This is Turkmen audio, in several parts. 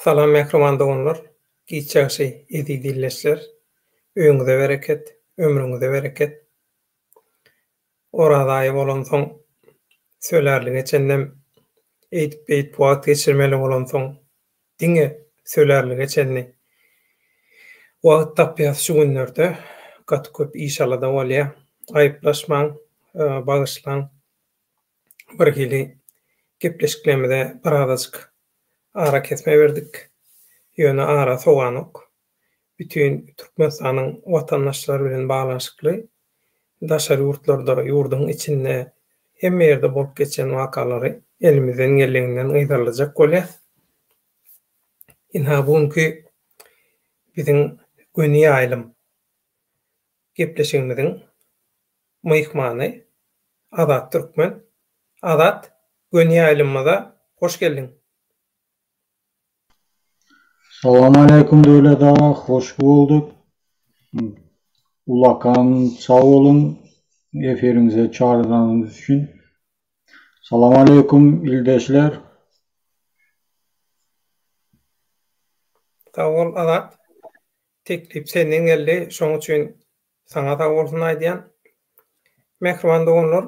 Salam mähriban doganlar, giç ýagşy eziz ildeşler. Öýüňize bereket, ömrüňize bereket. Oraz aýy bolansoň sölärlige çenlem eýdip-beýdip wagt geçirmeli bolansoň diňe sölärlige çenli wagt tapýas şu günlerde gaty köp iş-alada bolýa. Aýyplaşmaň, bagyşlaň. Birhili gepleşiklerimize birazajyk arakesme berdik. Ýöne ara sowanok. Bütin Türkmenistanyň watandaşlary bilen baglanyşykly daşary ýurtlarda, ýurduň içinde hemme ýerde bolup geçýän wakalary elimizden geldiginden yzarlajak bolýas. Ynha bu günki biziň göni ýaýlym gepleşigimiziň myhmany Azat Türkmen. Azat, göni ýaýlymymyza hoş geldiň. Salam aleýkum Döwlet aga, hoş bolduk. Ullakan sag boluň efiriňize çagyranyňyz üçin. Salam aleýkum ildeşler. Sag bol Azat. Teklip senden geldi, şoň üçin Saňa sag bolsun aýdýan. Mähriban doganlar,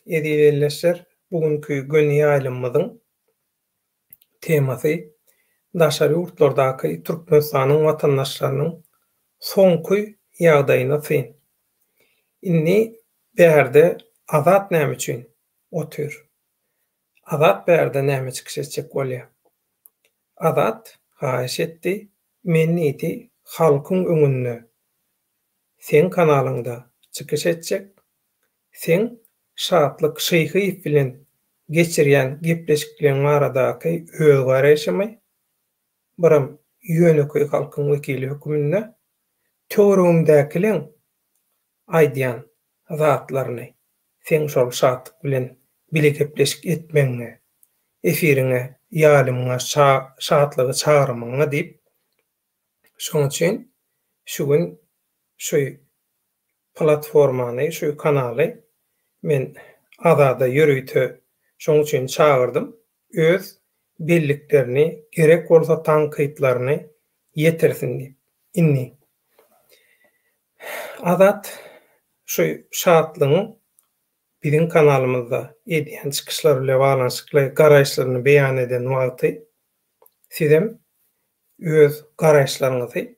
eziz ildeşler, bu günki göni ýaýlymymyzyň temasy daşary ýurtlardaky Türkmenistanyň watandaşlarynyň soňky ýagdaýyna syn. Indi bärde Azat näme üçin otyr? Azat bärde näme çykyş etjek bolýar? Azat haýyş etdi, men diýdi, halkyň öňünde Seň kanalyňda çykyş etjek, seň Şatlyk Şyhyýew bilen geçirýän gepleşikleň baradaky öz garaýşymy, biram ýönekeý halkyň wekili höküminde töweregimdäkileň aýdýan zatlaryny seň şol Şatlyk bilen bile gepleşik etmegiňe, efiriňe, ýalymyňa Şatlygy çagyrmagyňa diýip Şoň üçin şu gün şu platformany, şu kanaly men Azada ýörite şoň üçin çagyrdym. Öz belliklerini, gerek bolsa tankytlaryny ýetirsin diýip. Indi Azat şu Şatlygyň biziň kanalymyzda edýän çykyşlary bilen baglanyşykly garaýyşlaryny beýan eden wagty sizem öz garaýyşlaryňyzy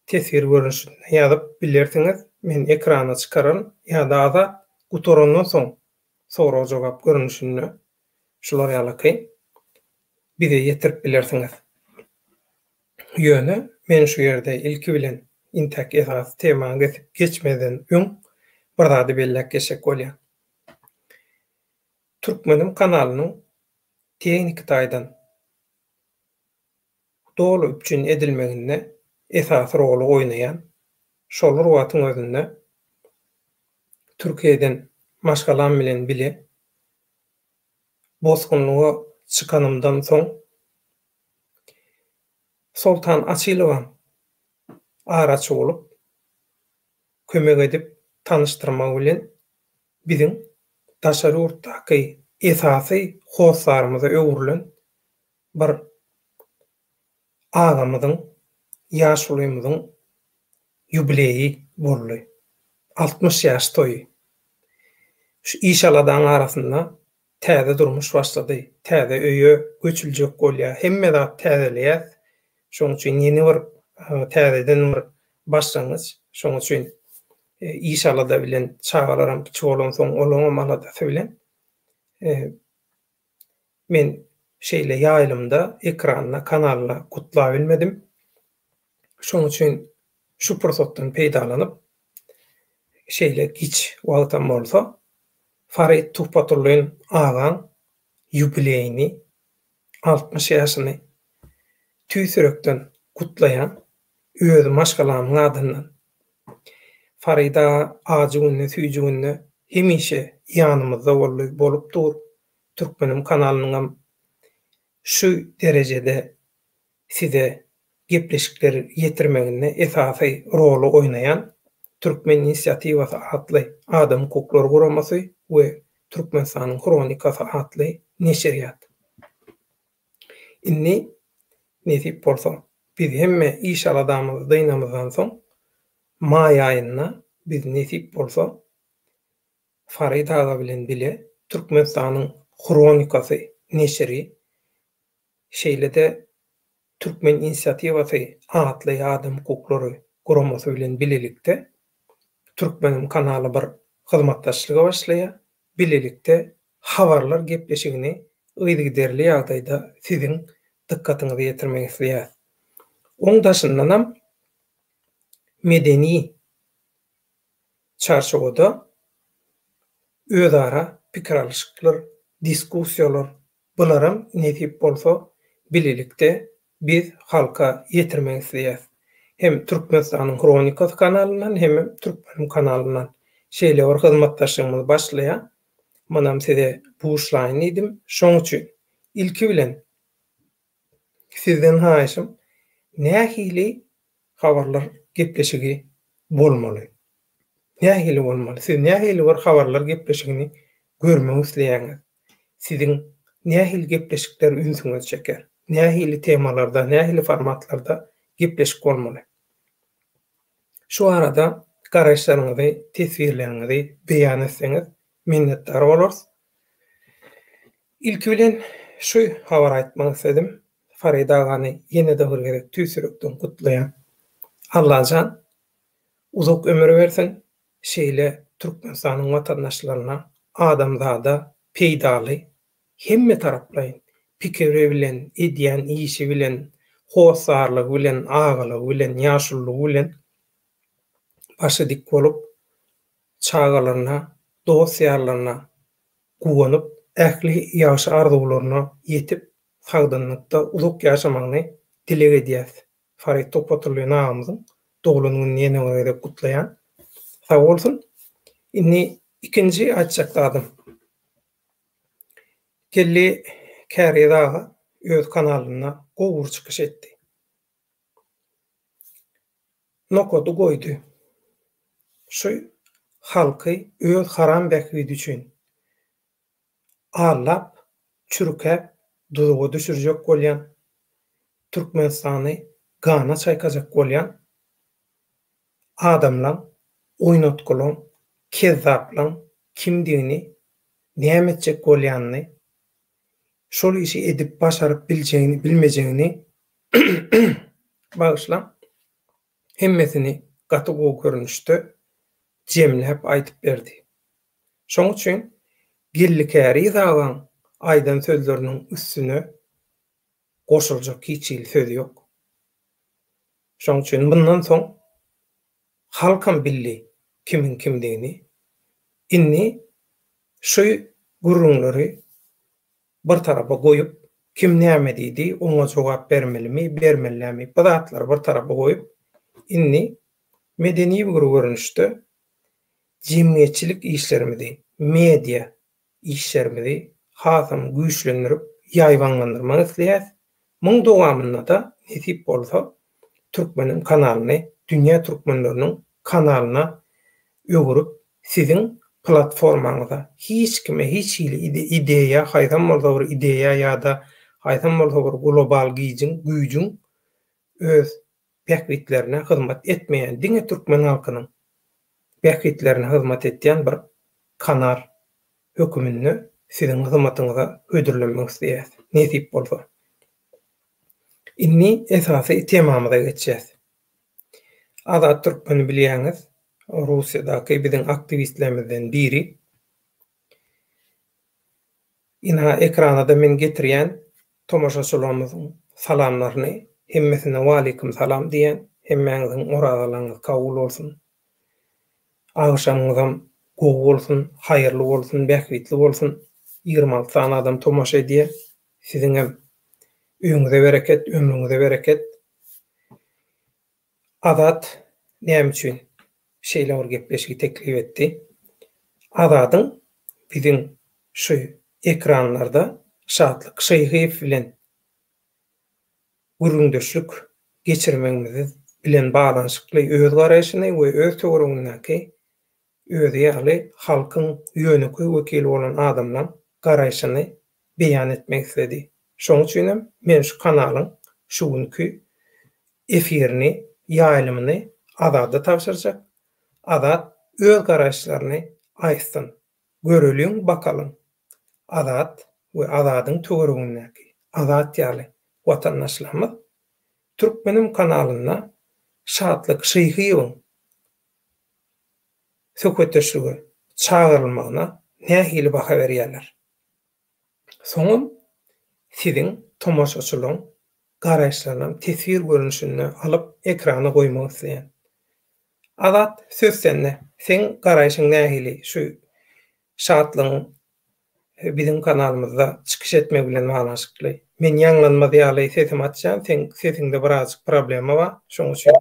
teswir görnüşinde ýazyp bilersiňiz, men ekrana çykararyn ýa-da Azat gutarandan soň sorag-jogap görnüşinde şular ýalyky bize ýetirip bilersiňiz. Ýöne men şu ýerde ilki bilen intäk esasy tema geçmezden öň bir zady belläp geçjek bolýan. Türkmenim kanalynyň tehniki taýdan doly üpjün edilmeginde esasy roly oýnaýan, şol bir wagtyň özünde Türkiýeden maşgalam bilen bile bosgunlyga çykanymdan soň Soltan Açylowam araçy bolup, kömek edip tanyşdyrmagy bilen biziň daşary ýurtdaky esasy hossarymyza öwrülen bir agamyzyň, ýaşulymyzyň ýubileýi boldy. 60 ýaş toýy. Şu iş-aladaň arasynda täze durmuş başlady. Täze öýe göçüljek bolýar. Hemme zat täzeleýäs. Şonuň üçin ýene bir täzeden bir başlangyç. Şonuň üçin iş-alada bilen, çagalaram kiçi bolansoň olaňam aladasy bilen Men şeýle ýaýlymda, ekranda, kanalda gutlabilmedim. Şoň üçin şu pursatdan peýdalanyp, şeýle giç wagtam bolsa, Farid Tuhbatullin agaň ýubileýini, 60 ýaşyny tüýs ýürekden gutlaýan, öz maşgalamyň adyndan. Farid aga ajy günde, süýji günde hemişe ýanymyzda boldy, bolup dur. Türkmenim kanalynyňam şu derejede size gepleşikleri ýetirmeginde esasy roly oýnaýan Türkmen inisiatiwasy atly adam hukuklary guramasy we Türkmenistanyň hronikasy atly neşirýat. Indi. Nesip bolsa, biz hemme iş-aladamyzy dynamyzdan soň, maý aýynda biz nesip bolsa, Farid aga bilen bile Türkmenistanyň Hronikasy neşiri, şeýle-de Türkmen inisiatiwasy atly adam hukuklary guramasy bilen bilelikde Türkmenim kanaly bir hyzmatdaşlyga başlaýar. Bilelikde habarlar gepleşigini yzygiderli ýagdaýda siziň dykgatyňyza ýetirmek isleýäris. Oň daşyndanam medeni çarçuwada özara pikir alyşyklar, diskussiýalar Bularam nesip bolsa bilelikde biz halka ýetirmek isleýäs. Hem Türkmenistanyň Hronikasy kanalyndan hemem Türkmenim kanalyndan şeýle bir hyzmatdaşlygymyz başlaýar. Munam size buşlaýyn diýdim. Şoň üçin ilki bilen sizden haýyşym nähili habarlar gepleşigi bolmaly? Nähili bolmaly? Siz nähili bir habarlar gepleşigini görmek isleýäňiz? Siziň nähili gepleşikler ünsüňizi çeker? Nähili temalarda, nähili formatlarda gepleşik bolmaly? Şu barada garaýyşlaryňyzy, teswirleriňizi beýan etseňiz minnetdar bolarys. Ilki bilen şu habary aýtmak isledim. Farid agany ýene-de bir gezek tüýs ýürekden gutlaýan. Allajan uzak ömür bersin, şeýle Türkmenistanyň watandaşlaryna, adamzada peýdaly, hemme taraplaýyn, pikiri bilen, edýän işi bilen, hossarlygy bilen, agalygy bilen, ýaşululygy bilen başy dik bolup, çagalaryna, dost-ýarlaryna guwanyp, ähli ýagşy arzuwlaryna ýetip, sagdynlykda uzak ýaşamagyny dileg edýäs. Farid Topatullin agamyzyň doglan gününi ýene bir gezek gutlaýan. Sag bolsun. Indi ikinji aýtjak zadym. Geldi Käriz aga öz kanalynda gowy bir çykyş etdi. Nokady goýdy. Şu halky öz haram bähbidi üçin aldap, çürkäp duzaga düşürjek bolýan, Türkmenistany gana çaýkajak bolýan adamlaň, oýnatgylaň, kezzaplaň kimdigini, näme etjek bolýanyny, şol işi edip başaryp biljegini, bilmejegini bagyşlaň, hemmesini gaty gowy görnüşde jemläp aýdyp berdi. Şoň üçin Geldi Käriz agaň aýdan sözleriniň üstüne goşuljak hiç hili söz ýok. Şoň üçin mundan soň halkam bildi kimiň kimdigini. Indi şu gürrüňleri bir tarapa goýup, kim näme diýdi, oňa jogap bermelimi, bermeli dälmi, bu zatlary bir tarapa goýup, indi medeni bir görnüşde jemgyýetçilik işlerimizi, media işlerimizi hasam güýçlendirip, ýaýbaňlandyrmak isleýäs. Muň dowamynda-da, nesip bolsa, Türkmeniň kanalyny dünýä türkmenleriniň kanalyna öwürip, siziň platformaňyza hiç kime hiç hili ideýa, haýsam bolsa bir ideýa ýa-da haýsam bolsa bir global gijiň, güýjüň öz bähbitlerine hyzmat etmeýän, diňe türkmen halkynyň bähbitlerine hyzmat etýän bir kanal höküminde siziň hyzmatyňyza hödürlenmek isleýäs, nesip bolsa. Indi esasy temamyza geçýäs. Azat Türkmeni bilýäňiz, Russiýadaky biziň aktiwistlerimizden biri. Ynha ekrana-da men getirýän tomaşaçylarymyzyň salamlaryny, hemmesine waleýkim salam diýýän, hemmäňiziň orazalaryňyz kabul bolsun. Agşamyňyzam gowy bolsun, haýyrly bolsun, bähbitli bolsun. 26 sany adam tomaşa edýär. Siziňem öýüňize bereket, ömrüňize bereket. Azat näme üçin şeýle bir gepleşigi teklip etdi? Azadyň biziň şu ekranlarda Şatlyk Şyhyýew bilen gürrüňdeşlik geçirmegimiz bilen baglanyşykly öz garaýşyny we öz töweregindäki özi ýaly halkyň ýönekeý wekili bolan adamlaň garaýşyny beýan etmek isledi. Şoň üçinem men şu kanalyň. şu günki efirini, ýaýlymyny Azada tabşyrjak. Azat öz garaýyşlaryny aýtsyn. Göreliň, bakalyň, Azat we Azadyň töweregindäki Azat ýaly watandaşlarymyz Türkmenim kanalynda Şatlyk Şyhyýewiň söhbetdeşlige çagyrylmagyna nähili baha berýärler? Soňam siziň tomaşaçylaryň garaýyşlarynam teswir görnüşinde alyp ekrana goýmak isleýän. Azat söz sende, seň garaýşyň nähili şu Şatlygyň biziň kanalymyzda çykyş etmegi bilen baglanyşykly? Men ýaňlanmaz ýaly sesimi açýan, seň sesiňde birazjyk problema bar, şoň üçin.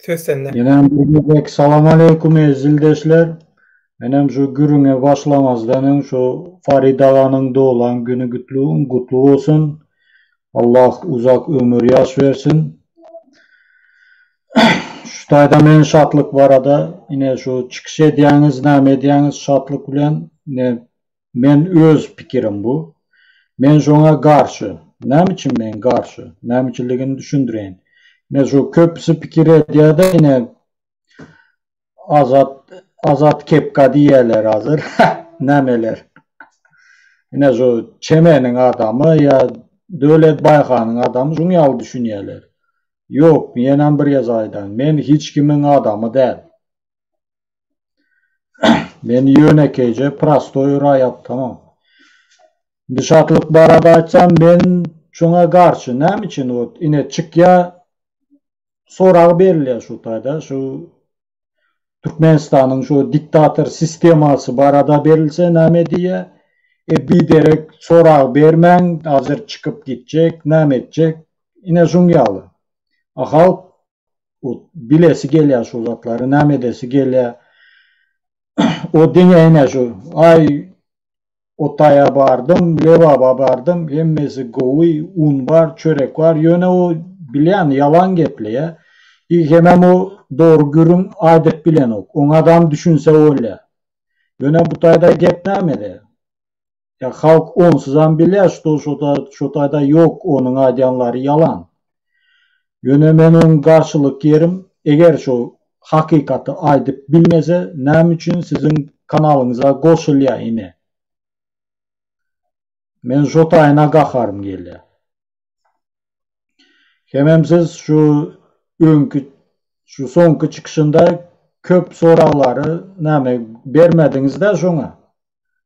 Söz sende. Ýenem bir gezek Salamaleýkum eziz ildeşler. Menem şu gürrüňe başlamazdan öň şu Farid aganyň doglan güni gutly bolsun. Allah uzak ömür ýaş bersin. Şu taýda men Şatlyk barada ine şu çykyş edýäňiz näme edýäňiz Şatlyk bilen ine men öz pikirim bu. Men şoňa garşy. Näme üçin men garşy? Näme üçinligini düşündireýin. Ine şu köpüsi pikir edýärde ine Azat Azat kepka diýýärler hazir. Nämeler. Ine şu Çemeniň adamy ýa Döwlet Baýhanyň adamy şuň ýaly düşünýärler. Ýok, ýenem bir gezek aýdaýyn, men hiç kimiň adamy däl. Men ýönekeýje prostoý raýat tamam. Indi Şatlyk barada aýtsam men şoňa garşy. Näme üçin ot ine çykýa sorag berilýär şu taýda şu Türkmenistanyň şu diktator sistemasy barada berilse näme diýýär? E biderek sorag bermäň hazir çykyp gitjek näme etjek ine şuň ýaly. A halk bilesi gelýär şu zatlary näme edesi gelýär. O diňe ine şu aý Otaýa bardym, Lebaba bardym, hemmesi gowy, un bar, çörek bar, ýöne o bilýän ýalan gepleýä. I hemem o dogry gürrüň aýdyp bilenok. Oňadam düşünse bolýa. Ýöne bu taýda gep nämede? Ýa halk onsuzam bilýä şto şo taýda ýok onuň aýdýanlary ýalan. Ýöne men oň garşylyk ýerim eger şo hakykaty aýdyp bilmese näme üçin siziň kanalyňyza goşulýa ine. Men şo taýyna gaharym gelýä. Hemem siz şu öňki şu soňky çykyşynda köp soraglary näme bermediňizda şoňa.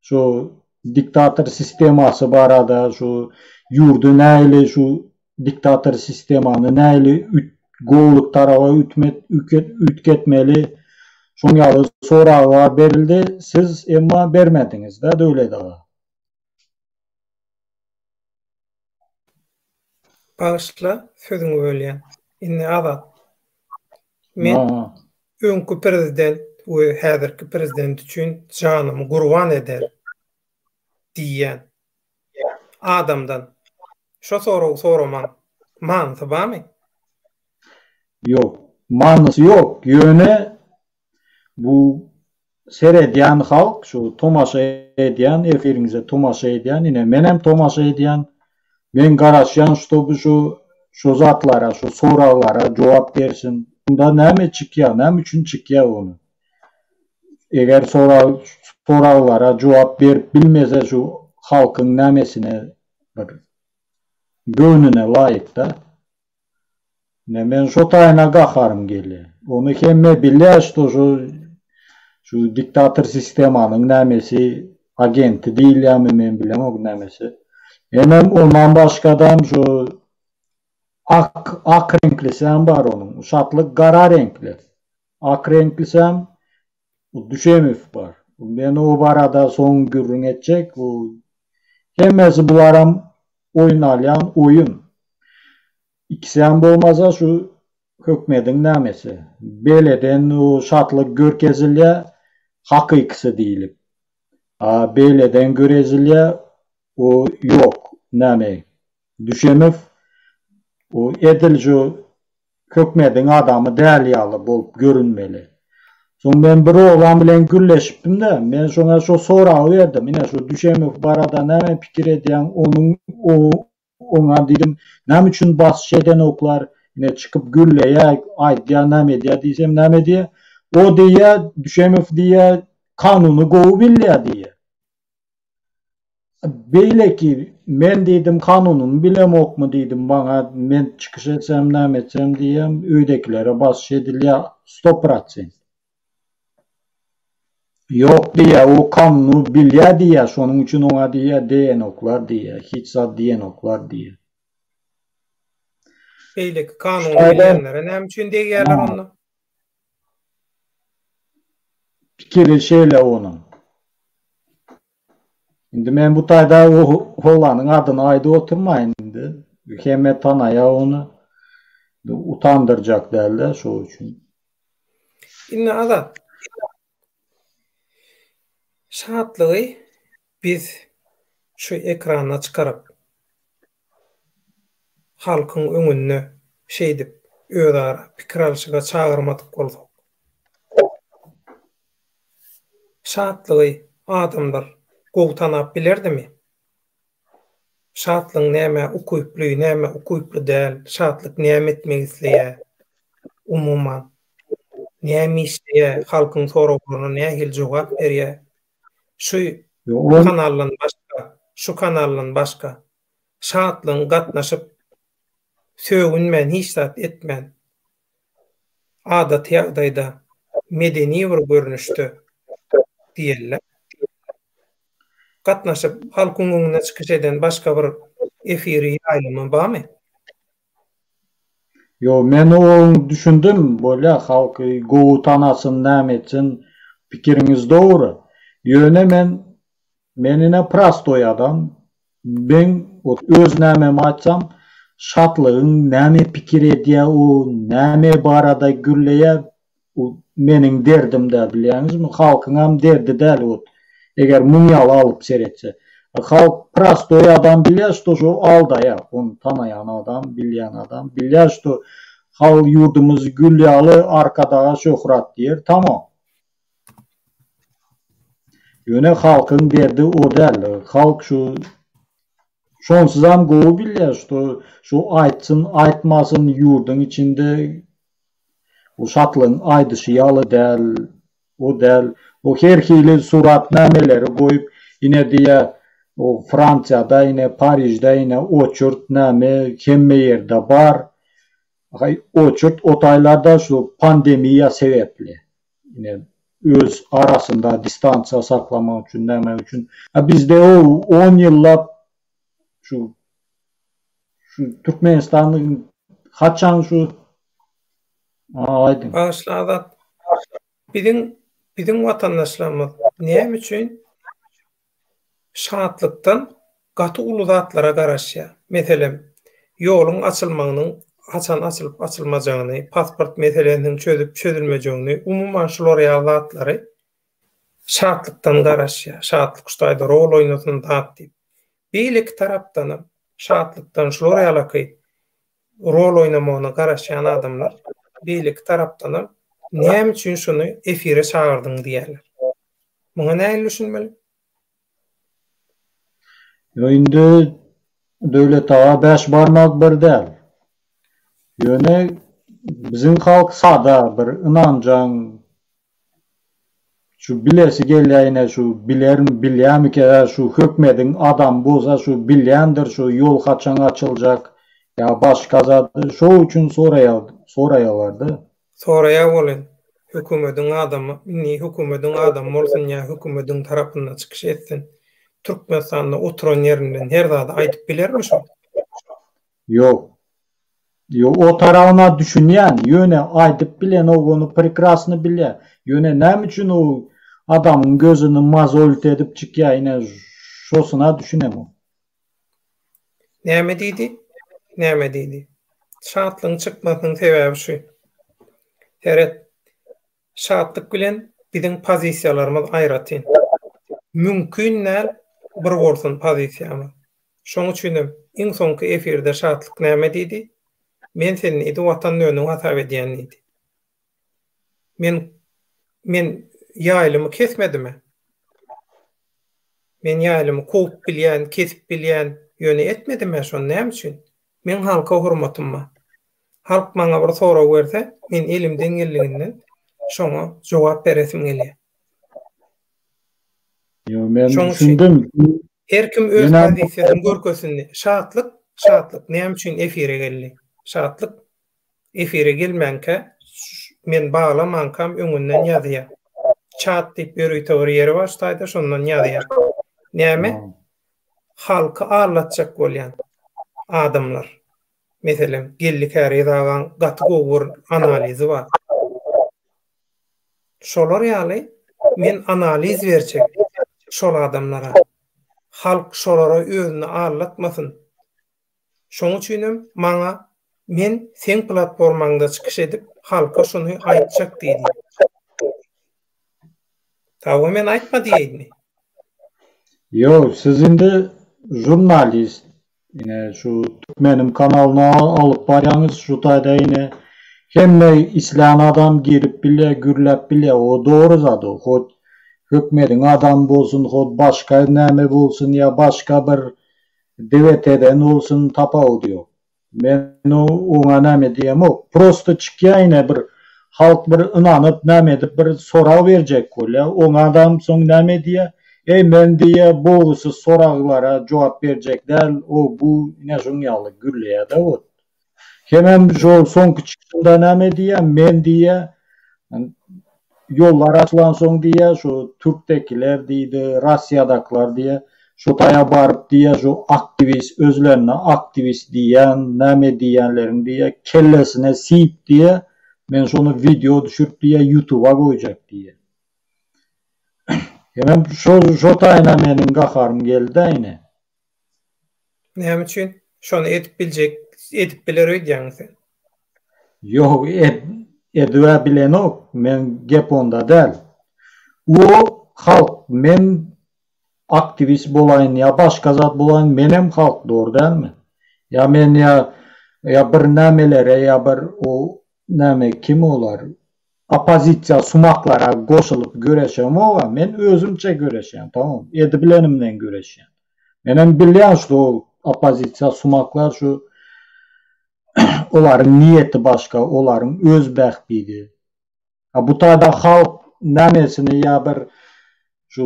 Şu diktator sistemasy barada şu ýurdy nähili şu diktator sistemany nähili gowulyk taraba üýtgetmeli şoň ýaly soraglar berildi siz emma bermediňizda Döwlet aga. Bagyşla sözüňi bölýän. Indi Azat. Men öňki prezident we häzirki prezident üçin janymy gurban eder diýýän adamdan şo soragy soramaň manysy barmy? Ýok. Manysy ýok. Ýöne Bu seredýän halk şu tomaşa edýän efiriňize tomaşa edýän ine menem tomaşa edýän men garaşýan ştoby şu şu zatlara şu soraglara jogap bersin bunda näme çykýa näme üçin çykýa ony eger sorag soraglara jogap berip bilmese şu halkyň nämesine bir göwnüne laýykda. Ine men şo taýyna gaharym gelýä. Ony hemme bilýä şto şo şu diktator sistemanyň nämesi agenti diýilýämi men bilemok nämesi. Hemem ondan başgadam şo ak ak reňklisem bar onuň. Şatlyk gara reňkli. Ak reňklisem Düşemow bar. Men o barada soň gürrüň etjek. Bu hemmesi bularam oýnalýan oýun. Ikisem bolmasa şu hökmediň nämesi. Beýleden o şatlyk görkezilýä hakykysy diýlip. A beýleden görezilýä o ýok näme Düşemow o edil şu hökmediň adamy däl ýaly bolup görünmeli. Soň men bir oglan bilen gürleşipdim-de, men şoňa şo soragy berdim, ine şu Düşemow barada näme pikir edýäň, onuň o. Oňa diýdim, näme üçin basyş edenoklar, ine çykyp gürleýä, aýdýa, näme edýä diýsem, näme diýýä? O diýýä, Düşemow diýýä, kanuny gowy bilýä diýýä. Beýleki, men diýdim, kanunyny bilemokmy diýdim, maňa men çykyş etsem, näme etsem diýýäm, öýdäkilere basyş edilýä, sto prosent. Ýok diýýä, o kanuny bilýä diýýä, şonuň üçin oňa diýýä degenoklar diýýä, hiç zat diýenoklar diýýä. Beýleki kanuny bilýänlere näme üçin degýärler onda? Pikiri şeýle onuň. Indi men bu taýda oglanyň adyny aýdyp oturmaýyn indi. Hemme tanaýar ony. Utandyrjak däl-de şo üçin. Indi Azat. Şatlygy biz şu ekrana çykaryp, halkyň öňünde şeýdip özara pikir alşyga çagyrmadyk bolsak, Şatlygy adamlar gowy tanap bilerdimi? Şatlygyň nämä ukyply, nämä ukyply däl, Şatlyk näme etmek isleýär, umuman, näme işleýär, halkyň soraglaryna nähili jogap berýär? Şu kanaldan başga, şu kanaldan başga Şatlygyň gatnaşyp, sögünmän, hiç zat etmän, adaty ýagdaýda medeni bir görnüşde diýeli, gatnaşyp, halkyň öňünde çykyş eden başga bir efiri, ýaýlymy barmy? Ýok, men oň düşündim, bolýa, halk gowy tanasyn, näme etsin, pikiriňiz dogry. Ýöne men Men ine prostoý adam, meň öz nämemi aýtsam, Şatlygyň näme pikir edýä o näme barada gürleýä o meniň derdim däl bilýäňizmi, halkyňam derdi däl ot eger muň ýaly alyp seretse. Halk prostoý adam bilýä şto şo aldaýa ony tanaýan adam bilýän adam bilýä şto hal ýurdumyz gül ýaly arkadaga şöhrat diýer tamam. Ýöne halkyň derdi o däl. Halk şu şonsuzam gowy bilýär şto şu aýtsyn aýtmasyn ýurduň içinde bu Şatlygyň aýdyşy ýaly däl o däl. O her hili surat nämeleri goýup ine diýýä o Fransiýada ine Parižde ine oçurt näme hemme ýerde bar. Haý oçurt o taýlarda şu pandemiýa sebäpli. Ine öz arasynda distansiýa saklamak üçin näme üçin. A bizde o on ýyllap şu şu Türkmenistanyň haçan şu aýdyň. Bagyşla Azat. Biziň biziň watandaşlarymyz näme üçin Şatlykdan gaty uly zatlara garaşýar. Meselem, ýoluň açylmagynyň haçan açylyp açylmajagyny, pasport meselesiniň çözüp çözülmejegini, umuman şular ýaly zatlary Şatlykdan garaşýar. Şatlyk şu taýda rol oýnasyn zat diýip. Beýleki tarapdanam Şatlykdan şular ýalaky rol oýnamagyna garaşýan adamlar beýleki tarapdanam näme üçin şuny efire çagyrdyň diýýärler. Muňa nähili düşünmeli? Ýo indi Döwlet aga bäş barmak bir däl. Ýöne biziň halk sada bir ynanjaň şu bilesi gelýä ine şu bilerin bilýämikä şu hökmediň adamy bolsa şu bilýändir şu ýol haçan açyljak ýa başga zat şo üçin soraýa soraýalarda. Soraýa welin hökümediň adamy indi hökümediň adamy bolsun ýa hökümediň tarapynda çykyş etsin Türkmenistanda oturan ýerinden her zady aýdyp bilermi şo? Ýok. Ýok o tarabyna düşünýän ýöne aýdyp bilenok ony prekrasny bilýä. Ýöne näme üçin o adamyň gözüni mozolit edip çykýa ine şosyna düşünemok. Näme diýdi? Näme diýdi? Şatlygyň çykmasynyň sebäbi şu. Seret. Şatlyk bilen biziň pozisiýalarymyz aýratyn. Mümkin däl bir bolsun pozisiýamyz. Şoň üçinem iň soňky efirde Şatlyk näme diýdi? Men seni diýdi watan dönügi hasap edýän diýdi. Men men ýaýlymy kesmedimi? Men ýaýlymy kowup bilýän, kesip bilýän. Ýöne etmedim-ä şony näme üçin? Meň halka hormatym bar. Halk maňa bir sorag berse, men elimden geldiginden şoňa jogap beresim gelýär. Ýok, men düşündim. Her kim öz pozisiýasyny görkezsin. Şatlyk, Şatlyk näme üçin efire geldi? Şatlyk efire gelmänkä, men baglamankam öňünden ýazýar. Çat diýip ýörite bir ýeri bar şu taýda, şondan ýazýar. Näme? Halky aldatjak bolýan adamlar. Meselem, Geldi Käriz agaň gaty gowy bir analizi bar. Şolar ýaly men analiz berjek şol adamlara. Halk şolara özüni aldatmasyn. Şoň üçinem maňa men seň platformaňda çykyş edip halka şuny aýtjak diýdi. Hawa men aýtma diýeýinmi? Ýok, siz indi žurnalist, ine şu Türkmenim kanalyny alyp barýaňyz, şu taýda ine hemme islän adam girip bilýär, gürläp bilýär, o dogry zat o, hot hökmediň adamy bolsun, hot başga näme bolsun ýa başga bir DWT-den bolsun tapawudy ýok. Men oňa näme diýemok. Prosto çykýa ine bir halk bir ynanyp näme edip bir sorag berjek bolýa. Oňa adam soň näme diýýä? Eý men diýýä bogusuz soraglara jogap berjek däl o bu ine şuň ýaly gürleýädä ot. Hemem şo soňky çykyşynda näme diýýä? Men diýýä Ýollar açylansoň diýýä, şu türkdekiler diýdi, Russiýadakylar diýýä, şo taýa baryp diýýä, şu aktiwist, özlerine aktiwist diýýän, näme diýýänleriň diýýä, kellesine siýip diýýä, men şony wideo düşürip diýýä, ýutuba goýjak diýýä. Hemem şo şo taýyna meniň gaharym geldi-dä ine. Näme üçin? Şony edip biljek, edip biler öýdýäňmi sen? Ýok, edibä bilenok, men gep onda däl. O halk, men aktiwist bolaýyn ýa başga zat bolaýyn, menem halk dogry dälmi? Ýa men ýa ýa bir nämelere ýa bir o näme kim olar oppozisiýa sumaklara goşulyp göreşemog-a, men özümçe göreşýän, tamam, edibilenimden göreşýän. Menem bilýän şu oppozisiýa sumaklar şu olaryň niýeti başga, olaryň öz bähbidi. A bu taýda halk nämesini ýa bir şu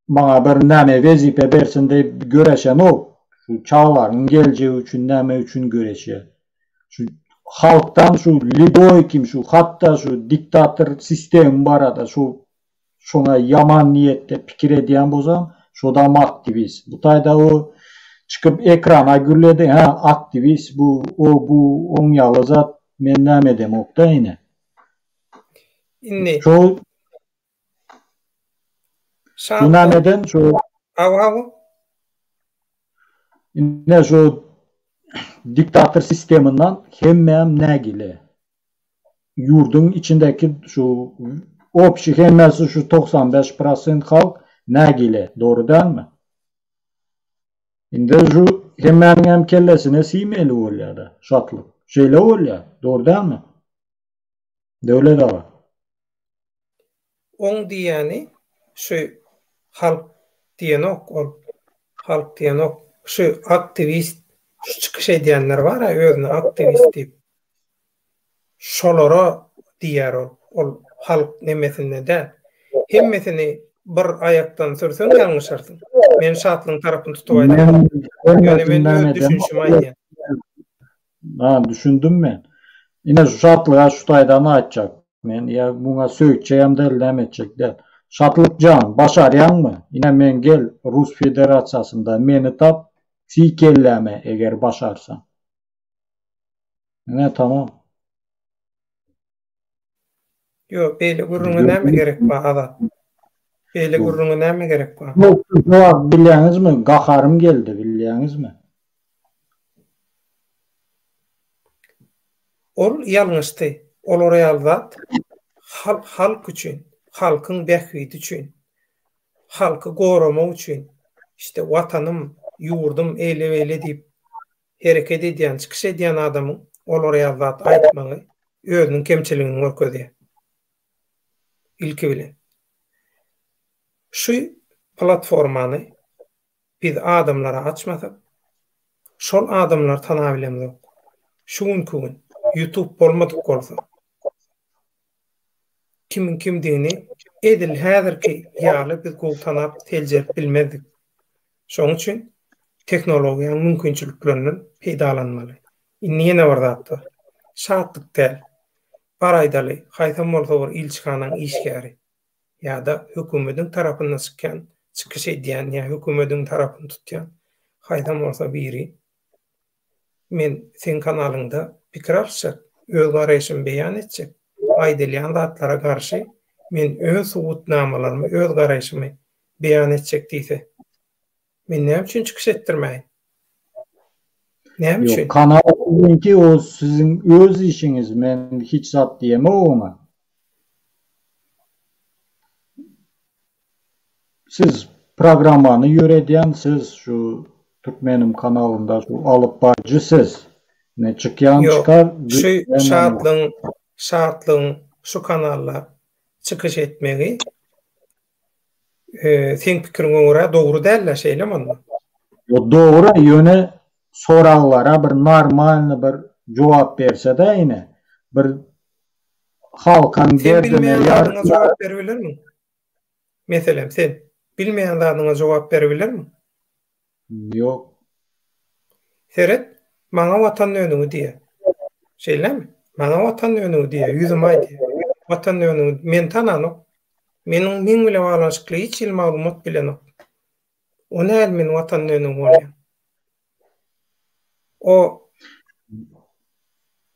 maňa bir näme wezipe bersin diýip göreşenok. Şu çagalaryň geljegi üçin näme üçin göreşýär. Şu halkdan şu lýuboý kim şu hatda şu diktator sistem barada şu şoňa ýaman niýetde pikir edýän bolsam, şodam aktiwist. Bu taýda o çykyp ekrana gürledi, hä, aktiwist bu, o bu, oň ýaly zat, men näme edemok-da ine. Indi. Şo Şu nämeden şu Hawa, hawa. Ine şu diktator sisteminden hemmäm nägile. Ýurduň içindäki şu obşi hemmesi şu 95 prosent halk nägile, dogry dälmi? Indi şu hemmäniň hem kellesine siýmeli bolýar-da, şatlyk. Şeýle bolýar, dogry dälmi? Döwlet aga. Oň diýýäni şu halk diýenok ol halk diýenok şu aktiwist şu çykyş edýänler bara özüne aktiwist diýip şolara diýýär ol ol halk nemesinde däl hemmesini bir aýakdan sürseň ýalňyşarsyň men şatlygyň tarapyny tutup aýdamok ýöne men öz düşünişimi aýdýan. Ha, düşündim men. Ine şu Şatlyga şu taýdan aýtjak. Men ýa muňa söýtjegem däl, näme etjek däl. Şatlyk jan, başarýaňmy? Ine men gel Rus Federasiýasynda meni tap, siý kelläme eger başarsaň. Ine tamam. Ýok, beýle gürrüňe näme gerek bar Azat? Beýle gürrüňe näme gerek bar? Ýok, şu wagt bilýäňizmi, gaharym geldi, bilýäňizmi? Ol ýalňyşdy. Olar ýaly zat halk halk üçin, halkyň bähbidi üçin, halky goramak üçin, işte watanym, ýurdum eýle-beýle diýip hereket edýän, çykyş edýän adamyň olar ýaly zat aýtmagy özüniň kemçiligini görkezýär. Ilki bilen. Şu platformany. Biz adamlara açmasak, şol adamlary tanabilemzok. Şu günki gün YouTube bolmadyk bolsa, kimiň kimdigini edil häzirki ýaly biz gowy tanap, seljerip bilmezdik. Şonuň üçin tehnologiýanyň mümkinçiliklerinden peýdalanmaly. Indi ýene bir zat bar. Şatlyk däl. Bar aýdaly, haýsam bolsa bir ilçihanaň işgäri ýa-da hökümediň tarapynda çykýan, çykyş edýän ýa hökümediň tarapyny tutýan haýsam bolsa biri Men seň kanalyňda pikir alyşjak, öz garaýşymy beýan etjek, aýdylýan zatlara garşy men öz subutnamalarymy, öz garaýşymy beýan etjek diýse, men näme üçin çykyş etdirmäýin? Näme üçin? Ýok, kanal siziňki, o siziň öz işiňiz, men hiç zat diýemok oňa. Siz programmany ýöredýän siz şu Türkmenim kanalynda şu alyp baryjy siz. Ne çykýan çykar. Şu Şatlygyň Şatlygyň şu kanalda çykyş etmegi seň pikiriňe görä dogry dälä şeýlemi onda? Ýok dogry ýöne soraglara bir normalny bir jogap bersede ine bir halkyň derdine ýa jogap beribilermiň? Meselem, sen bilmeýän zadyňa jogap beribilermiň? Ýok. Seret, maňa watan dönügi diýýär. Şeýlemi? Maňa watan dönügi diýýär, ýüzüme aýdýar. Watan dönügi meni tananok. Meniň meň bilen baglanyşykly hiç hili maglumat bilenok. O näl men watan dönügi bolýan? O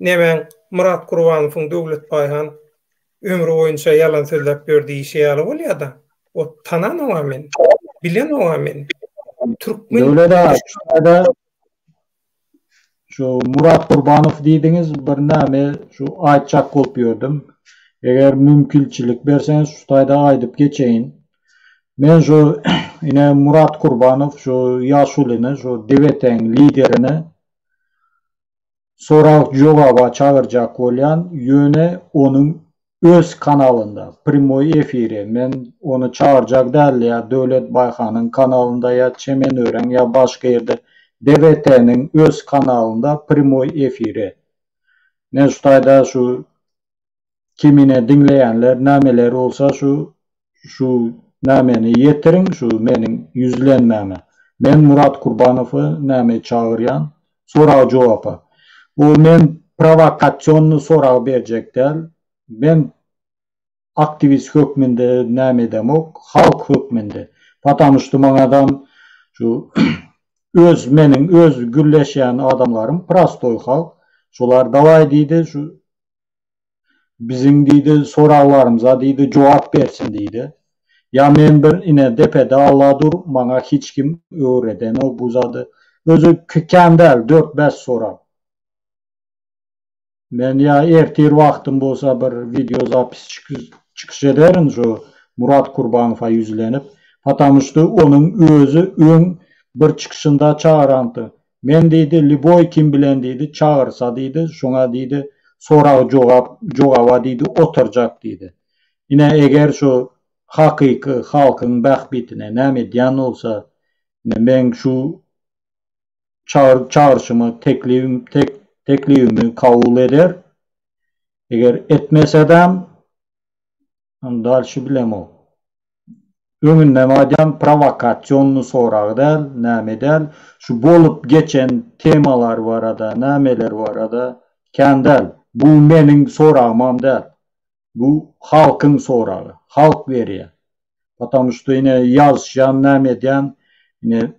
nemäň Myrat Gurbanowyň Döwlet Baýhan ömri boýunça ýalan sözläp ýör diýişi ýaly bolýada. O tananoga meni. Bilenoga meni. Türkmen Döwlet aga şu taýda şu Murat Gurbanow diýdiňiz bir näme şu aýtjak bolup ýördüm. Eger mümkinçilik berseňiz şu taýda aýdyp geçeýin. Men şu ine Murat Kurbanow şu ýaşulyny şu DWT-iň liderini sorag jogaba çagyrjak bolýan ýöne onuň öz kanalynda primoý efire men ony çagyrjak däl ýa Döwlet Baýhanyň kanalynda ýa Çemen Öreň ýa başga ýerde DWT-niň öz kanalynda primoý efire men şu taýda şu Kimine diňleýänler nämeler bolsa şu şu nämeni ýetiriň şu meniň ýüzlenmäme. Men Murat Kurbanowy näme çagyrýan sorag jogapa. O men prowokasionny sorag berjek däl. Men aktiwist hökmünde näme edemok halk hökmünde. Patamu şto maňadam şu öz meniň öz gürleşýän adamlarym prostoý halk. Şolar dawaý diýdi şu Biziň diýdi soraglarymyza diýdi jogap bersin diýdi. Ýa men bir ine depede Alla dur maňa hiç kim öwredenok bu zady. Özi kän däl dört-bäş sorag. Men ýa ertir wagtym bolsa bir wideo zapis çykyş ederin şu Murat Kurbanowa ýüzlenip. Patamu şto onuň özi öň bir çykyşynda çagyranty. Men diýdi, lýuboý kim bilen diýdi, çagyrsa diýdi, şoňa diýdi, sorag-jogap, jogaba diýdi, oturjak diýdi. Ine, eger şu hakyky halkyň bähbitine näme edýän bolsa, ine, meň şu çagyr, çagyryşymy, teklibim, tek, teklibimi kabul eder. Eger etmesedem, Ony dalşy bilemok. Öňünden aýdýan prowokasionny sorag däl, näme däl, şu bolup geçen temalar barada, nämeler barada kän däl. Bu meniň soragymam däl. Bu halkyň soragy. Halk berýär. Потому что ine ýazyşýan, näme edýän, ine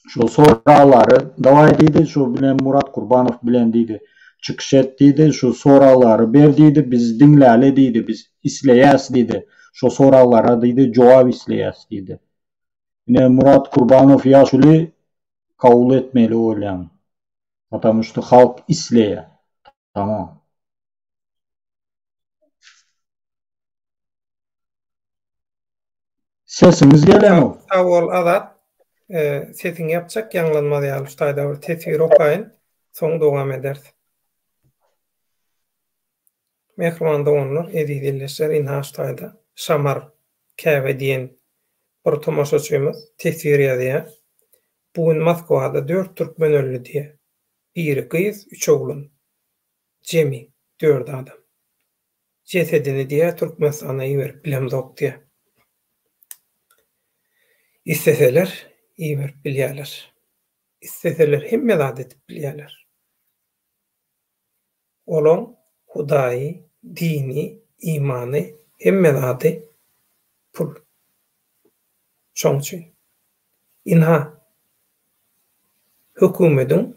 Şo soraglary dawaý diýdi, şo bilen Murat Kurbanow bilen diýdi, çykyş et diýdi, şo soraglary ber diýdi, biz diňläli diýdi, biz isleýäs diýdi, şo soraglara diýdi, jogap isleýäs diýdi. Ine Murat Kurbanow ýaşuly kabul etmeli bolýan. Потому что halk isleýär. Tamam. Sesiňiz gelenok. Sag bol Azat. Sesiňi ýapjak ýaňlanmaz ýaly şu taýda bir teswir okaýyn, soň dowam ederis. Mähriban doganlar, eziz ildeşler, ynha şu taýda Şamar Käbe diýen Bir tomaşaçymyz teswir ýazýar, Bu gün Moskwada dört türkmen öldi diýýär. Biri gyz, üç oglan. Jemi dört adam. Jesedini diýýär Türkmenistana iberip bilemzok diýýär. Isleseler iberip bilýärler. Isleseler hemme zat edip bilýärler. Olaň Hudaýy, dini, imany, hemme zady pul. Şoň üçin. Ynha, hökümediň,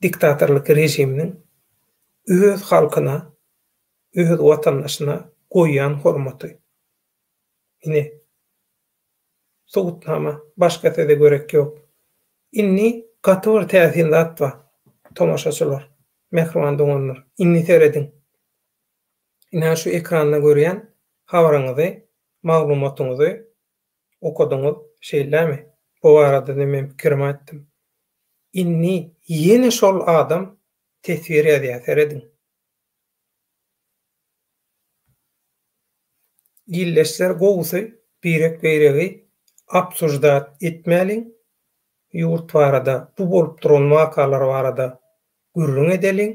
diktatorlyk režiminiň öz halkyna, öz watandaşyna goýýan hormaty. Ine, subutnama, başga söze gerek ýok. Indi gaty bir täsin zat bar, tomaşaçylar, mähriban doganlar, indi serediň. Ine şu ekranda görýän habaryňyzy, maglumatyňyzy okadyňyz, şeýlemi? Bu barada-da men pikirimi aýtdym. Indi ýene şol adam teswir ýazýar, serediň. Ildeşler gowusy birek-biregi obsuždat etmäliň, ýurt barada, bu bolup duran wakalar barada gürrüň edeliň,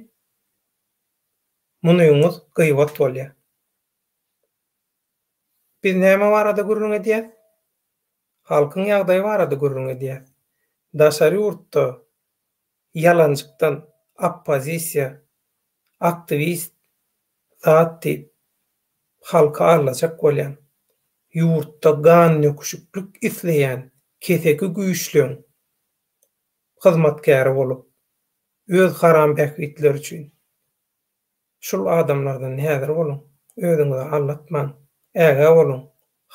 munyňyz gybat bolýar. Biz näme barada gürrüň edýäs? Halkyň ýagdaýy barada gürrüň edýäs. Daşary ýurtda ýalanjykdan oppozisiýa, aktiwist zat diýip halky aldajak bolýan, ýurtda gandöküşiklik isleýän keseki güýçleň hyzmatkäri bolup, öz haram bähbitleri üçin şul adamlardan häzir boluň, özüňizi aldatmaň, ägä boluň,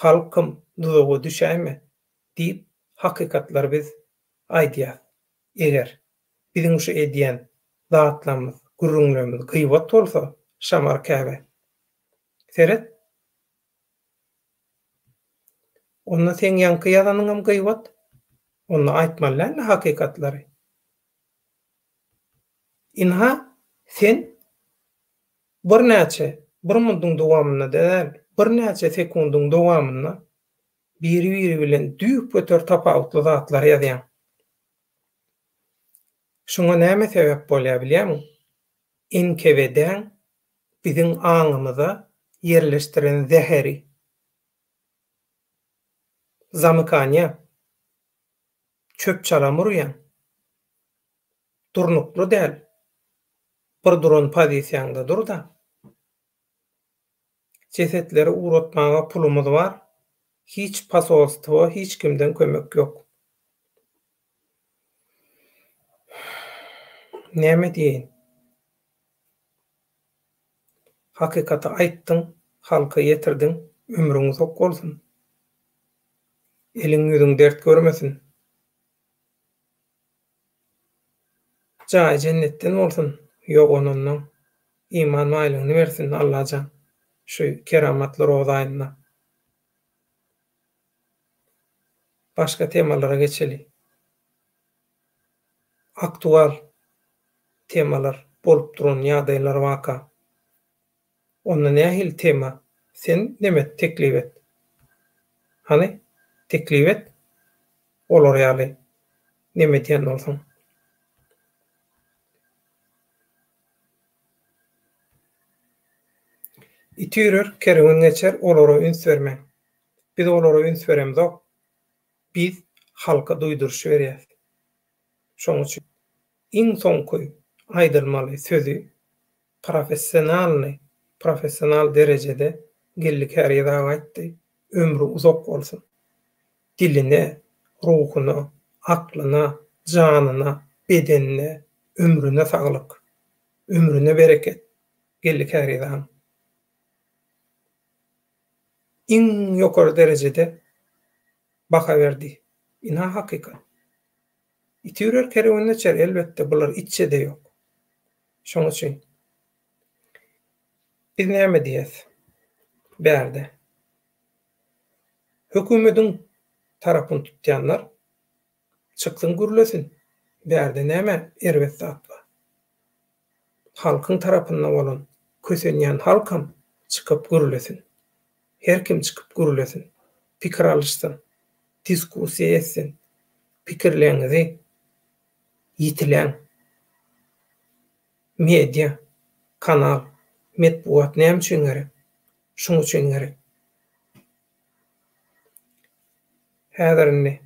halkym duzaga düşäýme diýip hakykatlary biz aýdýas. Eger biziň şu edýän zatlarymyz, gürrüňlerimiz gybat bolsa, Şamar Käbe. Seret. Onda seň ýaňky ýazanyňam gybat. Onda aýtmaly dälmi hakykatlary? Ynha, sen birnäçe, bir munduň dowamynda däl, birnäçe sekundyň dowamynda biri-biri bilen düýpgöter tapawutly zatlary ýazýaň. Şuňa näme sebäp bolýar bilýämiň? NKWD-äň biziň aňymyza ýerleşdiren zäheri. Zamykaniýa. Çöp-çalam urýaň. Durnukly däl. Bir duran pozisiýaňda dur-da. Jesetleri ugratmaga pulumyz bar, hiç posolstwo hiç kimden kömek ýok. Näme diýeýin. Hakykaty aýtdyň, halka ýetirdiň, ömrüň uzak bolsun. Eliň ýüzüň dert görmesin. Jaýy jennetden bolsun ýok onandan iman baýlygyny bersin Allajan şu keramatly roza aýynda. Başga temalara geçeli. Aktual temalar bolup duran ýagdaýlar waka. Onda nähili tema? Sen neme teklip et. Hany, teklip et. Olar ýaly neme edýän bolsaň. It üýrer, kerwen geçer, olara üns bermäň. Biz olara üns beremzok. Biz halka duýduryş berýäs. Şoň üçin iň soňky aýdylmaly sözi Professionalnyý, professional derejede Geldi Käriz aga aýtdy, ömri uzak bolsun. Diline, ruhuna, aklyna, janyna, bedenine, ömrüne saglyk. Ömrüne bereket Geldi Käriz agaň. Iň ýokary derejede baha berdi. Ynha hakykat. It ürer kerwen geçer elbetde bular itçede ýok. Şoň üçin biz näme diýýäs bärde? Hökümediň tarapyny tutýanlar çyksyn gürlesin. Bärde näme erbet zat bar? Halkyň tarapynda bolan kösenýän halkam çykyp gürlesin. Her kim çykyp gürlesin. Pikir alyşsyn. Diskussiýa etsin. Pikirleriňizi ýitiläň. Media, kanal, metbugat näme üçin gerek? Şuň üçin gerek. Häzir indi.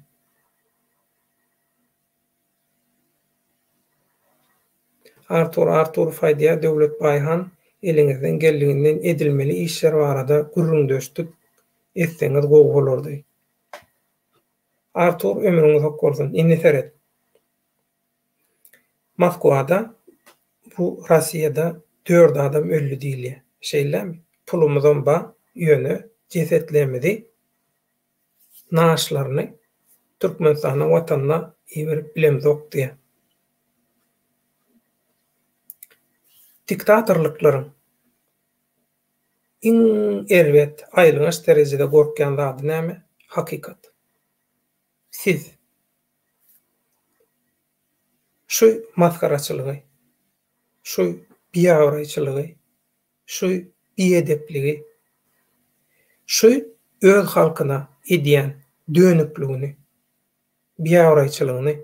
Artur Arturow aýdýar, Döwlet Baýhan, eliňizden geldiginden edilmeli işler barada gürrüňdeşlik etseňiz gowy bolardy. Artur, ömrüň uzak bolsun. Indi seret. Moskwada, bu Rossiýada dört adam öldi diýilýär. Şeýlemi? Pulumyzam bar, ýöne jesetlerimizi Nagyşlaryny Türkmenistana watanyna iberip bilemzok diýýär. Diktatorlyklaryň iň erbet, aýylganç derejede gorkýan zady näme? Hakykat. Siz şu masgaraçylygy, şu biabraýçylygy Şu biedepligi, şu öz halkyna edýän dönükligini, biabraýçylygyny,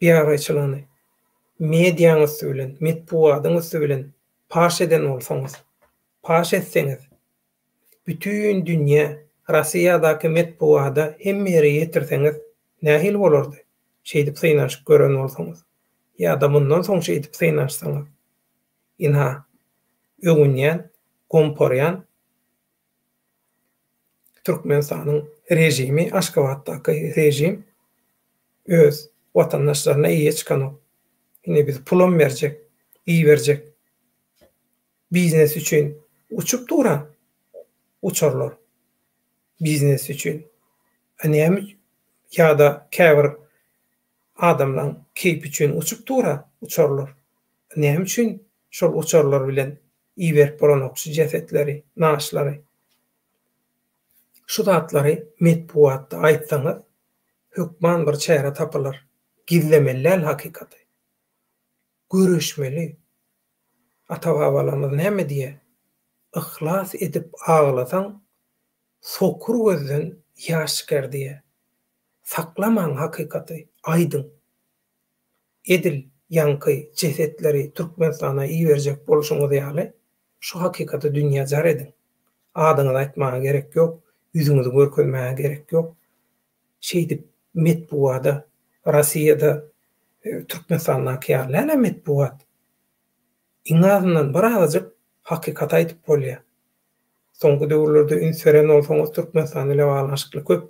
biabraýçylygyny mediaň üsti bilen, metbugadyň üsti bilen paş eden bolsaňyz, paş etseňiz, bütin dünýä, Rossiýadaky metbugada hemme ýere ýetirseňiz nähili bolardy? Şeýdip synanyşyp gören bolsaňyz. Ýa-da mundan soň şeýdip synanyşsaňyz. Ynha, öwünýän, gomparýan Türkmenistanyň režimi, Aşgabatdaky režim öz watandaşlaryna eýe çykanok. Indi biz pulam berjek, iberjek. Biznes üçin uçup dur-a uçarlar. Biznes üçin. A näme ýa-da käbir adamlaň keýpi üçin uçup dur-a uçarlar. Näme üçin şol uçarlar bilen iberip bolanok şu jesetleri, nagyşlary? Şu zatlary metbugatda aýtsaňyz, hökman bir çäre tapylar. Gizlemeli däl hakykaty. Göreşmeli. Ata-babalarymyz näme diýýär? Yhlas edip aglasaň, sokur gözden ýaş çykar diýýär. Saklamaň hakykaty, aýdyň. Edil ýaňky jesetleri Türkmenistana iberjek bolşuňyz ýaly, şu hakykaty dünýä jar ediň. Adyňyzy aýtmaga gerek ýok, ýüzüňizi görkezmäge gerek ýok. Şeýdip metbugada, Rossiýada Türkmenistandaky ýaly däl-ä metbugat. Iň azyndan bir azajyk hakykaty aýdyp bolýar. Soňky döwürlerde üns beren bolsaňyz Türkmenistan bile baglanyşykly köp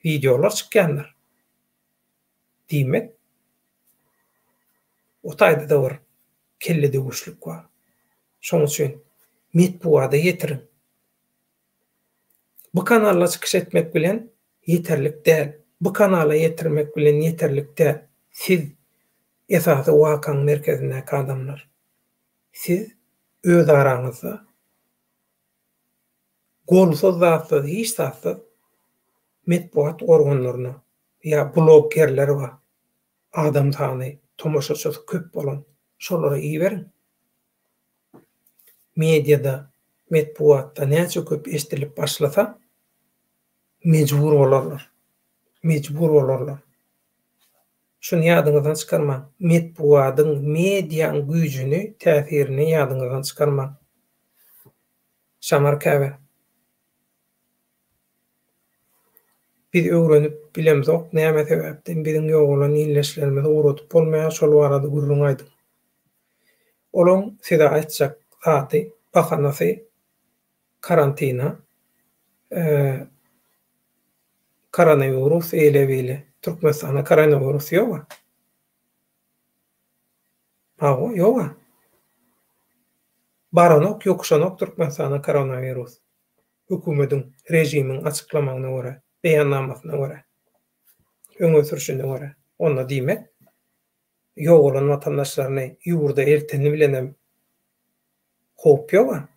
wideolar çykýandyr. Diýmek, o taýda-da bir kelle döwüşlik bar. Şonuň üçin metbugada ýetiriň. Bu kanalda çykyş etmek bilen ýeterlik däl. Bu kanala ýetirmek bilen ýeterlik däl. Siz esasy wakaň merkezindäki adamlar. Siz öz araňyzda golsuz zatsyz hiç zatsyz metbugat organlaryna ýa bloggerler bar adam sany tomaşaçysy köp bolan şolara iberiň. Mediada, metbugatda näçe köp eşidilip başlasa, mejbur bolarlar. Mejbur bolarlar. Şuny ýadyňyzdan çykarmaň. Metbugadyň, mediaň güýjüni, täsirini ýadyňyzdan çykarmaň. Şamar Käbe. Biz öwrenip bilemzok näme sebäpden biziň ýogalan ildeşlerimizi ugradyp bolmaýar şol barada gürrüň aýdyň. Olaň size aýtjak zady bahanasy karantina koronawirus eýle beýle Türkmenistanda koronawirus ýoga. Hawa ýoga. Baranok ýokuşanok Türkmenistana koronawirus. Hökümediň, režimiň açyklamagyna görä, beýannamasyna görä, öňe sürşüne görä, onda diýmek, ýogalan watandaşlaryny ýurda elteni bilenem howp ýog-a?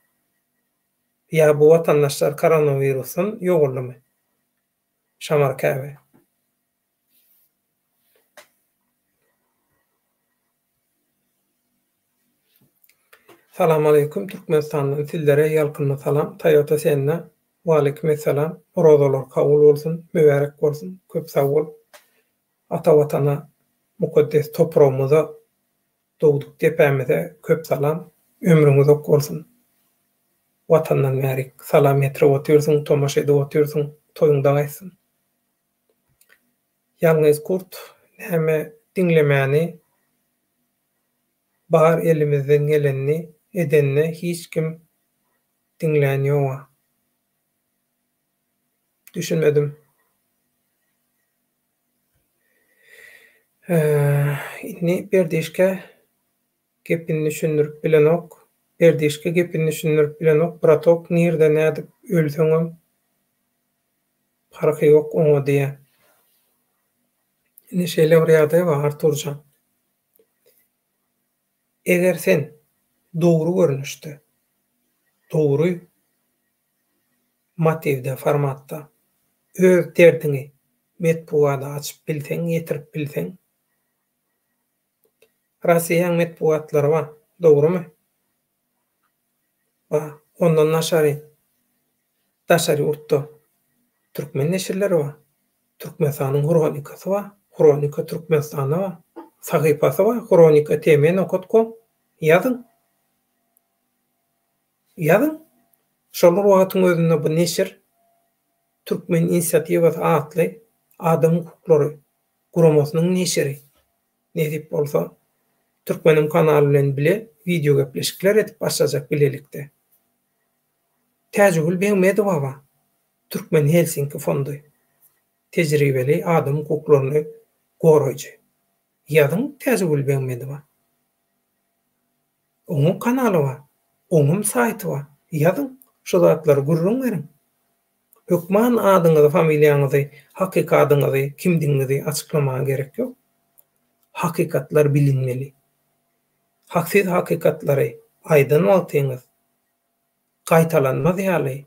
Ýa bu watandaşlar koronawirusdan ýogaldymy? Şamar Käbe. Salam aleýkum Türkmenistandan sizlere ýalkymly salam Toyota Senna. Waleýkim essalam. Orazalar kabul bolsun, mübärek bolsun. Köp sag bol. Ata Watana, mukaddes topragymyza, dogduk depämize köp salam. Ömrüň uzak bolsun. Watandan bärik salam getirip otyrsyň, tomaşa edip otyrsyň, toýuňda gaýtsyn. Ýalňyz Kurt näme diňlemäni bar elimizden gelenini edende hiç kim diňlän ýoga. Düşünmedim. Indi Berdişkä gepini düşündirip bilenok. Berdişkä gepini düşündirip bilenok bratok nirde nädip ölseňem parhy ýok oňa diýýä. Indi şeýle bir ýagdaý bar Arturjan. Eger sen dogry görnüşde, dogry motiwde, formatda öz derdiňi metbugada açyp bilseň, ýetirip bilseň, Rossiýaň metbugatlary bar, dogrumy? Bar. Ondan daşary, daşary ýurtda türkmen neşirleri bar. Türkmenistanyň Hronikasy bar, Hronika Türkmenistanda bar. Sahypasy bar, Hronika tm nokat kom. Ýazyň. Ýazyň. Şol bir wagtyň özünde bu neşir Türkmen inisiatiwasy atly adam hukuklary guramasynyň neşiri. Nesip bolsa, Türkmenim kanaly bilen bile wideogepleşikler edip başlajak bilelikde. Täjigül Begmedowa bar. Türkmen Helsinki fondy. Tejribeli adam hukuklaryny goraýjy. Ýazyň Täjigül Begmedowa. Oňam kanaly bar. Oňam saýty bar. Ýazyň, şu zatlary gürrüň beriň. Hökman adyňyzy, familiýaňyzy, hakyky adyňyzy, kimdigiňizi açyklamaga gerek ýok. Hakykatlar bilinmeli. Hak siz hakykatlary aýdan wagtyňyz gaýtalanmaz ýaly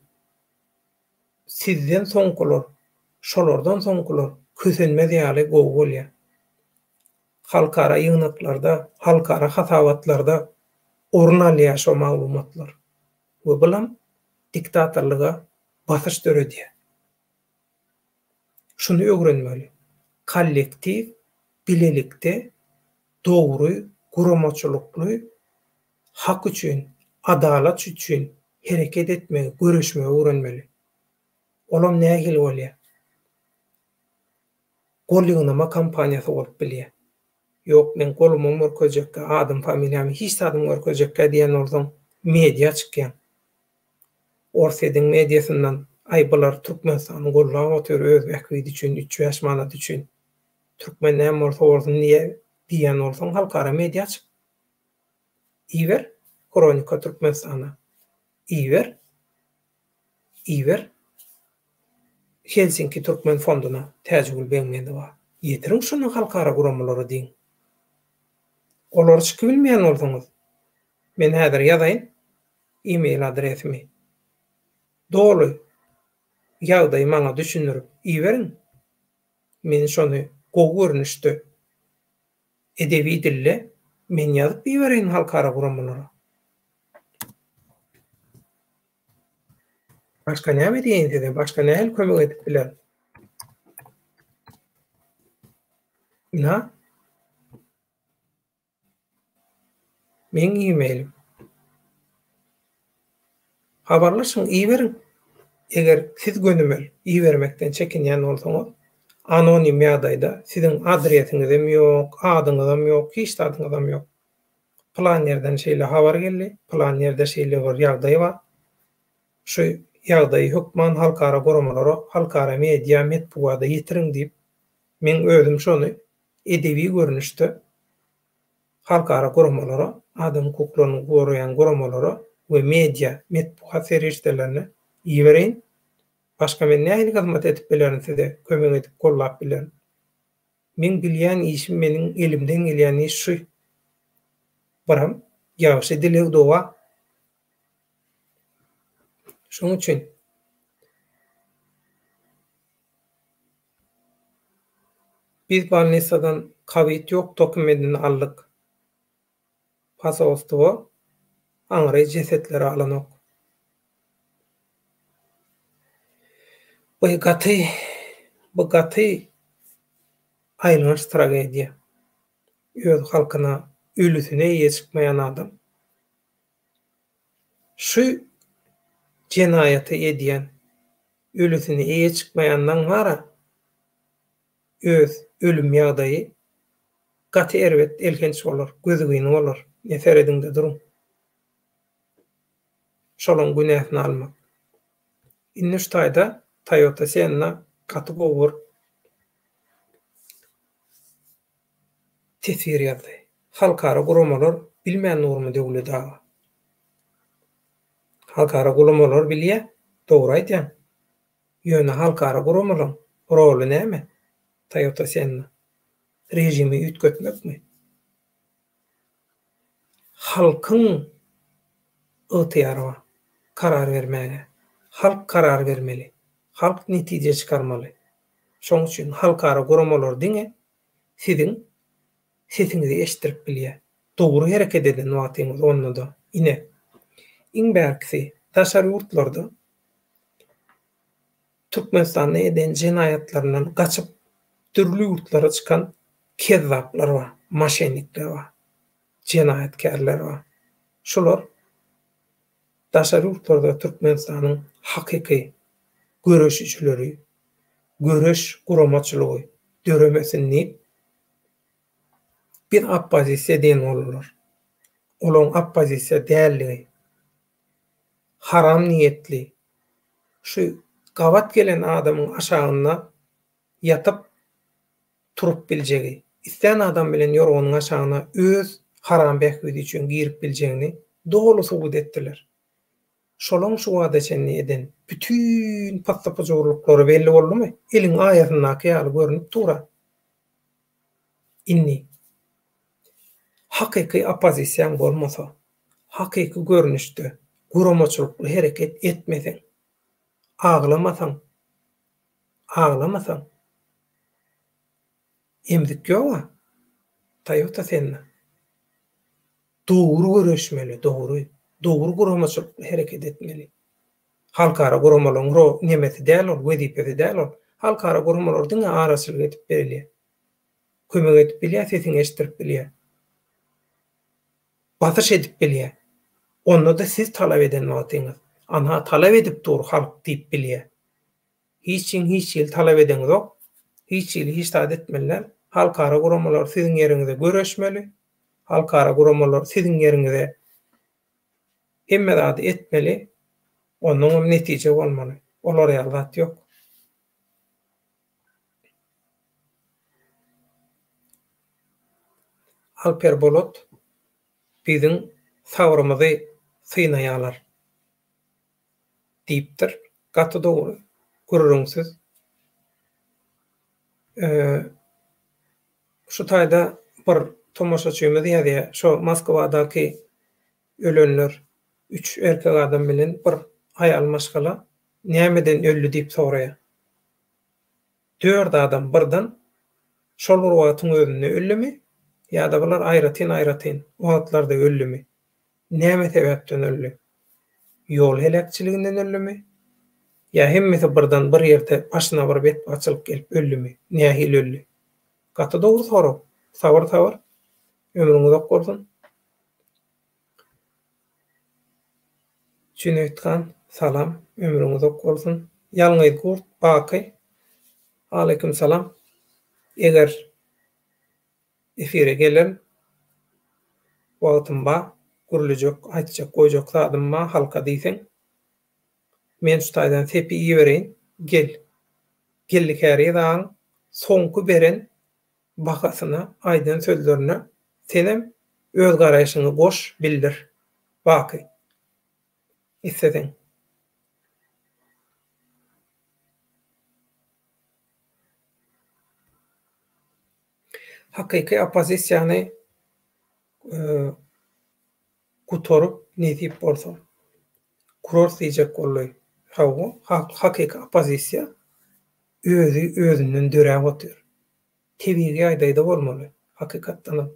sizden soňkular, şolardan soňkular kösenmez ýaly gowy bolýar. Halkara ýygnaklarda, halkara hasabatlarda orun alýar şo maglumatlar. We bulam diktatorlyga basyş döredýär. Şuny öwrenmeli. Kollektiw, bilelikde, dogry, guramaçylykly, hak üçin, adalat üçin hereket etmegi, göreşmegi öwrenmeli. Olam nähili bolýar? Gol ýygnama kampaniýasy bolup bilýär. Ýok, men golumam görkezjekgä, adym, familiýamy, hiç zadymy görkezjekgä diýen bolsaň, media çykýaň. Orsýetiň mediasyndan, aý bular Türkmenistany gollap otyr öz bähbidi üçin, üç-bäş manat üçin. Türkmen näme bolsa bolsun diýe diýýän bolsaň, halkara media çyk. Iber Hronika Türkmenistana. Iber. Iber. Helsinki Türkmen fonduna Täjigül Begmedowa. Ýetiriň şuny halkara guramalara diýiň. Olary çykybilmeýän bolsaňyz, men häzir ýazaýyn e-mail adresimi. Doly ýagdaýy maňa düşündirip iberiň. Men şony gowy görnüşde edebi dilde men ýazyp ibereýin halkara guramalara. Başga näme diýeýin size? Başga nähili kömek edip bilerin? Ynha. Meň e-mailim. Habarlaşyň, iberiň. Eger siz gönümel ibermekden çekinýän bolsaňyz, anonim ýagdaýda siziň adresiňizem ýok, adyňyzam ýok, hiç zadyňyzam ýok. Pylan ýerden şeýle habar geldi, pylan ýerde şeýle bir ýagdaý bar. Şu ýagdaýy hökman halkara guramalara, halkara media, metbugada ýetiriň diýip, meň özüm şony edebi görnüşde halkara guramalara, adam hukuklaryny goraýan guramalara we media, metbugat serişdelerine ibereýin. Başga men nähili hyzmat edip bilerin size, kömek edip, gollap bilerin? Meň bilýän işim meniň elimden gelýän iş şu. Biram ýagşy dileg-doga. Şoň üçin. Biz bolnisadan kowid ýok dokumendini aldyk. Posolstwo aňry jesetleri alanok. Bu gaty, bu gaty aýylganç tragediýa. Öz halkyna, ölüsine eýe çykmaýan adam. Şu jenaýaty edýän, ölüsine eýe çykmaýanlaň bara öz ölüm ýagdaýy gaty erbet, elhenç bolar, gözgyny bolar. Ine serediňde duruň. Şolaň günäsini almak. Indi şu taýda Toyota Senna gaty gowy bir teswir ýazdy. Halkara guramalar bilmän durmy Döwlet aga? Halkara guramalar bilýä, dogry aýdýaň. Ýöne halkara guramalaň roly näme Toyota Senna? Režimi üýtgetmekmi? Halkyň ygtyýary bar karar bermäge. Halk karar bermeli. Halk netije çykarmaly. Şoň üçin halkara guramalar diňe siziň sesiňizi eşitdirip bilýär. Dogry hereket eden wagtyňyz onda-da ine, iň bärkisi daşary ýurtlarda Türkmenistanda eden jenaýatlaryndan gaçyp dürli ýurtlara çykan kezzaplar bar, moşennikler bar, jenaýatkärler bar. Şular daşary ýurtlarda Türkmenistanyň hakyky göreşijileri, göreş guramaçylygy döremesin diýip, biz oppozisiýa diýen boldular. Olaryň oppozisiýa däldigi, haram niýetli, şu gabat gelen adamyň aşagynda ýatyp turup biljegi, islän adam bilen ýorganyň aşagyna öz haram bähbidi üçin girip biljegini doly subut etdiler. Şolaň şu wagta çenli eden bütin pyssy-pyjurlyklary belli boldumy? Eliň aýasyndaky ýaly görnüp dur-a. Indi, hakyky oppozisiýaň bolmasa, hakyky görnüşde guramaçylykly hereket etmeseň, aglamasaň, aglamasaň, emzik ýog-a, Toyota sende. Dogry göreşmeli, dogry. Dogry guramaçylykly hereket etmeli. Halkara guramalaryň ro nemesi däl ol, wezipesi däl ol. Halkara guramalar diňe araçylyk edip berilýär. Kömek edip bilýär, sesiňi eşitdirip bilýär. Basyş edip bilýär. Onda-da siz talap eden wagtyňyz. Anha talap edip dur halk diýip bilýär. Hiç kim hiç hili talap edeňizok. Hiç hili hiç zat etmeli däl. Halkara guramalar siziň ýeriňize göreşmeli. Halkara guramalar siziň ýeriňize hemme zady etmeli. Onnoňam netije bolmaly. Olar ýaly zat ýok. Alper Bolat biziň sabrymyzy synaýalar diýipdir. Gaty dogry. Gürrüňsiz. Şu taýda bir tomaşaçymyz ýazýar, şo Moskwadaky ölenler üç erkek adam bilen bir aýal maşgala nämeden öldi diýip soraýar. Dört adam birden şol bir wagtyň özünde öldümi ýa-da bular aýratyn-aýratyn wagtlarda öldümi? Näme sebäpden öldi? Ýol heläkçiliginden öldümi? Ýa hemmesi birden bir ýerde başyna bir betbagtçylyk gelip öldümi? Nähili öldi? Gaty dogry sorag. Sabyr sabyr. Ömrüň uzak bolsun. Jüneýt han, salam. Ömrüň uzak bolsun. Ýalňyz gurt, Baky. Aleýkum salam. Eger Efire gelerin. Wagtym bar. Gürlejek, aýtjak, goýjak zadym bar halka diýseň. Men şu taýdan sepi ibereýin. Gel. Geldi Käriz agaň soňky beren bahasyna, aýdan sözlerine senem öz garaýşyňy goş, bildir. Baky. Isleseň. Hakyky oppozisiýany gutaryp nesip bolsa gurarys diýjek boldy. Hawa, hakyky oppozisiýa özi özünden döräp otyr. Tebigy ýagdaýda bolmaly hakykatdanam.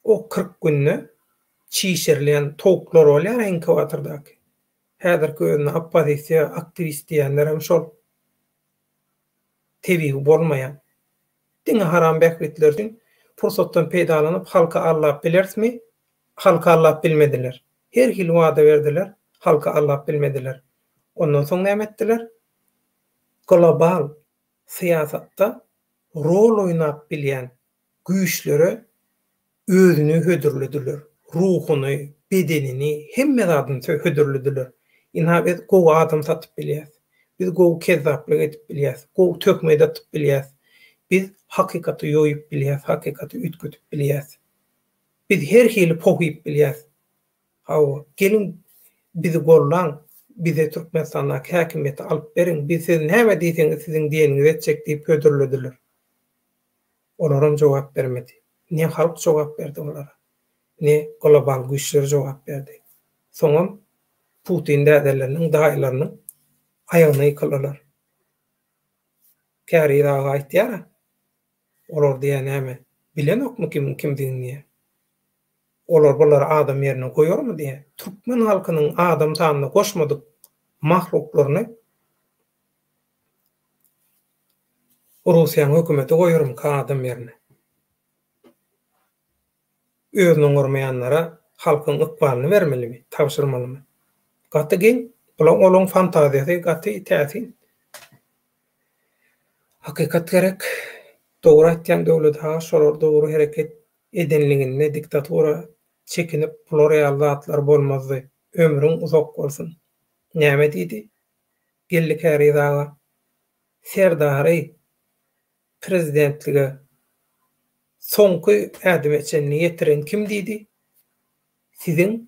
O 40 günde çişirilýän towuklar bolýar inkubatordaky. Häzirki özüne oppozisiýa, aktiwist diýýänlerem şol. Tebigy bolmaýan. Diňe haram bähbitler üçin pursatdan peýdalanyp halky aldap bilerismi? Halky aldap bilmediler. Her hili wada berdiler, halky aldap bilmediler. Ondan soň näme etdiler? Global syýasatda rol oýnap bilýän güýçlere özüni hödürlediler. Ruhuny, bedenini, hemme zadyny hödürlediler. Ynha biz gowy adam satyp bilýäs. Biz gowy kezzaplyk edip bilýäs. Gowy töhmet atyp bilýäs. Biz hakykaty ýoýup bilýäs, hakykaty üýtgedip bilýäs. Biz her hili poh iýip bilýäs. Hawa, geliň bizi gollaň, bize Türkmenistandaky häkimiýeti alyp beriň, biz siz näme diýseňiz siziň diýeniňizi etjek diýip hödürlediler. Olaram jogap bermedi. Ne halk jogap berdi olara, ne global güýçler jogap berdi. Soňam Putin dädeleriniň, daýylarynyň aýagyna ýykyldylar. Käriz aga aýtýar-a, olar diýýär näme, bilenokmy kimiň kimdigini diýýär. Olar bulary adam ýerine goýarmy diýýär. Türkmen halkynyň adam sanyna goşmadyk mahluklaryny Russiýanyň hökümeti goýarmyka adam ýerine? Özüni oňarmaýanlara halkyň ykbalyny bermelimi, tabşyrmalymy? Gaty geň, bulaň olaň fantaziýasy gaty täsin. Hakykat gerek. Dogry aýtýaň Döwlet aga şolar dogry hereket edenliginde diktatura çekinip bular ýaly zatlar bolmazdy. Ömrüň uzak bolsun. Näme diýdi? Geldi Käriz aga Serdary prezidentlige soňky ädime çenli ýetiren kim diýdi? Siziň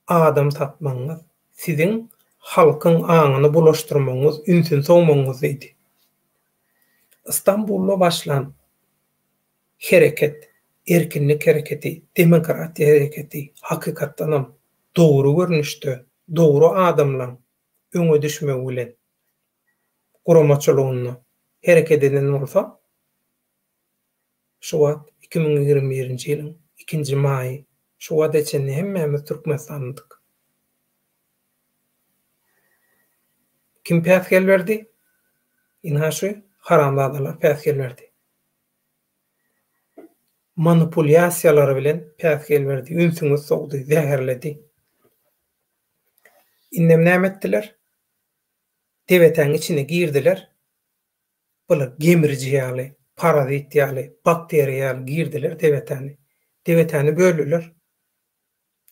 adam satmagyňyz, siziň halkyň aňyny bulaşdyrmagyňyz, ünsüni sowmagyňyz diýdi. Istanbulda başlan hereket, erkinlik hereketi, demokratiýa hereketi hakykatdanam dogry görnüşde, dogry adamlaň öňe düşmegi bilen guramaçylygynda hereket eden bolsa, şu wagt 2021-nji ýylyň ikinji maýy, şu wagta çenli hemmämiz Türkmenistandadyk. Kim päsgel berdi? Ynha şu haramzadalar päsgel berdi. Manipulýasiýalary bilen päsgel berdi, ünsüňizi sowdy, zäherledi. Indem näme etdiler? Debetäň içine girdiler. Bular gemiriji ýaly, parazit ýaly, bakteriýa ýaly girdiler debetäni. Debetäni böldüler.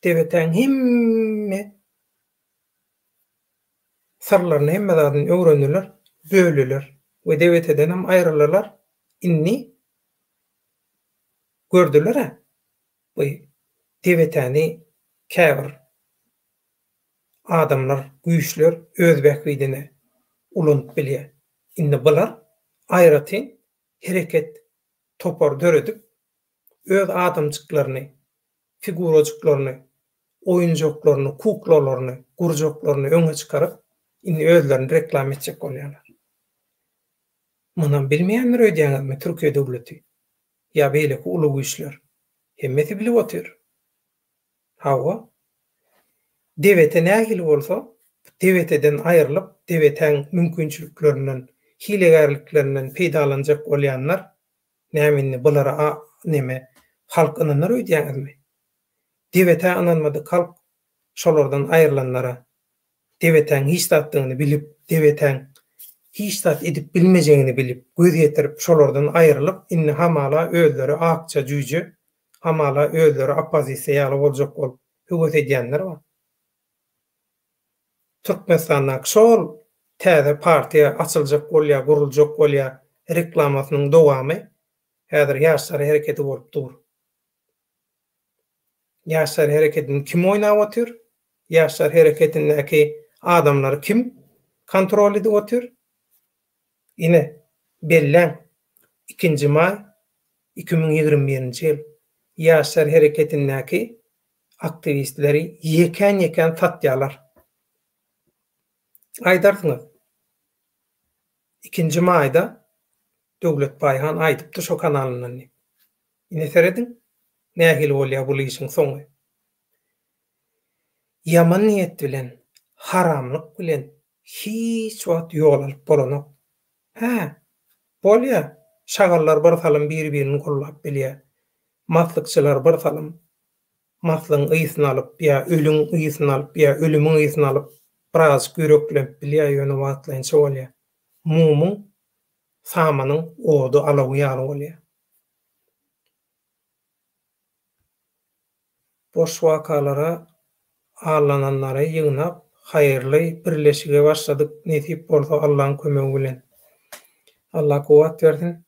Debetäň hemme syrlaryny, hemme zadyny öwrendiler, böldüler we debeteden hem aýryldylar. Indi gördüler-ä, bu debetäni käbir adamlar, güýçler öz bähbidine ulanyp bilýär. Indi bular aýratyn hereket topar döredip, öz adamjyklaryny, figurajyklaryny, oýunjaklaryny, kuklalaryny, gurjaklaryny öňe çykaryp, indi özlerini reklama etjek bolýarlar. Munam bilmeýändir öýdýäňizmi Türkiýe döwleti ýa beýleki uly güýçler? Hemmesi bilip otyr. Hawa. Debete nähili bolsa, debeteden aýrylyp, debetäň mümkinçiliklerinden, hilegärliklerinden peýdalanjak bolýanlar, näme indi bulara a neme, halk ynanar öýdýäňizmi? Debetä ynanmadyk halk şolardan aýrylanlara debetäň hiç zatdygyny bilip, debetäň hiç zat edip bilmejegini bilip, göz ýetirip, şolardan aýrylyp, indi hamala özleri akja jüýje, hamala özleri oppozisiýa ýaly boljak bolup höwes edýänler bar. Türkmenistandaky şol täze partiýa açyljak bolýar, guruljak bolýar reklamasynyň dowamy häzir Ýaşlar hereketi bolup dur. Ýaşlar hereketini kim oýnap otyr? Ýaşlar hereketindäki adamlary kim kontrol edip otyr? Ine, belläň, ikinji maý 2021-nji ýyl Ýaşlar hereketindäki aktiwistleri ýekän-ýekän satýarlar. Aýdarsyňyz, ikinji maýda Döwlet Baýhan aýdypdy şo kanalyndan diýip. Ine serediň, nähili bolýar bul işiň soňy. Ýaman niýet bilen. Haramlyk bilen hiç wagt ýol alyp bolanok. Hä, bolýa, şagallar bir salym bir-birini gollap bilýä. Maslykçylar bir salym maslygyň ysyny alyp ýa ölüň ysyny alyp ýa ölümiň ysyny alyp birazjyk ýüreklenip bilýä, ýöne wagtlaýynça bolýa. Mumyň samanyň ody alawy ýaly bolýa. Boş wakalara aldananlary ýygnap haýyrly birleşige başladyk nesip bolsa Allaň kömegi bilen. Alla kuwwat bersin.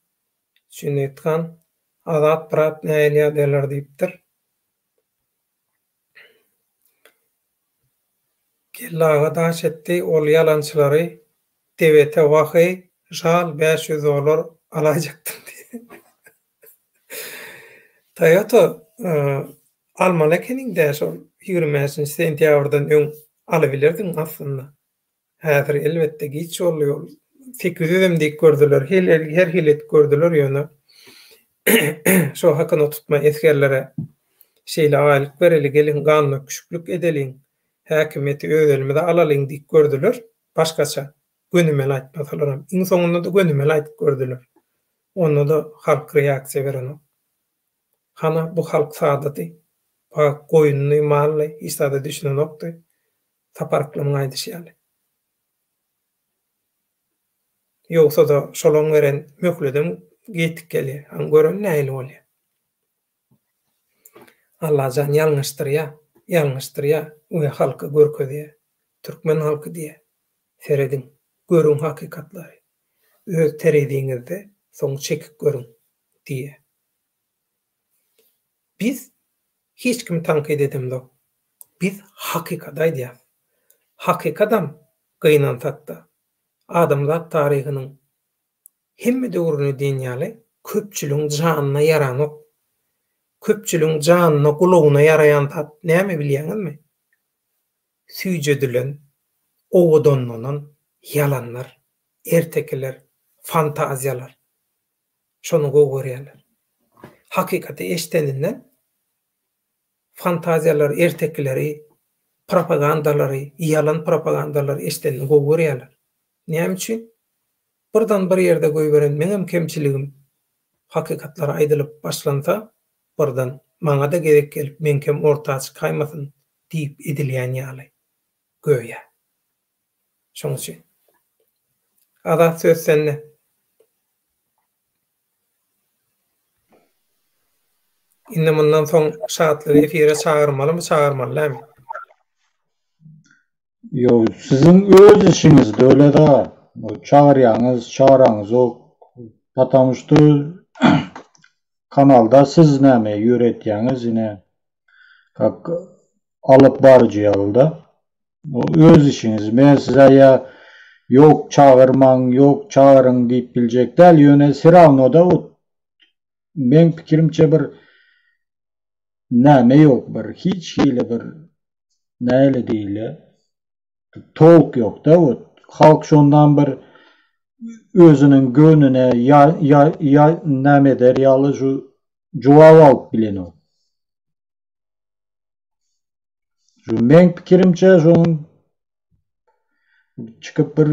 Jüneýit han Azat brat nähili ýagdaýlar diýipdir. Geldi aga daş etdi ol ýalançylary debete waheý žal 500 dollar alaýjakdym diýdi. Toyota almaly ekeniň-dä şol 25-nji sentýabrdan öň alybilerdiň aslynda. Häzir elbetde giç boldy ol 800 em diýip gördüler her hili edip gördüler ýöne şo hakyna tutma esgerlere şeýle aýlyk bereli geliň gandöküşiklik edeliň häkimiýeti öz elimize alalyň diýip gördüler başgaça gönümel aýtmasalaram iň soňunda-da gönümel aýdyp gördüler. Onda-da halk reaksiýa berenok. Hana bu halk sadady. Pak goýundy, mally, hiç zada düşünenokdy. Sapar yklymyň aýdyşy ýaly. Ýogsa-da şolaň beren möhledem ýetik gelýär. Hany gören nähili bolýar. Allajan ýalňyşdyrýar, ýalňyşdyrýar we halka görkezýär. Türkmen halky diýýär. Serediň, görüň hakykatlary. Öz tereziňizde soň çekip görüň diýýär. Biz hiç kimi tankyt edemzok. Biz hakykaty aýdýas. Hakykadam gynansakda adamzat taryhynyň hemme döwründe diýen ýaly köpçüligiň janyna ýaranok. Köpçüligiň janyna, gulagyna ýaraýan zat näme bilýäňizmi? Süýjedilen, owadanlanan ýalanlar, ertekiler, fantaziýalar. Şony gowy görýärler. Hakykaty eşideninden fantaziýalary, ertekileri, propagandalary, ýalan propagandalary eşidenini gowy görýärler. Näme üçin? Birden bir ýerde goýberen meňem kemçiligim hakykatlar aýdylyp başlansa, birden maňa-da gezek gelip meňkem orta çykaýmasyn diýip edilýän ýaly. Göýä. Şoň üçin. Azat söz sende. Indi mundan soň Şatlygy efire çagyrmalymy, çagyrmaly dälmi? Ýok, siziň öz işiňiz Döwlet aga. Çagyrýaňyz, çagyraňyzok. Потому что kanalda siz näme ýöretýäňiz ine как alyp baryjy ýalyda. O öz işiňiz. Men size ýa ýok çagyrmaň, ýok çagyryň diýip biljek däl, ýöne serawnoda ot meň pikirimçe bir näme ýok bir hiç hili bir näle diýilýär tolk ýokda ot halk şondan bir özüniň göwnüne ýa ýa ýa näme eder ýaly şu jogap alyp bilenok. Şu meň pikirimçe şonuň çykyp bir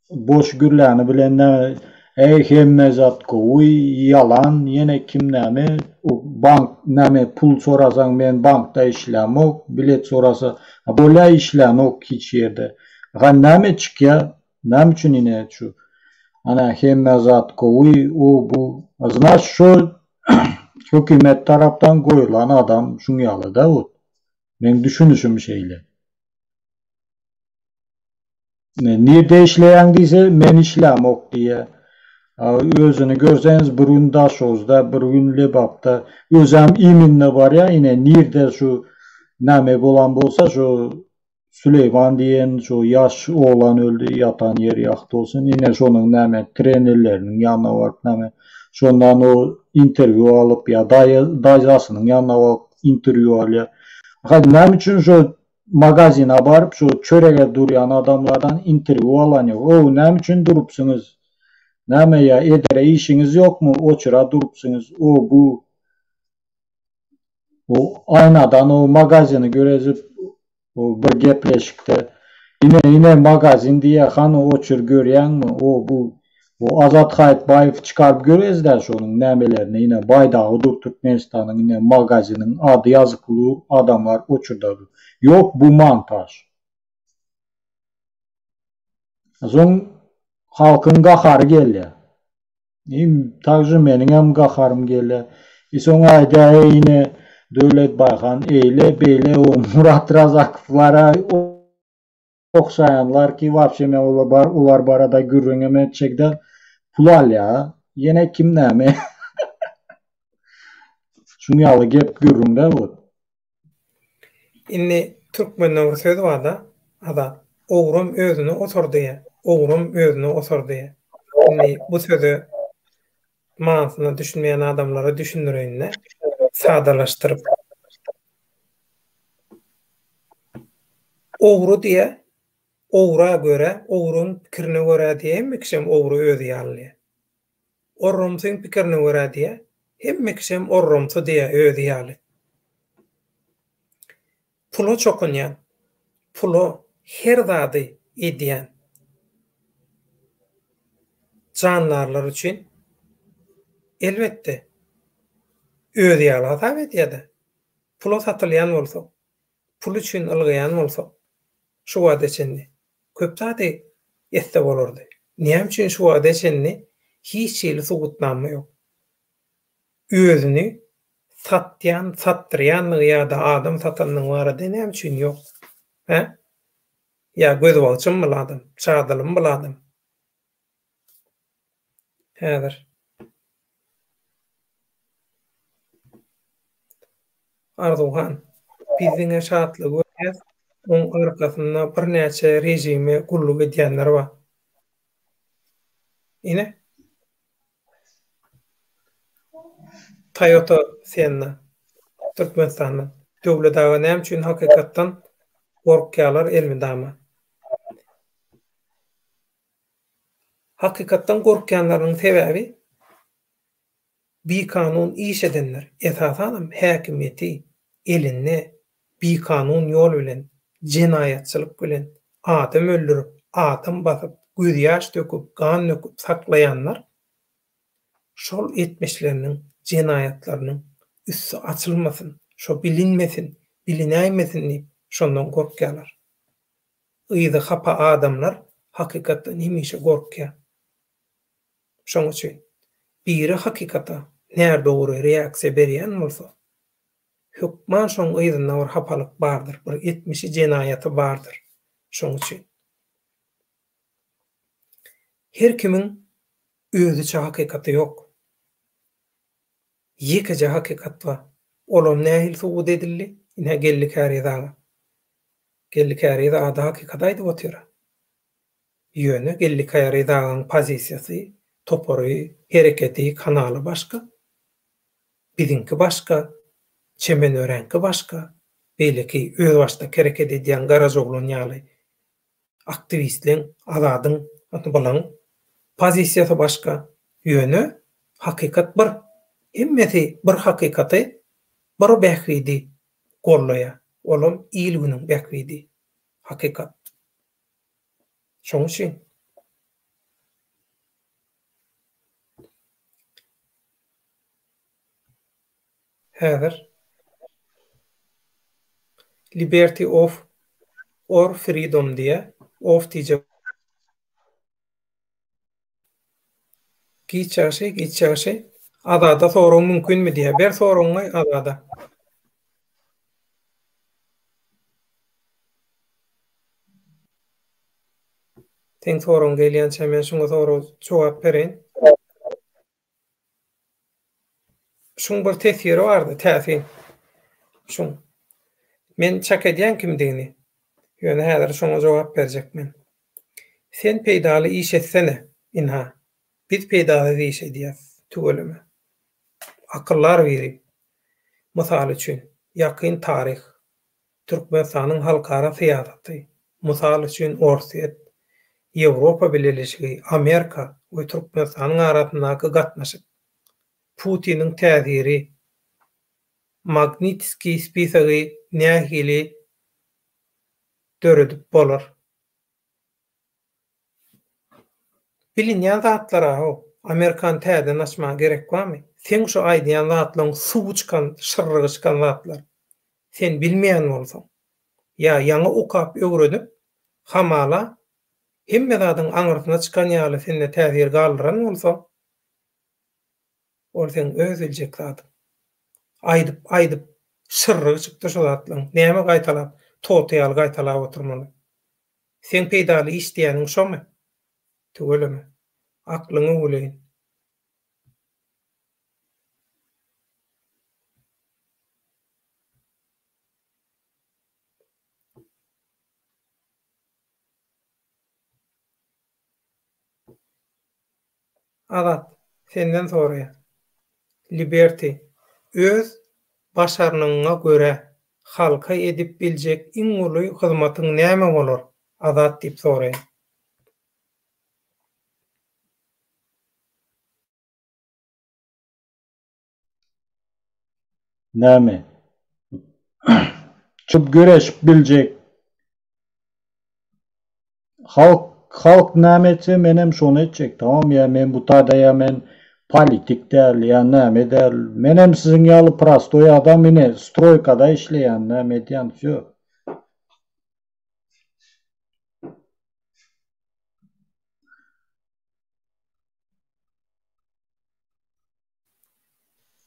boş gürläni bilen näme eý hemme zat gowy ýalan ýene kim näme bank näme pul sorasaň men bankda işlämok bilet sorasa bolýa işlänok hiç ýerde ha näme çykýa näme üçin ine şu ana hemme zat gowy o bu znaç şo hökümet tarapdan goýulan adam şuň ýaly-da ot. Meň düşünişim şeýle. Nirde işleýäň diýse, men işlämok diýýär. Özüni görseňiz bir gün Daşoguzda, bir gün Lebapda, özem iminne barýar, ine nirde şu näme bolan bolsa şu Süleýman diýen şu ýaş oglan öldi, ýatan ýeri ýagty bolsun. Ine şonuň näme trenerleriniň ýanyna baryp näme şondan o interwýu alyp ýa daýy daýzasynyň ýanyna baryp interwýu alýar. Ha näme üçin şo magazine baryp şo çörege durýan adamlardan interwýu alan ýok. O näme üçin durupsyňyz? Näme ýa edere işiňiz ýokmy oçura durupsyňyz? O bu O aýnadan o magazini görezip. O bir gepleşikde ine ine magazin diýýär, hany oçur görýäňmi, o bu o Azat Haýytbaýew çykaryp görezdä şonuň nämelerini ine baýdagy dur Türkmenistanyň ine magaziniň ady ýazykly dur adamlar oçurda dur. Ýok bu montaž. Soň halkyň gahary gelýär. Im takže meniňem gaharym gelýär. I soň aýdýar eý ine Döwlet Baýhan eýle beýle o Murat Razakowlara ogşaýanlar ki wapşe men olar bar olar barada gürrüňem etjek däl. Pul alýar. Ýene kim näme. Şuň ýaly gep gürrüň-dä bu. Indi türkmende bir söz barda Azat, Ogram özüne osar diýýär, ogram özüne osar diýýär. Indi bu söze manysyna düşünmeýän adamlara düşündireýin-de, sadalaşdyryp. Ogry diýýär, ogra görä, ogryň pikirine görä diýýär, hemme kişem ogry özi ýaly diýýär. Orramsyň pikirine görä diýýär. Hemme kişem orramsy diýýär özi ýaly. Pula çokunýan, pula her zady edýän jandarlar üçin elbetde özi ýaly hasap edýär-de. Pula satylýan bolsak, pul üçin ylgaýan bolsak şu wagta çenli Köp zady etse bolardy. Näme üçin şu wagta çenli hiç hili subutnama ýok? Özüni satýan, satdyrýandygy ýa-da adam satandygy barada näme üçin ýok? Hä? Ýa gözbagçymy bul adam, çadylymy bul adam? Häzir. Arzuwhan, Biz diňe şatlygy görýäs, oň arkasynda birnäçe režime gulluk edýänler bar. Ine. Toyota Senna, Türkmenistandan. Döwlet aga näme üçin hakykatdan gorkýarlar elmydama? Hakykatdan gorkýanlarynyň sebäbi bikanun iş edenler, esasanam häkimiýeti elinde bikanun ýol bilen, jenaýatçylyk bilen adam öldürip, adam basyp, gözýaş döküp, gan döküp saklaýanlar şol etmişleriniň, jenaýatlarynyň üsti açylmasyn, şo bilinmesin, bilinäýmesin diýip şondan gorkýarlar. Yzy hapa adamlar hakykatdan hemişe gorkýar. Şoň üçin biri hakykata nädogry reaksiýa berýän bolsa, hökman şoň yzynda bir hapalyk bardyr, bir etmişi jenaýaty bardyr. Şoň üçin her kimiň özüçe hakykaty ýok. Ýekeje hakykat bar. Olam nähili subut edildi? Ine Geldi Käriz aga. Geldi Käriz ada hakykaty aýdyp otyr. Ýöne Geldi Käriz agaň pozisiýasy, topary, hereketi, kanaly başga. Biziňki başga, Çemen Öräňki başga, beýleki özbaşdak hereket edýän Garajaoglan ýaly aktiwistleň, Azadyň, bulaň pozisiýasy başga. Ýöne hakykat bir. Hemmesi bir hakykaty, bir bähbidi gollaýar. Olam il-günüň bähbidi. Hakykat. Şoň üçin. Häzir Liberty of or freedom diýýär. Of diýjek. Giç ýagşy, giç ýagşy. Azada sorag mümkinmi diýýär. Ber soragyňy Azada. Seň soragyň gelýänçä men şuňa sorag jogap bereýin. Şuň bir teswiri bardy, täsin. Şuň. Men çak edýän kimdigini. Ýöne häzir şoňa jogap berjek men. Sen peýdaly iş etsene, ynha. Biz peýdasyz iş edýäs, tüweleme. Akyldar biri. Mysal üçin, ýakyn taryh. Türkmenistanyň halkara syýasaty, mysal üçin, Orsýet, Ýewropa Bileleşigi, Amerika we Türkmenistanyň arasyndaky gatnaşyk, Putiniň täsiri, Magnitskiý spisogy nähili. döredip bolar. Bilinýän zatlar-a-how, Amerikany täzeden açmaga gerek barmy? Seň şu aýdýan zatlaryň suwy çykan, şyrrygy çykan zatlar. Sen bilmeýän bolsaň, ýa ýaňy okap öwrenip, hamala, hemme zadyň aňyrsyna çykan ýaly sende täsir galdyran bolsa, ol seň öz biljek zadyň. Aýdyp, aýdyp, şyrrygy çykdy şo zatlaryň. Näme gaýtalap, toty ýaly gaýtalap oturmaly? Seň peýdaly iş diýýäniň şomy? Tüweleme. Aklyňy öwüleýin. Azat, senden soraýan. Liberty, öz başarnygyňa görä, halka edip biljek iň uly hyzmatyň näme bolar, Azat diýip soraýan. Näme? Çyp göreşip biljek. Halk halk näme etse menem şony etjek tamam ýa men bu taýda ýa men politik däl ýa näme däl menem siziň ýaly prostoý adam ine stroýkada işleýän näme edýän wsýo.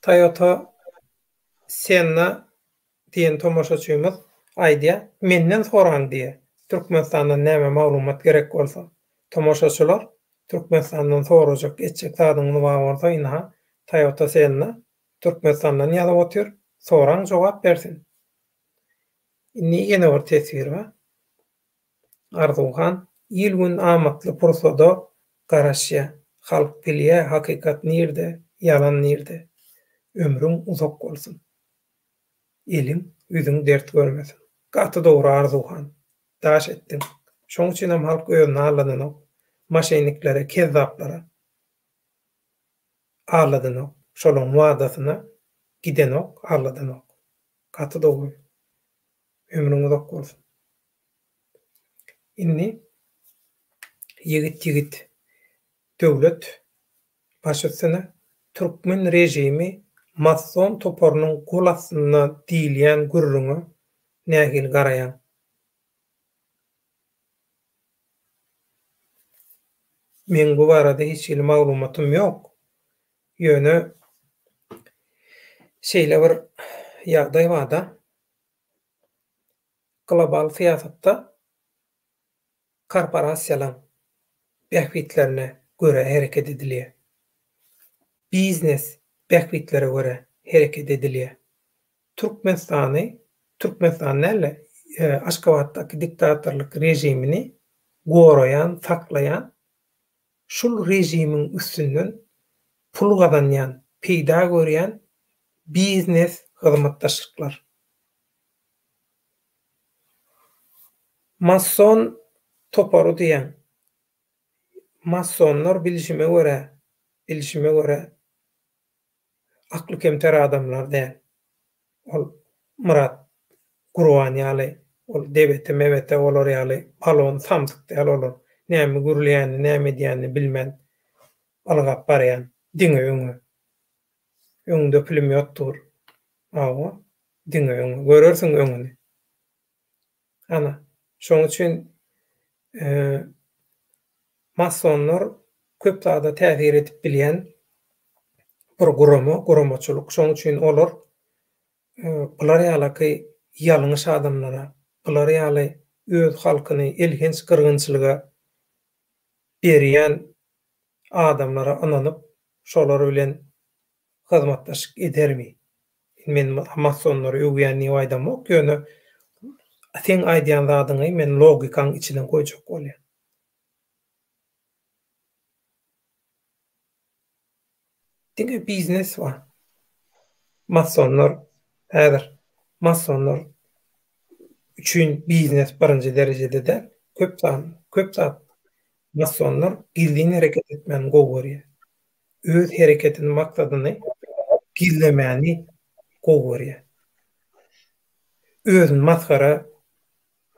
Toyota Senna diýen tomaşaçymyz aýdýar, menden soraň diýýär, Türkmenistandan näme maglumat gerek bolsa. Tomaşaçylar, Türkmenistandan sorajak, etjek zadyňyz bar bolsa, ynha, Toyota Senna Türkmenistandan ýazyp otyr, soraň jogap bersin. Indi ýene bir teswir bar. Arzuwhan, il-gün amatly pursada garaşýa. Halk bilýä hakykat nirde, ýalan nirde. Ömrüň uzak bolsun. Eliň, ýüzüň dert görmesin. Gaty dogry Arzuwhan. Daş etdiň. Şoň üçinem halk özüni aldadanok. Maşenniklere, kezzaplara aldadanok. Şolaň wadasyna gidenok, aldadanok. Gaty dogry. Ömrüň uzak bolsun. Indi ýigit ýigit döwlet baş üstüne türkmen režimi masson toparynyň gol astynda diýilýän gürrüňe nähili garaýaň? Meň bu barada hiç hili maglumatym ýok. Ýöne şeýle bir ýagdaý barda. Global syýasatda korporasiýalaň bähbitlerine görä hereket edilýär. Biznes bähbitlere görä hereket edilýär. Türkmenistany, Türkmenistany däl-de, Aşgabatdaky diktatorlyk režimini goraýan, saklaýan, şul režimiň üstünden pul gazanýan, peýda görýän biznes hyzmatdaşlyklar. Mason topary diýýäň. Masonlar bilşime görä, bilşime görä akly kemter adamlar däl. Ol Myrat Gurban ýaly, ol debete mebete olar ýaly balon samsyk däl olar. Näme gürleýänini, näme edýänini bilmän ylgap barýan diňe öňe. Öňde pulemýot dur. Hawa, diňe öňe. Görersiň öňüni. Ana, şoň üçin masonlar köp zada täsir edip bilýän bir gurama, guramaçylyk. Şoň üçin olar bular ýalaky ýalňyş adamlara, bular ýaly öz halkyny elhenç gyrgynçylyga berýän adamlara ynanyp, şolar bilen hyzmatdaşlyk edermi? Men masonlary öwýän diýip aýdamok, ýöne seň aýdýan zadyňy men logikaň içine goýjak bolýan. Diňe biznes bar. Masonlar häzir masonlar üçin biznes birinji derejede däl. Köp san, köp zat. Masonlar gizlin hereket etmäni gowy görýär. Öz hereketini maksadyny gizlemäni gowy görýär. Özüni masgara.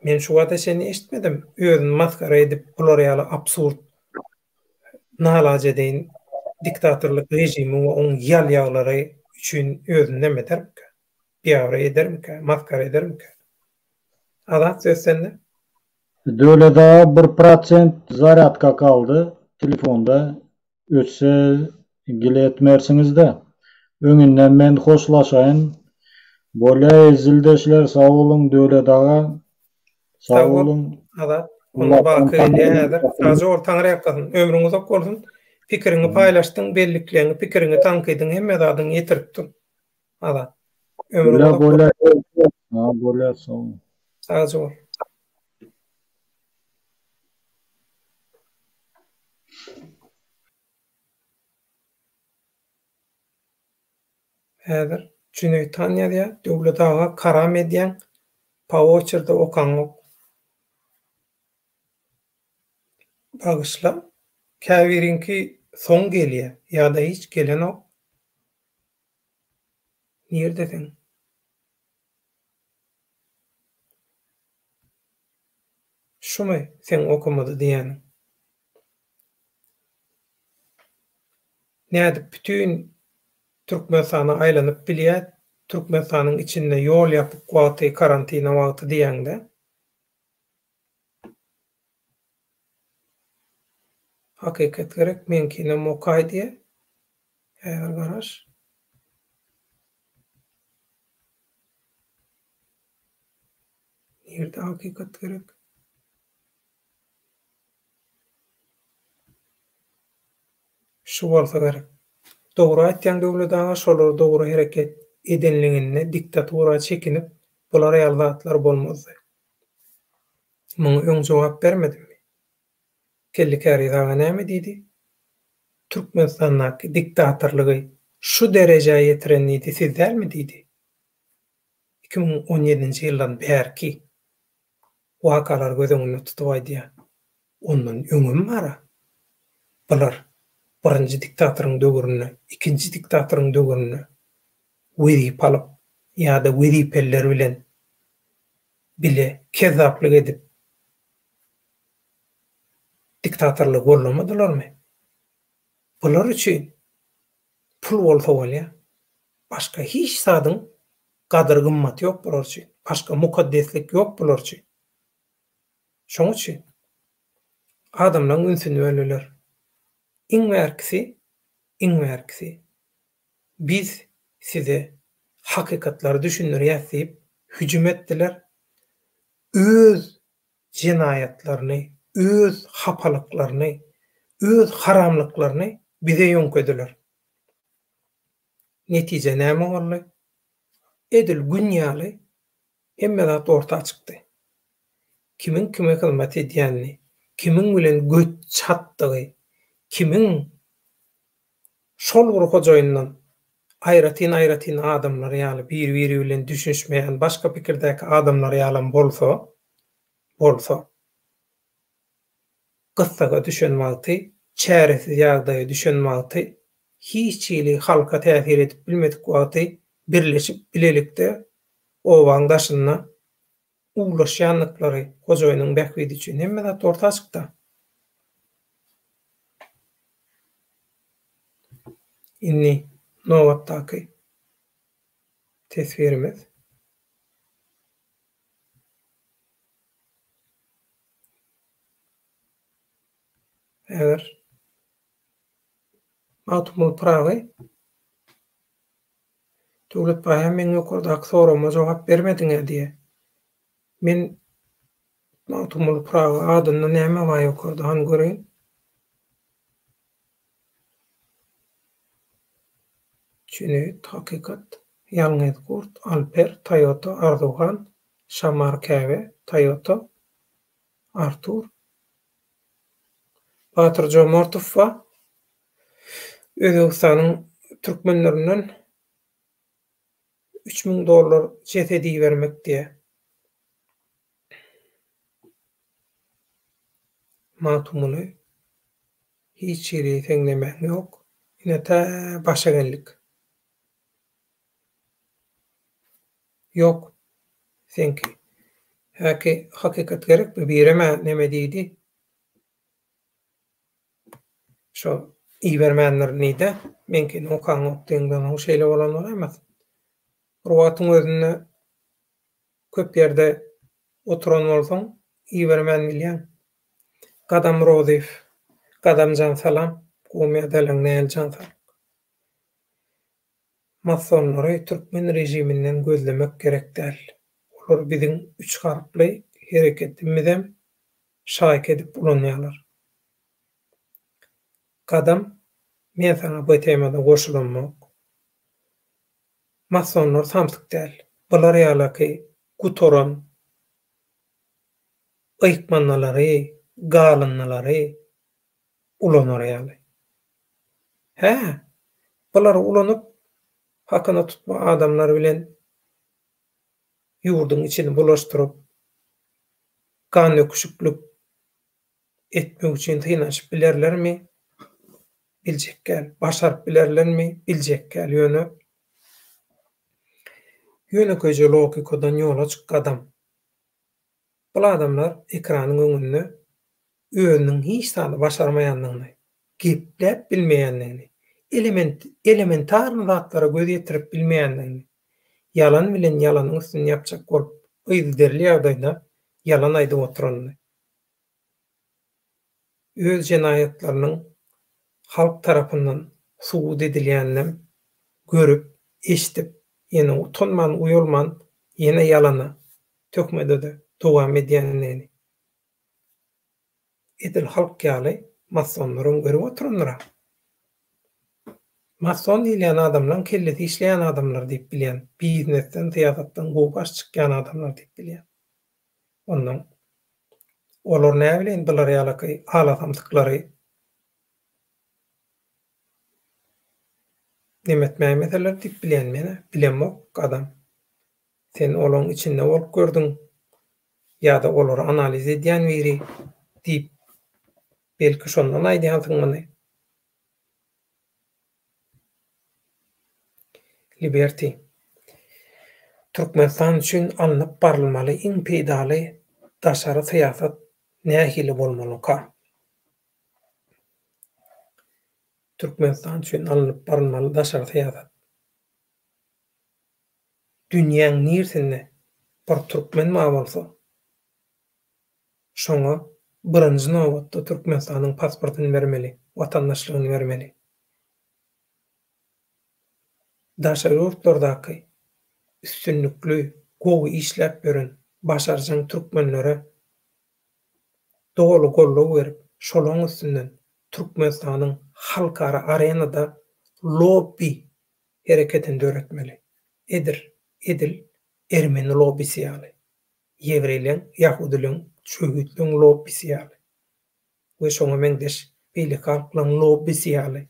Men şu wagta çenli eşitmedim, özüni masgara edip bular ýaly absurd nalajedeýin diktatorlyk režimi we oň ýal-ýaglary üçin özüni neme edermikä? Biabraý edermikä? Masgara edermikä? Azat söz sende. Döwlet aga bir prosent zarýadka galdy telefonda öçse gile etmersiňizde. Öňünden men hoşlaşaýyn. Bolýa eziz ildeşler sag boluň Döwlet aga sag boluň. Azat. Onda baky gelýär häzir. Sagja bol Taňry ýalkasyn. Ömrüň uzak bolsun. Pikiriňi paýlaşdyň, bellikleňi, pikiriňi, tankydyňy hemme zadyňy ýetirip dur. Azat. Ömrüň uzak bolsun. Bolýa sag bol. Sagja bol. Häzir Jüneýit han ýazýar, Döwlet aga karam edýäň, pa oçerde okaňok. Bagyşla, käbiriňki soň gelýä ýa-da hiç gelenok. Nirde sen? Şumy seň okamady diýýäniň? Nädip bütin Türkmenistana aýlanyp bilýä, Türkmenistanyň içinde ýol ýapyk wagty, karantina wagty diýýäňdä? Hakykat gerek, meňkinem okaý diýýä. Häzir garaş. Nirde hakykat gerek? Şu bolsa gerek. Dogry aýtýaň Döwlet aga şolar dogry hereket edenliginde diktatura çekinip bular ýaly zatlar bolmazdy. Muňa öň jogap bermedimmi? Kelli Käriz aga näme diýdi? Türkmenistandaky diktatorlygy şu derejä ýetiren diýdi siz dälmi diýdi. 2017-nji ýyldan bärki wakalary göz öňünde tutup aýdýar. Ondan öňem bar-a. Bular birinji diktatoryň döwründe, ikinji diktatoryň döwründe wezipe alyp ýa-da wezipeliler bilen bile kezzaplyk edip diktatorlygy gollamadylarmy? Bular üçin pul bolsa bolýar. Başga hiç zadyň gadyr-gymmaty ýok bular üçin. Başga mukaddeslik ýok bular üçin. Şoň üçin adamlaryň ünsüni böldüler. Iň bärkisi, iň bärkisi biz size hakykatlary düşündirýäs diýip hüjüm etdiler. Öz jenaýatlaryny, öz hapalyklaryny, öz haramlyklaryny bize ýöňkediler. Netije näme boldy? Edil gün ýaly hemme zat orta çykdy. Kimiň kime hyzmat edýänini, kimiň bilen göt çatdygy, kimiň şol bir hojaýyndan aýratyn-aýratyn adamlar ýaly bir-biri bilen düşünişmeýän başga pikirdäki adamlar ýalam bolsa, bolsa, gyssaga düşen wagty, çäresiz ýagdaýa düşen wagty, hiç hili halka täsir edip bilmedik wagty birleşip bilelikde obaň daşynda uwlaşýandyklary hojaýynyň bähbidi üçin hemme zat orta çykda. Indi nobatdaky teswirimiz. Häzir Magtymguly Pyragy Döwlet baýa meň ýokardaky soragyma jogap bermediň-ä diýýä. Men Magtymguly Pyragy adynda näme bar ýokarda hany göreýin. Jüneýit, Hakykat, Ýalňyz gurt, Alper, Toyota, Arzuwhan, Şamar Käbe, Toyota, Artur. Batyr Jomortow bar. Özbegistanyň türkmenlerinden 3000 dollar jesedi ibermek diýýär. Magtymguly, hiç hili seň nemäň ýok. Ine tä başa geldik. Ýok, seňki. Häki hakykat gerekmi birem-ä neme diýdi. Şo ibermändir nide, meňkini okaňok diýeňden soň şeýle bolan bolaýmasyn. Bir wagtyň özünde köp ýerde oturan bolsaň ibermän bilýäň. Gadam Rozyýew Gadamjan salam, gowmy ýagdaýlaň nähili jan saglyk. Masonlary türkmen režiminden gözlemek gerek däl. Olar biziň üç harply hereketimizem şaýka edip ulanýarlar. Gadam, men saňa bu temada goşulamok. Masonlar samsyk däl. Bular ýalaky gutaran ykmandalary, galyndylary ulanar ýaly. Hä, bulary ulanyp, hakyna tutma adamlar bilen ýurduň içini bulaşdyryp, gandöküşiklik etmek üçin synanyşyp bilerlermi? Biljek däl. Başaryp bilerlermi? Biljek däl. Ýöne ýönekeýje logikadan ýola çyk gadam. Bul adamlar ekranyň öňünde özüniň hiç zady başarmaýandygyny, gepläp bilmeýändigini, element elementarny zatlara göz ýetirip bilmeýändigini, ýalan bilen ýalanyň üstüni ýapjak bolup yzygiderli ýagdaýda ýalan aýdyp oturanyny, öz jenaýatlarynyň halk tarapyndan subut edilýäninem görüp, eşidip, ýene utanman, uýalman ýene ýalana, töhmede-de dowam edýändigini edil halk ýaly masonlaram görüp oturandyr-a. Mason diýilýän adamlaň kellesi işleýän adamlar diýip bilýän, biznesden, syýasatdan gowy baş çykýan adamlar diýip bilýän. Ondan olar näbileýin bular ýalaky ala samsyklary neme etmäýmeseler diýip bilýän men-ä. Bilemok adam. Sen olaň içinde bolup gördüň ýa-da olary analiz edýän biri diýip belki şondan aýdýansyň muny. Liberty. Türkmenistan üçin alnyp barylmaly iň peýdaly daşary syýasat nähili bolmalyka? Türkmenistan üçin alnyp barylmaly daşary syýasat. Dünýäň nirsinde bir türkmen bar bolsa, şoňa birinji nobatda Türkmenistanyň pasportyny bermeli, watandaşlygyny bermeli. Daşary ýurtlardaky üstünlikli, gowy işläp ýören başarjaň türkmenlere doly goldaw berip, şolaň üstünden Türkmenistanyň halkara arenada lobbi hereketini döretmeli. Edir, edil ermeni lobbisi ýaly. Ýewreýleň, ýahudylaň, jöhitleň lobbisi ýaly we şoňa meňzeş beýleki halklaryň lobbisi ýaly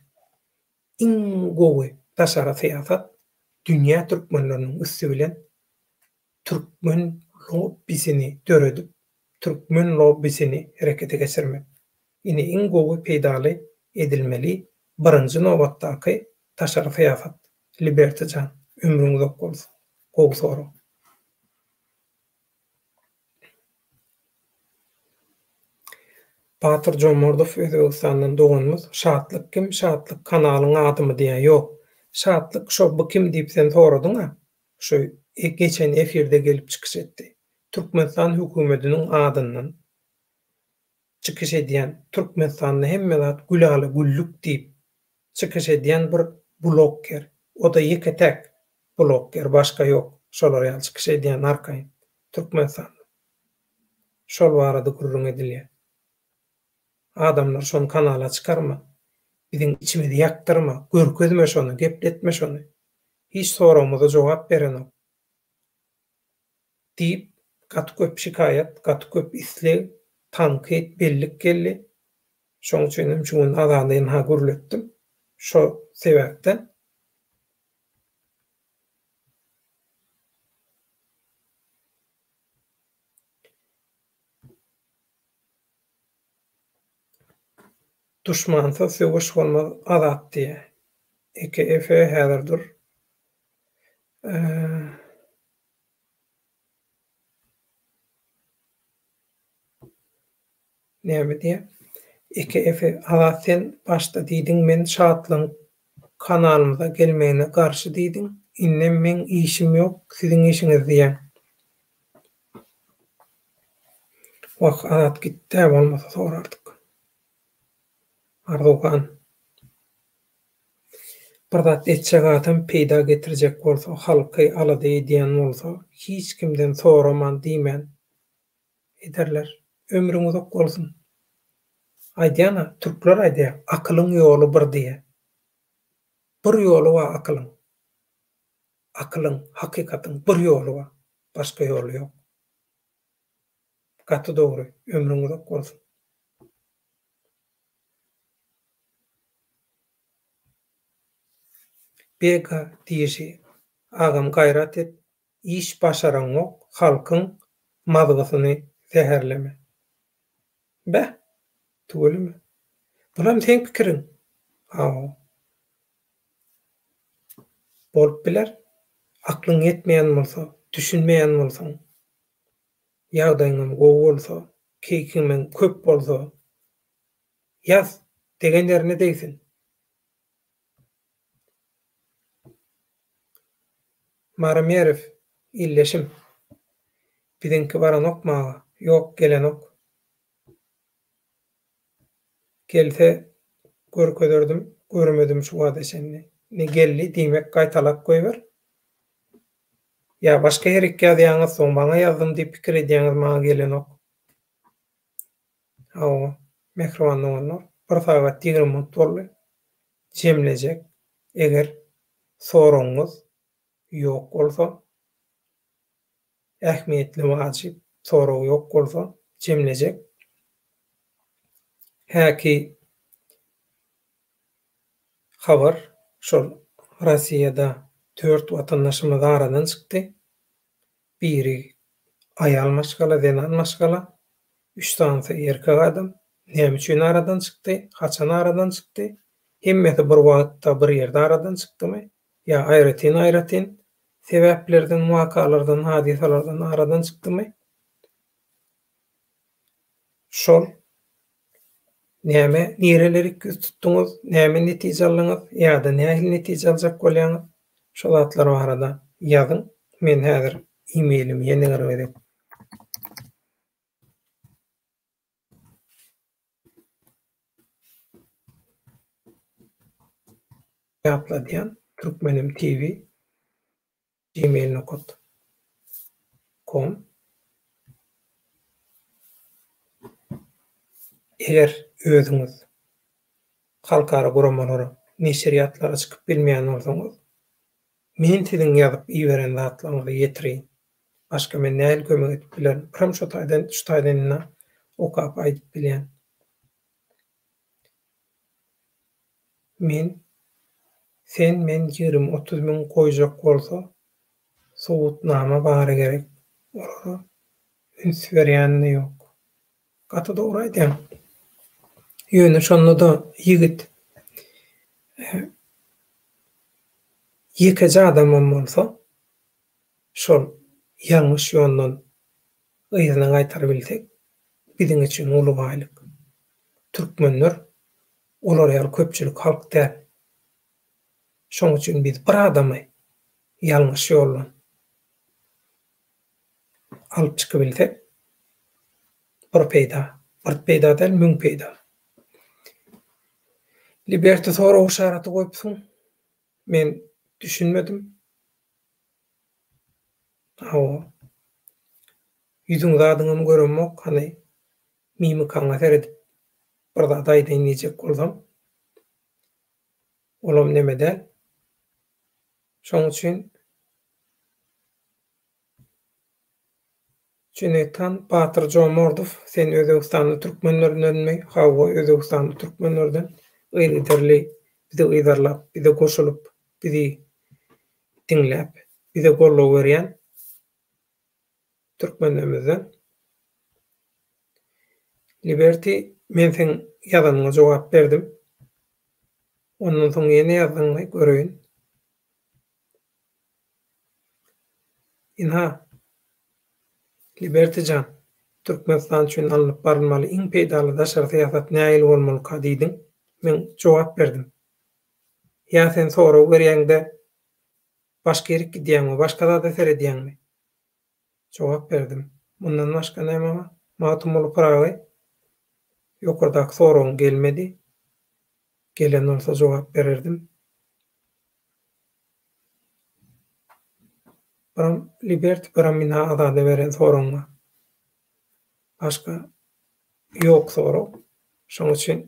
iň gowy daşary syýasat dünýä türkmenleriniň üsti bilen türkmen lobbisini döredip, türkmen lobbisini herekete geçirmek. Ine iň gowy peýdaly edilmeli birinji nobatdaky daşary syýasat. Liberty jan, ömrüň uzak bolsun. Gowy sorag. Batyr Jomardow Özbegistandan doganymyz Şatlyk kim Şatlyk kanalyň adymy diýä ýok Şatlyk şo bu kim diýip sen soradyňa şu geçen efirde gelip çykyş etdi Türkmenistan hökümediniň adyndan çykyş edýän Türkmenistanda hemme zat gülala güllük diýip çykyş edýän bir blogger oda ýeke täk blogger başga ýok şolar ýaly çykyş edýän arkaýyn Türkmenistanda şol barada gürrüň edilýär adamlar şony kanala çykarma biziň içimizi ýakdyrma görkezme şony gepletme şony hiç soragymyza jogap berenok Diýip, gaty köp şikaýat, gaty köp isleg, tankyt, bellik geldi. Şoň üçin hem şu gün Azady ynha gürletdim. Şo sebäpden. Duşmansyz söweş bolmaz Azat diýýär. Eke Efe häzir dur. Näme diýýär? Eke Efe, Azat sen başda diýdiň men Şatlygyň kanalymyza gelmegine garşy diýdiň, indem meň işim ýok siziň işiňiz diýýäň. Wah Azat gitdä bolmasa sorardyk. Arzuwhan. Bir zat etjek adam peýda getirjek bolsa halky alada edýän bolsa hiç kimden soraman diýmän ederler. Ömrüň uzak bolsun. Aýdýan-a, türkler aýdýar, akylyň ýoly bir diýýär. Bir ýoly bar akylyň. Akylyň, hakykatyň bir ýoly bar. Başga ýoly ýok. Gaty dogry. Ömrüň uzak bolsun. Bega diýişi, agam gaýrat et, Iş başaraňok halkyň mazgysyny zäherleme. Beh! Tüweleme. Bulam seň pikiriň. Hawa. Bolup biler. Aklyň ýetmeýän bolsa, düşünmeýän bolsaň, ýagdaýyňam gowy bolsa, keýkiňem köp bolsa, ýaz, degen ýerine degsin. Mary Merew, ildeşim. Biziňki baranok maga. Ýok, gelenok. Gelse görkezerdim, görmedim şu wagta çenli. Ine geldi, diýmek gaýtalap goýber. Ýa başga ýerik ýazýaňyz, soň maňa ýazdym diýip pikir edýäňiz, maňa gelenok. Hawa, mähriban doganlar, bir sagat 20 minut boldy. Jemlejek, eger soragyňyz ýok bolsa, ähmiýetli wajyp sorag ýok bolsa, jemlejek. Häki habar şol Rossiýada dört watandaşymyz aradan çykdy. Biri aýal maşgala, zenan maşgala, üç sanysy erkek adam. Näme üçin aradan çykdy? Haçan aradan çykdy? Hemmesi bir wagtda, bir ýerde aradan çykdymy? Ýa aýratyn-aýratyn sebäplerden, wakalardan, hadysalardan aradan çykdymy? Şol näme, nirelerik ýüz tutduňyz, näme netije aldyňyz ýa-da nähili netije aljak bolýaňyz? Şo zatlar barada ýazyň. Men häzir e-mailimi ýene bir gezek. Ýatladýan, Türkmenim TV. Gmail nokat kom Eger özüňiz halkara guramalara, neşirýatlara çykyp bilmeýän bolsaňyz, men siziň ýazyp iberen zatlaryňyzy ýetireýin. Başga men nähili kömek edip bilerin? Birem şo taýdan, şu taýdan indi okap aýdyp bilýän. Men, sen men 20-30 müň goýjak bolsa subutnama bary gerek olara üns berýände ýok. Gaty dogry aýdýaň. Ýöne şonda-da ýigit ýekeje adamam bolsa şol ýalňyş ýoldan yzyna gaýtarybilsek biziň üçin uly baýlyk. Türkmenler olar ýaly köpçülik halk däl. Şoň üçin biz bir adamy ýalňyş ýoldan alyp çykybilsek bir peýda, bir peýda däl, müň peýda. Liberty sorag yşaraty goýupsyň. Men düşünmedim. Hawa. Ýüzüň zadyňam göremok, hany mimikaňa seredip bir zat aýdaýyn diýjek bolsam, olam neme däl. Şoň üçin Jüneýthan Batyr Jomordow sen Özbegistanly türkmenlerdenmi? Hawa, Özbegistanly türkmenlerden. Yzygiderli bizi yzarlap, bize goşulyp, bizi diňläp, bize goldaw berýän türkmenlerimizden. Liberty, men seň ýazanyňa jogap berdim. Ondan soň ýene ýazdyňmy, göreýin. Ynha, Liberty jan. Türkmenistan üçin alnyp barylmaly iň peýdaly daşary syýasat nähili bolmalyka diýdiň. Men jogap berdim. Ýa sen sorag berýäňde başga ýerik gidýäňmi, başga zada seredýäňmi? Jogap berdim. Mundan başga näme bar? Magtymguly Pyragy, Ýokardaky soragyň gelmedi. Gelen bolsa jogap bererdim. Biram Liberty biram ina Azada beren soragyň bar. Başga ýok sorag. Şoň üçin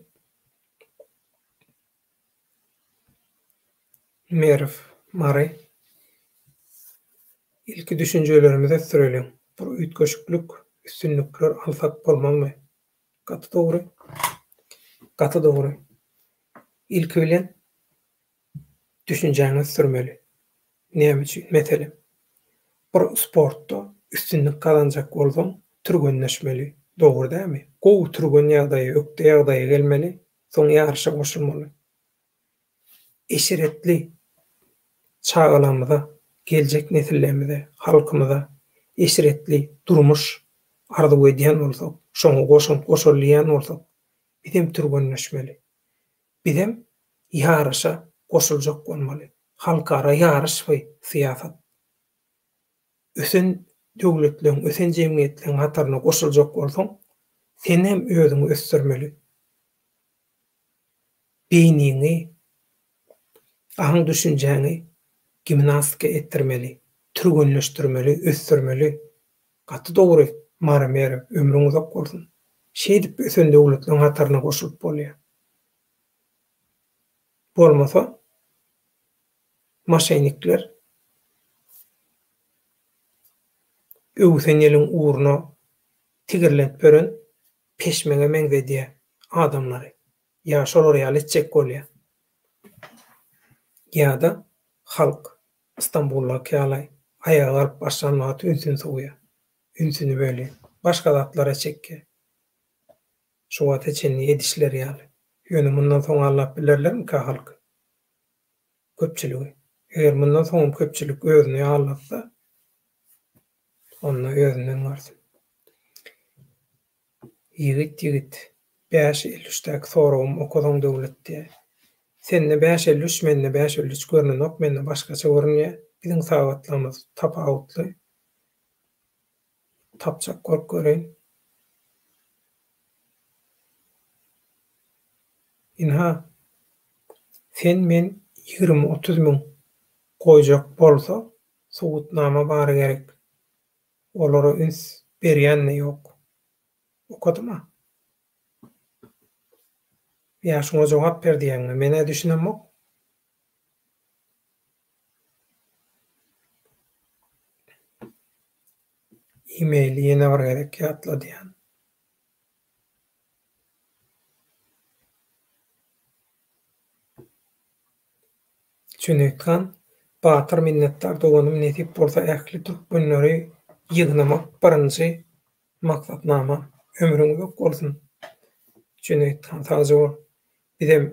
Merw, Mary. Ilki düşünjelerimizi ösdüreliň. Bir üýtgeşiklik, üstünlikler alsak bolmazmy? Gaty dogry. Gaty dogry. Ilki bilen düşünjäňi ösdürmeli. Näme üçin? Meselem, bir sportda üstünlik gazanjak bolsaň, türgenleşmeli. Dogry dälmi? Gowy türgen ýagdaýa, ökde ýagdaýa gelmeli, soň ýaryşa goşulmaly. Eşretli çagalarymyza, geljek nesillerimize, halkymyza eşretli durmuş arzuw edýän bolsak, şoňa goşant goşaly diýýän bolsak, bizem türgenleşmeli. Bizem ýaryşa goşuljak bolmaly. Halkara ýaryş we syýasat. Ösen döwletleriň, ösen jemgyýetleriň hataryna goşuljak bolsaň, sen hem özüňi ösdürmeli. Beýniňi, aň-düşünjäňi gimnastika etdirmeli, türgenleşdirmeli, ösdürmeli. Gaty dogry, Mary Merw, ömrüň uzak bolsun. Şeýdip ösen döwletleriň hataryna goşulyp bolýar. Bolmasa, maşennikler öwsen ýeliň ugruna tigirlenip ýören peşmege meňzedýär adamlary. Ýa şolar ýaly etjek bolýar. Ýa-da halk Stambuldaky ýaly aýaga galyp başlan wagty ünsüni sowýar. Ünsüni bölýär. Başga zatlara çekýär. Şu wagta çenli edişleri ýaly. Ýöne mundan soň aldap bilerlermikä halky? Köpçüligi. Eger mundan soňam köpçülik özüni aldatsa, onda özünden görsün. Ýigit ýigit. Bäş 53-däki soragym okasaň Döwlet diýýär. Sende bäş 53 mende bäş 53 görnenok mende başgaça görünýär. Biziň sagatlarymyz tapawutly. Tapjak bolup göreýin. Ynha, sen men 20-30 müň goýjak bolsa subutnama bary gerek. Olara üns berýän-de ýok. Okadyma? Ýa şuňa jogap ber diýýäňmi? Men-ä düşünemok. E-maili ýene bir gezek ýatladýan. Jüneýt han, Batyr minnetdar doganym nesip bolsa ähli türkmenleri ýygnamak birinji maksatnama. Ömrüň uzak bolsun Jüneýt han sagja bol. Bizem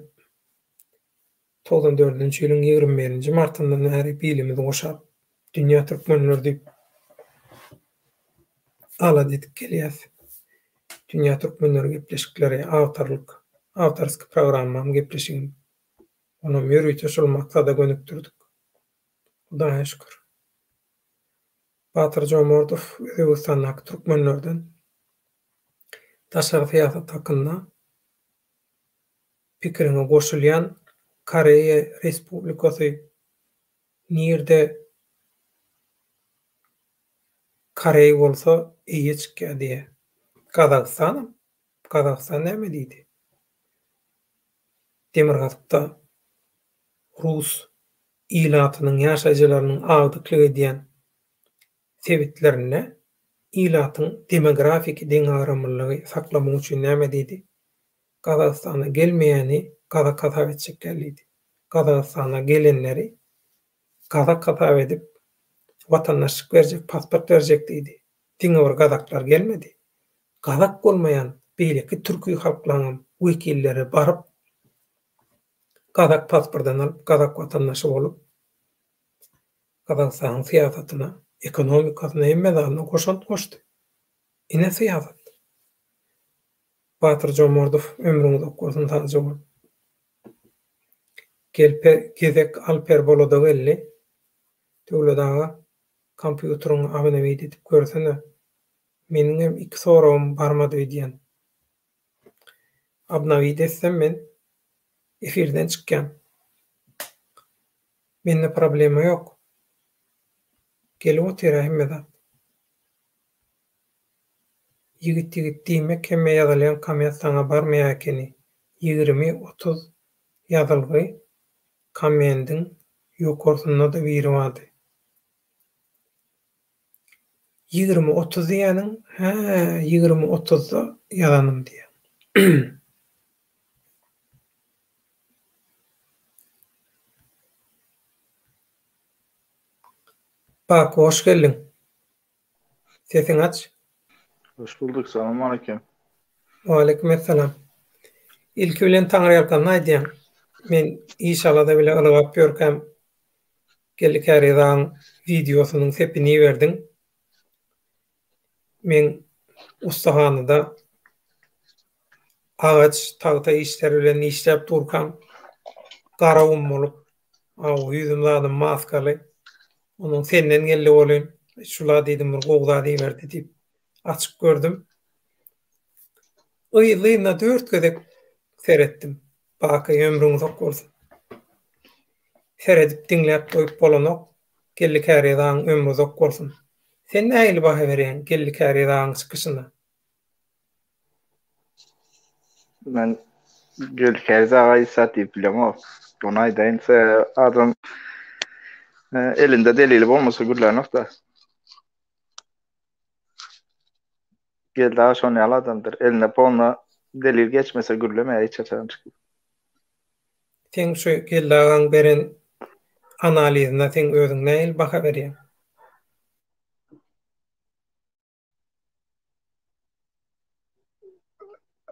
94-nji ýylyň 21-nji martyndan bäri bilimizi goşap Dünýä türkmenleri diýip alada edip gelýäs. Dünýä türkmenleri gepleşikleri awtorlyk awtorskiý programmam gepleşigim. Onam ýörite şol maksada gönükdirdik. Hudaýa şükür. Batyr Jomardow Özbegistandaky türkmenlerden daşary syýasat hakynda pikiriňe goşulýan Koreýa Respublikasy nirde koreý bolsa eýe çykýar diýýär. Gazagystanam? Gazagystan näme diýdi? Demirgazykda rus ilatynyň ýaşaýjylarynyň agdyklyk edýän sebitlerinde ilatyň demografiki deňagramlylygy saklamak üçin näme diýdi? Gazagystana gelmeýäni gazak hasap etjek däl diýdi. Gazagystana gelenleri gazak hasap edip, watandaşlyk berjek, pasport berjek diýdi. Diňe bir gazaklar gelmedi. Gazak bolmaýan beýleki türki halklaryňam wekilleri baryp, gazak pasportyny alyp, gazak watandaşy bolup, Gazagystanyň syýasatyna, ekonomikasyna, hemme zadyna goşant goşdy. Ine syýasat. Batyr Jomardow ömrüň uzak bolsun sagja bol. Gelpe gezek Alper Bolada geldi. Döwlet aga kompýuteriňi obnowit edip görsene. Meniňem iki soragym barmady öýdýän. Obnowit etsem men efirden çykýan. Mende problema ýok. Gelip otyra hemme zat. Ýigit ýigit diýmek hemme ýazylýan komment saňa barmaýa ekeni 20 30 ýazylgy kommendiň ýokarsynda-da biri bardy. 20 30 diýýäniň hä 20 otuzda ýazanym diýýäň. Baky hoş geldiň. Sesiňi aç. Hoş bulduk, salam aleýkum. Waleýkim essalam. Ilki bilen Taňryýalkanyny aýdýan. Men iş alada bile ylgap ýörkäm Geldi Käriz agaň wideosynyň sepini iberdiň. Men ussahanada agaç, tagta işleri bilen işläp durkam garagum bolup, aw ýüzüm zadym maskaly. Onuň senden geldi welin, şula diýdim bir gowy zat iberdi diýip açyp gördüm. Yzly-yzyna dört gezek seretdim. Baky ömrüň uzak bolsun. Seredip diňläp doýup bolanok. Geldi Käriz agaň ömri uzak bolsun. Sen nähili baha berýäň Geldi Käriz agaň çykyşyna? Men Geldi Käriz aga hiç zat diýip bilemok. Ony aýdaýyn, sebäbi adam elinde delili bolmasa gürlänok-da. Geldi aga şon ýaly adamdyr. Eline polna delil geçmese gürlemeýär hiç haçan çykyp. Seň şu Geldi agaň beren analizine seň özüň nähili baha berýäň?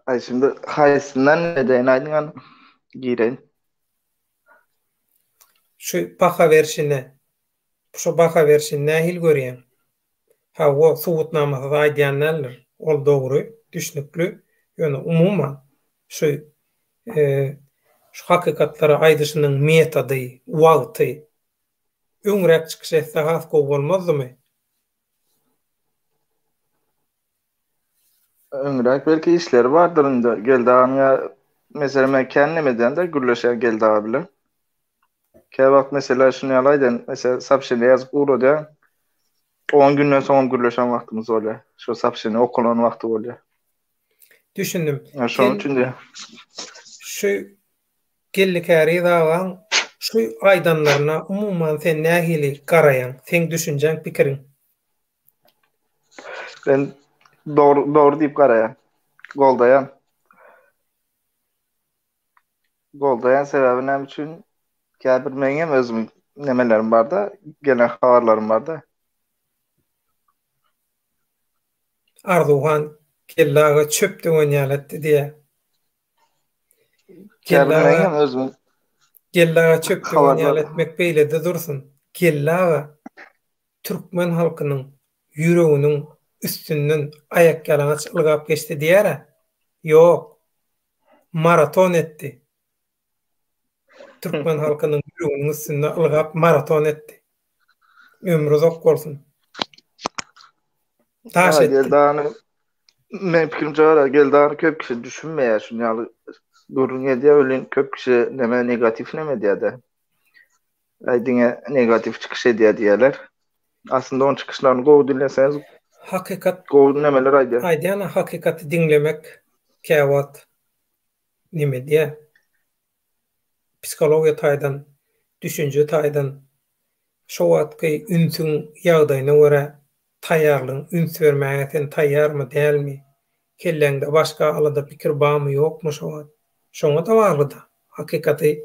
Aý şimdi haýsyndan edeýin aýdyň hany gireýin. Şu baha berşine şu baha berşini nähili görýäň? Hawa subutnamasyz aýdýan däldir. Ol dogry, düşnükli. Ýöne umuman şu şu hakykatlary aýdyşynyň metody, wagty öňräk çykyş etse has gowy bolmazdymy? Öňräk belki işleri bardyr indi. Geldi aganyň ýa meselem men kän neme edýän-de gürleşýän Geldi aga bilen. Käwagt mesela şuny ýaly aýdaýyn, mesela soobşeniýe ýazyp ugradýan. On günden soňam gürleşen wagtymyz bolýar. Şo soobşeniýe okalan wagty bolýar. Düşündim. Ýa şonuň üçin diýýän. Şu Geldi Käriz agaň şu aýdanlaryna umuman sen nähili garaýaň? Seň düşünjäň, pikiriň? Men dogry dogry diýip garaýan. Goldaýan. Goldaýan sebäbi näme üçin? Käbir meň hem özüm nemelerim barda, gelen habarlarym barda. Arzuwhan Geldi aga çöp döwen ýaly etdi diýýär. Geldi aga Geldi aga çöp döwen ýaly etmek beýlede dursun. Geldi aga türkmen halkynyň ýüreginiň üstünden aýakýalaňaç ylgap geçdi diýer-ä. Ýok. Maraton etdi. Türkmen halkynyň ýüreginiň üstünde ylgap maraton etdi. Ömri uzak bolsun. Daş etdi. Geldi agany men pikirimçe görä Geldi agany köp kişi düşünmeýär şuny ýaly gürrüň edýär welin köp kişi neme negatiw neme edýär-de. Aý diňe negatiw çykyş edýär diýýärler. Aslynda onuň çykyşlaryny gowy diňleseňiz hakykat gowy nemeler aýdýar. Aýdýan hakykaty diňlemek käwagt neme edýär? Psihologiýa taýdan, düşünje taýdan şo wagtky ünsüň ýagdaýyna görä taýýarlygyň üns bermäge sen taýýarmy dälmi, kelläňde başga alada pikir barmy ýokmy şo wagt şoňa-da baglyda hakykaty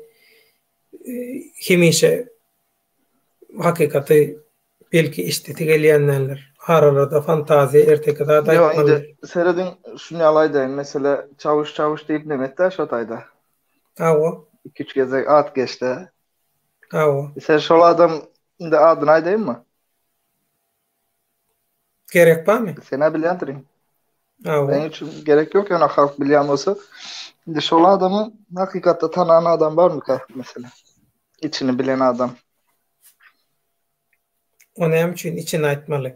hemişe hakykaty belki eşdesi gelýän däldir aralarda fantaziýa erteki zat Ýok indi aýtmaly. serediň şuny ýaly aýdaýyn mesele çawuş çawuş diýip neme etdä şo taýda. Hawa. Iki üç gezek at geçdä. Hawa. Sen şol adam indi adyny aýdaýynmy? Gerek barmy? Sen-ä bilýändirin. Meň üçin gerek ýok, ýöne halk bilýän bolsa, indi şol adamy hakykatda tanan adam barmyka, meselem? Içini bilen adam. O näme üçin içini aýtmaly?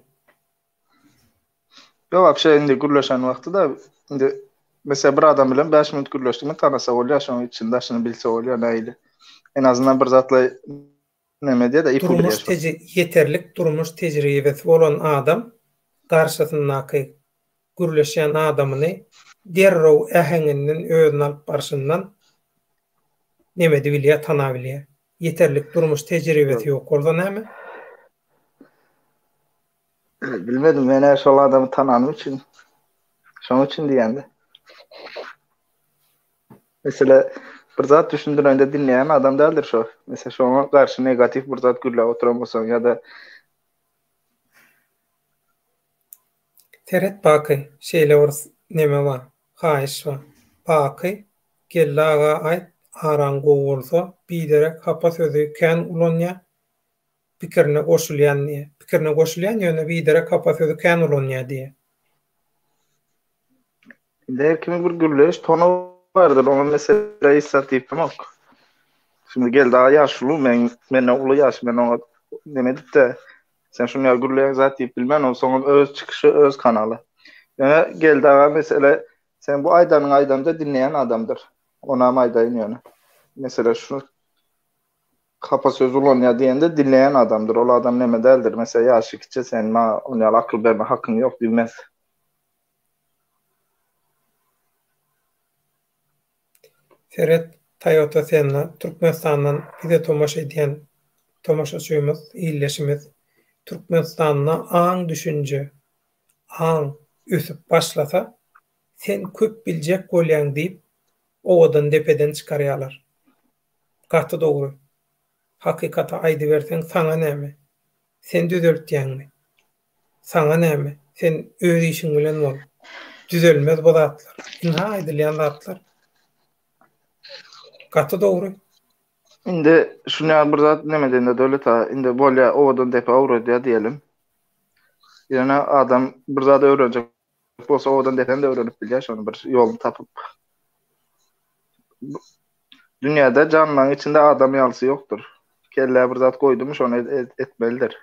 Ýok, wapşe indi gürleşen wagty-da, indi meselem bir adam bilen 5 minut gürleşdiňmi tanasa bolýar, şonuň içini daşyny bilse bolýar nähili. En azyndan bir zatlaý neme diýýär-de, ip Durmuş teji ýeterlik durmuş tejribesi bolan adam garşysyndaky gürleşýän adamyny derrew äheňinden özüni alyp barşyndan neme edibilýär, tanabilýär. Ýeterlik durmuş tejribesi ýok bolsa näme? Bilmedim, men-ä şol adamy tananym üçin, şonuň üçin diýýän-de. Mesele bir zat düşündirende diňleýän adam däldir şo. Mesele şoňa garşy negatiw bir zat gürläp oturan bolsaň ýa-da Seret Baky, şeýle bir neme bar, haýyş bar. Baky, Geldi aga aýt, araň gowy bolsa, biderek hapa sözi kän ulanýa, pikirine goşulýan diýýä. Pikirine goşulýan ýöne biderek hapa sözi kän ulanýa diýýä. Indi her kimiň bir gürleýiş tony bardyr, oňa mesele hiç zat diýip bilemok. Şimdi Geldi aga ýaşuly, men menden uly ýaş, men oňa neme edip-de, sen şuny ýaly gürleýäň zat diýip bilmen, onsoňam öz çykyşy, öz kanaly. Ýöne Geldi aga mesele, sen bu aýdanyňy aýdanda diňleýän adamdyr. Onam aýdaýyn ýöne. Mesele şu hapa söz ulanýar diýende diňleýän adamdyr. Ol adam neme däldir. Meselem ýaşy kiçi sen maňa ony ýaly akyl berme hakyň ýok diýmez. Seret Toyota Senna Türkmenistandan bize tomaşa edýän tomaşaçymyz, ildeşimiz. Türkmenistanda aň düşünje, aň ösüp başlasa sen köp biljek bolýaň diýip owadan depeden çykarýalar. Gaty dogry. Hakykaty aýdyberseň saňa näme? Sen düzeltýäňmi? Saňa näme? Sen öz işiň bilen bol. Düzelmez bu zatlar. Ynha aýdylýan zatlar. Gaty dogry. Indi şuny ýaly bir zat neme diýende Döwlet aga, indi bolýa owadan depe öwredýär diýelim. Ýöne adam bir zat öwrenjek bolsa owadan depem de öwrenip bilýär şony bir ýoluny tapyp. Dünýäde janlaryň içinde adam ýalysy ýokdur. Kellä bir zat goýdumy şony etmelidir.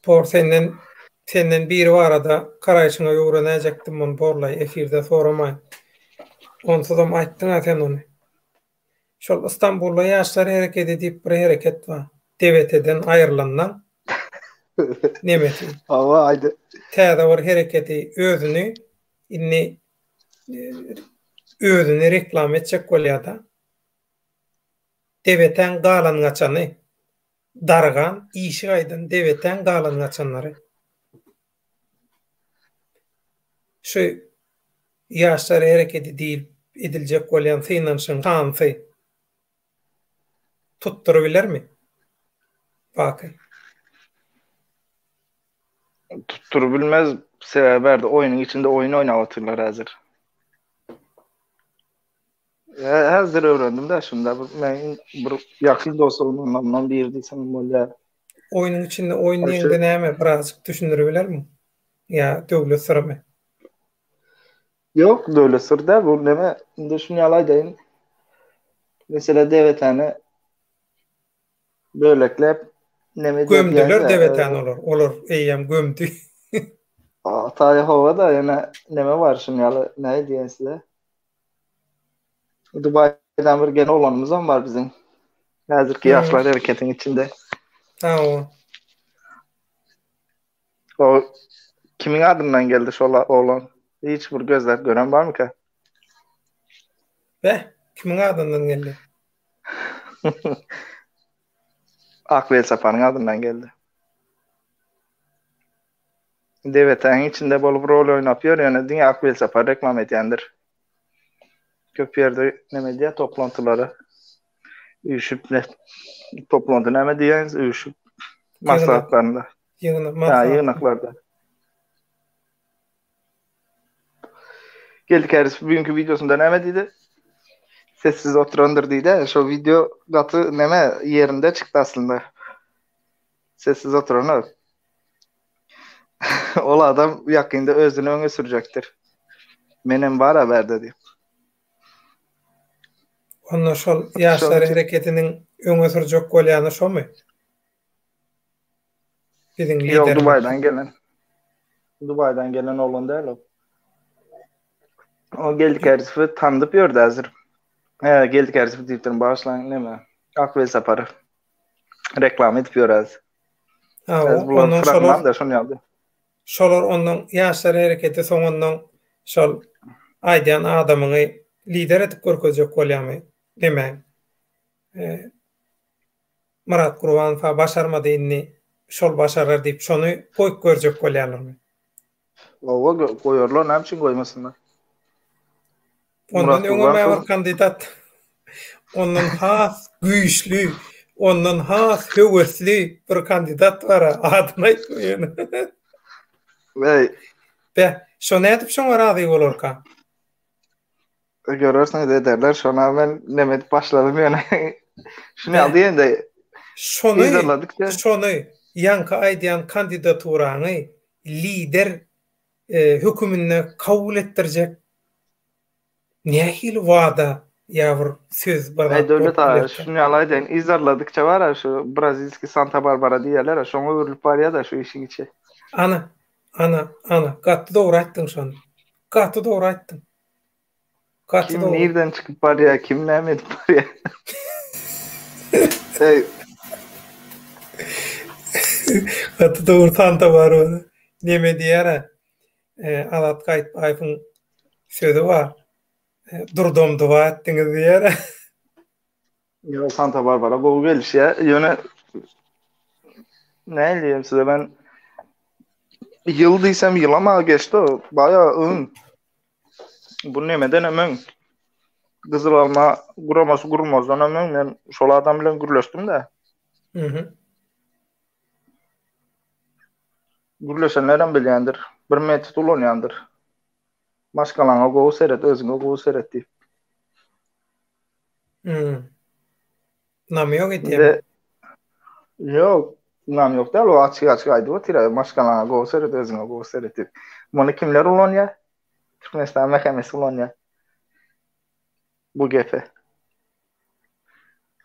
Bor senden senden biri barada garaýşyňa öwrenäýjekdim muny borlaý efirde soramaýyn. Onsuzam aýtdyňa sen ony. Şol Istanbulda ýaşlar herekedi diýip bir hereket bar. DBT-den aýrylandan nemesi. Hawa aýdy. Täze bir hereketi özüni indi özüni reklama etjek bolýada. DBT-äň galan gaçany. Dargan, işi gaýdan DBT-äň galan gaçanlary. Şu Ýaşlar hereketi diýlip ediljek bolýan synanyşygyň şansy tutdurybilermi? Baky. Tutdurybilmez, sebäbi bärde oýnuň içinde oýun oýnap otyrlar häzir. Häzir öwrendim-de şunda bir men bir ýakyn dostlarymdan biri diýsem bolýar. Oýnuň içinde oýun diýeňde näme birazjyk düşündiribilermiň? Ýa döwlet syrymy? Ýok, döwlet syry däl bu neme, indi şuny ýaly aýdaýyn. Mesele DWT-ni bölekläp neme edýär Gömdüler DWT-ni olar. Olar eýýäm gömdi. Ataýa hawa-da, ýöne neme bar şuny ýaly, näme diýen size? Dubaýdan bir gelen oglanymyzam bar biziň. Häzirki ýaşlar hereketiň içinde. Hawa. O kimiň adyndan geldi şol oglan? Hiç bir gözläp gören barmyka? Beh, kimiň adyndan geldi? Ak Welsapanyň adyndan geldi. DWT-niň içinde bolup rol oýnap ýör, ýöne diňe Ak Welsapar reklama edýändir. Köp ýerde neme edýär, toplantylara üýşüp ne toplanty näme diýýäňiz, üýşüp maslahatlarynda. Ýygnak, maslahat. Ýygnaklarda. Geldi Käris bugünkü videosunda näme diýdi? Sessiz oturandyr diýdi. Şo video gaty näme ýerinde çykdy aslynda. Sessiz oturanok. Ol adam ýakynda özüni öňe sürjekdir. Menem bar-a bärde diýip. Onda şol ýaşlar hereketiniň öňe sürjek bolýany şomy? Biziň Ýok, liderimiz. Dubaýdan gelen. Dubaýdan gelen oglan däl o. O Geldi Kärizowy tandyp ýördi häzir. Hä, Geldi Kärizow diýipdirin, bagyşlaň, neme? Ak Welsapary. Reklama edip ýör häzir. Ha, Häzir bular ondan şolar fragman da şon ýaly. Şolar ondan ýaşlar hereketi soňundan şol aýdýan adamyňy lider edip görkezjek bolýamy? Neme? Myrat Gurbanow-a başarmady indi şol başarar diýip şony goýup görjek bolýarlarmy? Hawa goýarlar näme üçin goýmasynlar? Ondan öňem bir kandidat ondan has güýçli, ondan has höwesli bir kandidat bar adyny aýtma ýöne. Weý. Be, şo nädip şoňa razy bolarka? Görersiňiz ederler şona men neme edip başladym ýöne. Şuny ýaly diýende şony şony ýaňky aýdýan kandidaturaňy lider höküminde kabul etdirjek nähili wada ýa bir söz bir zat Döwlet aga şuny ýaly aýdaýyn yzarladykça bar-a şu brazilskiý Santa Barbara diýýärler-a şoňa öwrülip barýa-da şu işiň içi. Ana ana ana gaty dogry aýtdyň şony gaty dogry aýtdyň. Gaty Kim dogry. nirden çykyp barýar, kim näme edip barýar. Eý. Gaty dogry Santa Barbara. Neme diýýär-ä? E, Azat Gaýytbaýewiň sözi bar. E, Durdam duba etdiňiz diýýär-ä. Ýok, Santa Barbara gowy gelişýär. Ýöne näme diýeyim size ben ýyl diýsem ýylam a geçdi. Baýa öň. Bu nemeden hem öň. Gyzyl alma guramasy gurulmazdan hem öň men şol adam bilen gürleşdim-de. Mhm. Gürleşenler hem bilýändir. Bir metod ulanýandyr. Maşgalaňa gowy seret, özüňe gowy seret diýip. Hmm. Namýok edýärmi? Ýok, namýok däl, o açyk-açyk aýdyp otyr, maşgalaňa gowy seret, özüňe gowy seret diýip. Muny kimler ulanýar? Türkmenistan MHM-si ulanýar. Bu gepi.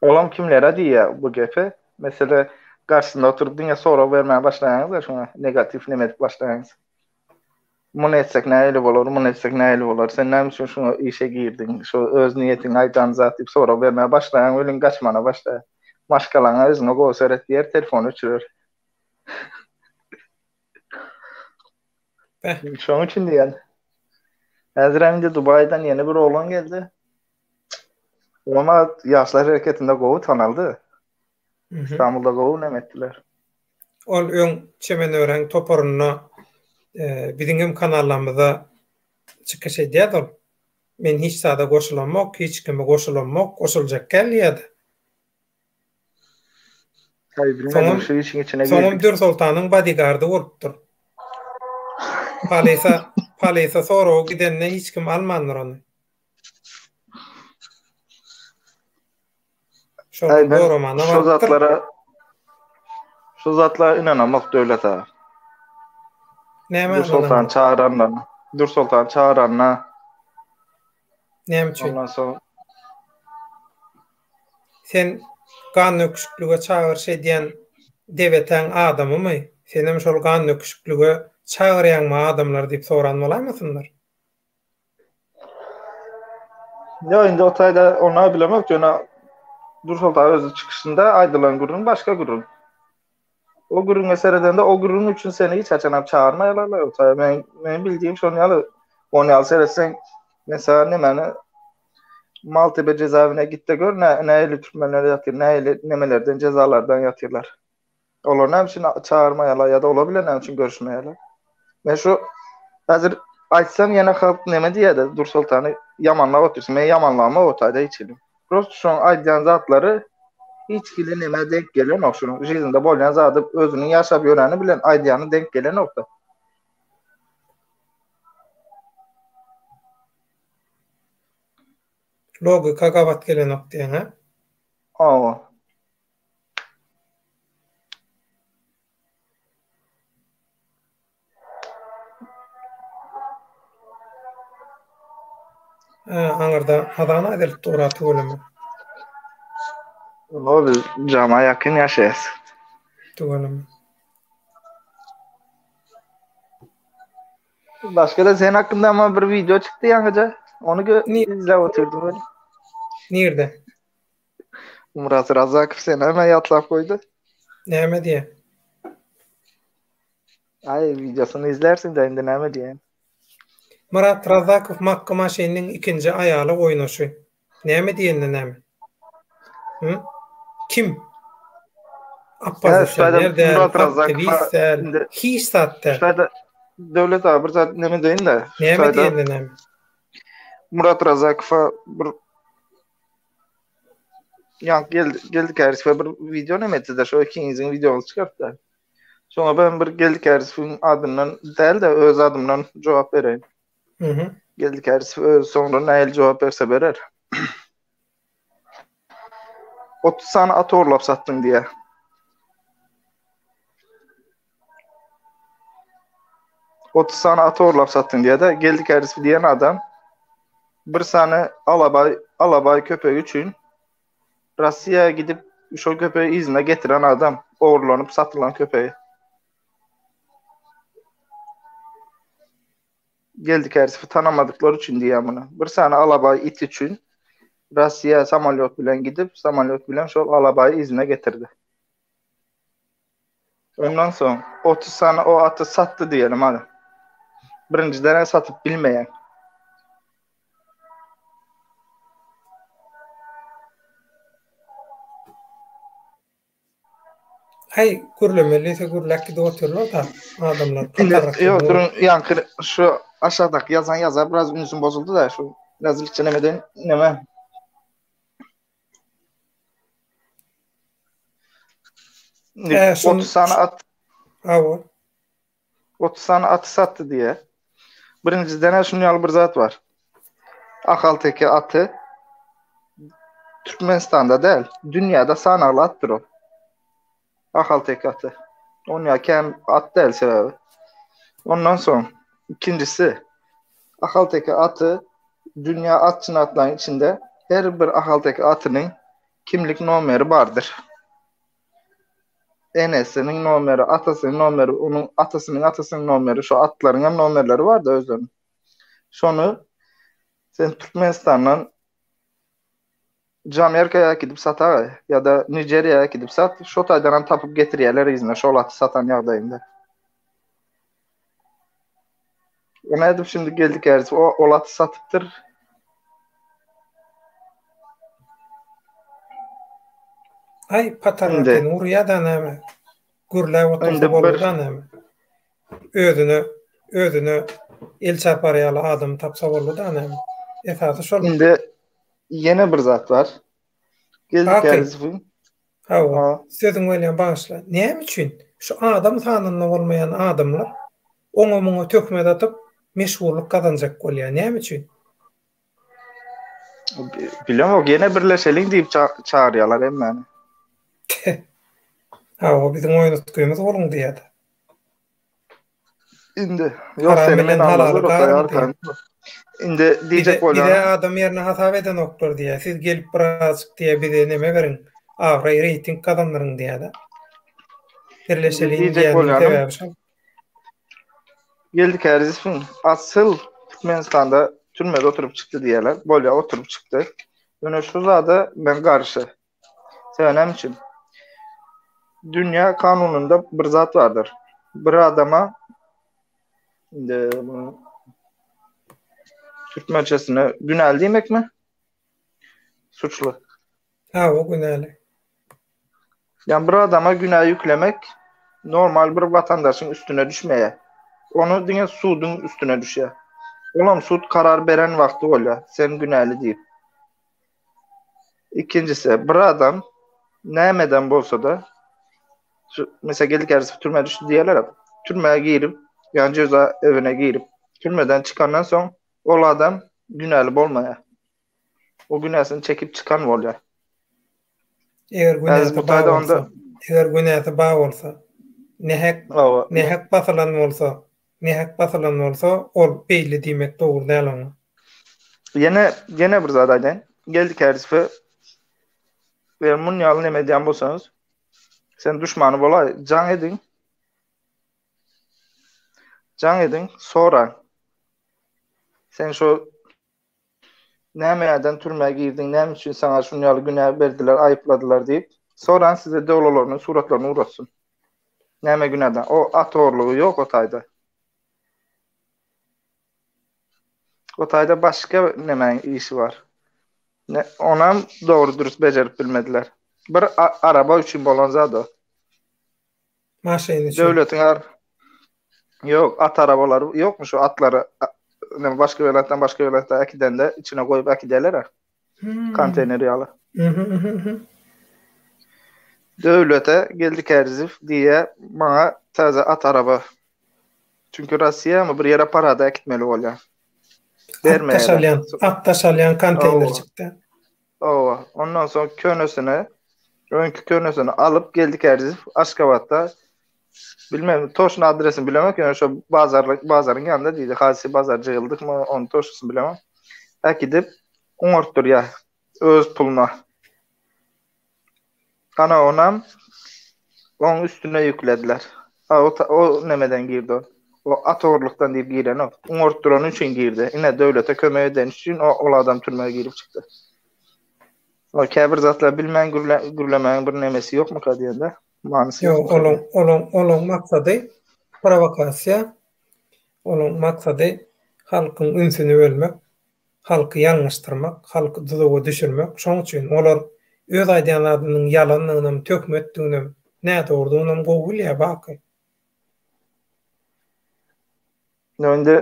Olam kimlere diýýär bu gepi? Mesele garşysynda oturyp diňe sorag bermäge başlaýaňyz-da şoňa negatiw neme edip başlaýaňyz. Muny etsek nähili bolar, muny etsek nähili bolar, sen näme üçin şuňa işe girdiň, şu öz niýetiňi aýdan zat diýip sorag bermäge başlaýaň welin gaçmana başlaýar. Maşgalaňa özüňe gowy seret diýer, telefony öçürer. Beh. Şonuň üçin diýýän. Häzirem indi Dubaýdan ýene bir oglan geldi. Oňa ýaşlar hereketinde gowy tanaldy. Istanbulda gowy neme etdiler. Ol öň Çemenören toparynda biziň hem kanallarymyzda çykyş edýärdi ol. Men hiç zada goşulamok, hiç kime goşulamok, goşuljak däl diýýärdi. Soňam, şu işiň içine Soňam Dürsoltanyň bodyguardy bolupdyr. Polise, polise soraga gidende hiç kim almandyr ony. Şol Aý, ben goramana şu barypdyr. zatlara şu zatlara ynanamok Döwlet aga. Nämä Dürsoltany ynanamok? çagyranlaryna. Dürsoltany çagyranyna. Näme üçin? Ondan soň Sen gandöküşiklige çagyryş edýän debetäň adamymy? Senem şol gandöküşiklige çagyrýaňmy adamlary diýip soran bolaýmasynlar? Ýok, indi o taýda ony bilemok, ýöne Dürsoltan özi çykyşynda aýdylan gürrüň başga gürrüň. O gürrüňe seredende o gürrüň üçin seni hiç haçan hem çagyrmaýarlar o taýda. Men men bildiğim şon ýaly, on ýaly seretseň, mesela nemäni Maltepe cezaevine gitde gör, nä nähili türkmenler ýatyr, nähili nemelerden cezalardan ýatyrlar. Olar näme üçin çagyrmaýarlar ýa-da olar bilen näme üçin görüşmeýärler? Men şu häzir aýtsam ýene halk neme diýýär-de, Dursoltany ýamanlap otyrsyň. Men ýamanlamok o taýda hiç hili. Prosta şoň aýdýan zatlary hiç hili nämä denk gelenok. Şunuň žizinde bolýan zady özüniň ýaşap ýöreni bilen aýdýany denk gelenok-da. Logika gabat gelenok diýýäň-ä? Hawa. Hä, aňyrda azan aýdylyp dur-a tüweleme. Ýo, biz jama ýakyn ýaşaýas. Tüweleme. Başga-da sen hakynda ama bir wideo çykdy ýaňyja. Ony izläp otyrdym men. Nirde? Murat Razakow seni hemen ýatlap goýdy. Näme diýýär? Aý, wideosyny izlärsiň-dä indi näme diýýän. Myrat Razakow Makka maşynynyň ikinji aýaly oýnaşy. Näme diýende näme? Hı? Kim? Oppozisioner däl, aktiwist däl, hiç zat däl. Şaýda Döwlet aga bir zat neme deýin-de. Näme diýende näme? Murat Razakowa bir Ýa geldi geldi Kärisowa bir wideo neme etdi-de, şo ikiňiziň wideoňyzy çykarypdy. Şoňa ben bir Geldi Kärisowyň adyndan däl-de, öz adymdan jogap bereýin. Mhm. Geldi Kärisow özi soňra nähili jogap berse berer. 30 sany at ogurlap satdyň diýýär. 30 sany at ogurlap satdyň diýýär-de, Geldi Kärisow diýen adam bir sany alabaý alabaý köpegi üçin Russiýa gidip şol köpegi yzyna getiren adam, ogurlanyp satylan köpegi. Geldi Kärisowy tanamadyklary üçin diýýän muny. Bir sany alabaý it üçin Russiýa samolýot bilen gidip, samolýot bilen şol alabaýy yzyna getirdi. Ondan soň 30 sany o aty satdy diýelim hany. Birinjiden satyp bilmeýän. Aý, gürlemeli diýse gürläp gidip otyrlar-da adamlar. Indi ýok, duruň, ýaňky şu aşakdaky ýazan ýazar biraz ünsüm bozuldy-da, şu rezillikçe nemeden neme. Ä, şol 30 sany at. Hawa. 30 sany aty satdy diýýär. Birinjiden-ä şunuň ýaly bir zat bar. Ahalteke aty Türkmenistanda däl, dünýäde sanagly atdyr ol. Ahalteke aty. Onýa kän at däl sebäbi. Ondan soň ikinjisi Ahalteke aty dünýä atçynatlaryň içinde her bir ahalteke atynyň kimlik nomeri bardyr. Enesiniň nomeri, atasynyň nomeri, onuň atasynyň atasynyň nomeri, şo atlaryň hem nomerleri barda özleriniň. Şony sen Türkmenistandan Jamerkaya äkidip satagaý ýa-da Nigeriýa äkidip sat, şo taýdan hem tapyp getirýärler yzyna şol aty satan ýagdaýynda. O nädip şimdi geldik ärisi o ol aty satypdyr. Aý patarrakyny urýada näme? Gürläp otursa boldy-da näme? Özüne özüne el çarpar ýaly adam tapsa boldy-da näme? Esasy şol. Indi ýene bir zat bar. Geldik ärisi. Hawa, sözüňi bölýän bagyşla. Näme üçin şu adam sanynda bolmaýan adamlar oňa-muňa töhmet atyp meşhurlyk gazanjak bolýar? Näme üçin? Bilemok, ýene birleşeliň diýip çagyrýarlar hemmäni. Hawa, biziň oýnatgymyz boluň diýýär. Indi ýok seni men almazlar Indi diýjek bolýan. Bize adam ýerine hasap edenoklar diýýär. Siz gelip birazjyk diýýär bize neme beriň, abraý reýting gazandyryň diýýär-de. Birleşeliň diýýän sebäbi şol. Geldi Kärizowyň asyl Türkmenistanda türmede oturyp çykdy diýýärler. Bolýar oturyp çykdy. Ýöne şu zada men garşy. Sebäbi näme üçin? Dünýä kanunynda bir zat bardyr. Bir adama indi bunu türkmençesine günäli diýmekmi? Suçly. Ha, o günäli. Ýani bir adama günä ýüklemek normal bir watandaşyň üstüne düşmeýär. Onu diňe suduň üstüne düşýär. Olam sud karar beren wagty bolýar, sen günäli diýip. Ikinjisi, bir adam nämeden bolsa-da, şu mesela Geldi Kärizow türmä düşdi diýerler, türmä girip, ýani jeza evine girip, türmeden çykandan soň ol adam günäli bolmaýar. O günäsini çekip çykan bolýar. Eger günäsi bar bolsa, eger günäsi bar bolsa, nähak, nähak basylan bolsa, nähak basylan bolsa, ol beýle diýmek dogry däl oňa. Ýene ýene bir zat aýdaýyn. Geldi Kärizowe eger mun ýaly neme edýän bolsaňyz, sen duşmany bolaý, jaň ediň. Jaň ediň, soraň. Sen şo nämeýärden türmä girdiň, näme üçin saňa şun ýaly günä berdiler, aýypladylar diýip, soraň size dolalarynyň suratlaryny ugratsyn. Näme günäden? O at ogurlygy ýok o taýda. O taýda başga nemäň işi bar. Ne, onam dogry dürüst bejerip bilmediler. Bir araba üçin bolan zat o. Maşyn üçin. Döwletiň ar Ýok, at arabalary ýokmy şu atlary näme başga welaýatdan başga welaýata äkidende içine goýup äkidýärler-ä. Hmm. Konteýner ýaly. Döwlete Geldi Kärizow diýýär, maňa täze at araba. Çünki Rossiýamy bir ýere parada äkitmeli bolýar. At daşalýan, at daşalýan konteýnerjikde. Hawa, ondan soň könesini, öňki könesini alyp Geldi Kärizow Aşgabatda bilmem toşny adresini bilemok, ýöne şo bazar bazaryň ýanynda diýdi, haýsy bazar jygyldykmy, ony toşnysyny bilemok. Äkidip oňartdyrýar öz puluna. Ana onam oň üstüne ýüklediler. A o, o nemeden girdi o. O at ogurlykdan diýip girenok. Oňartdyrany üçin girdi. Ine döwlete kömek edeni üçin o ol adam türmä girip çykdy. O käbir zatlar bilmän gürle, gürlemäň bir nemesi ýokmyka diýende. Manysy ýok. Olaň olaň olaň maksady prowokasiýa. Olaň maksady halkyň ünsüni bölmek. Halky ýalňyşdyrmak, halky duzaga düşürmek. Şoň üçin olar öz aýdýan zadynyň ýalandygynam, töhmetdiginem, nädogrudygynam gowy bilýär Baky. Ýa indi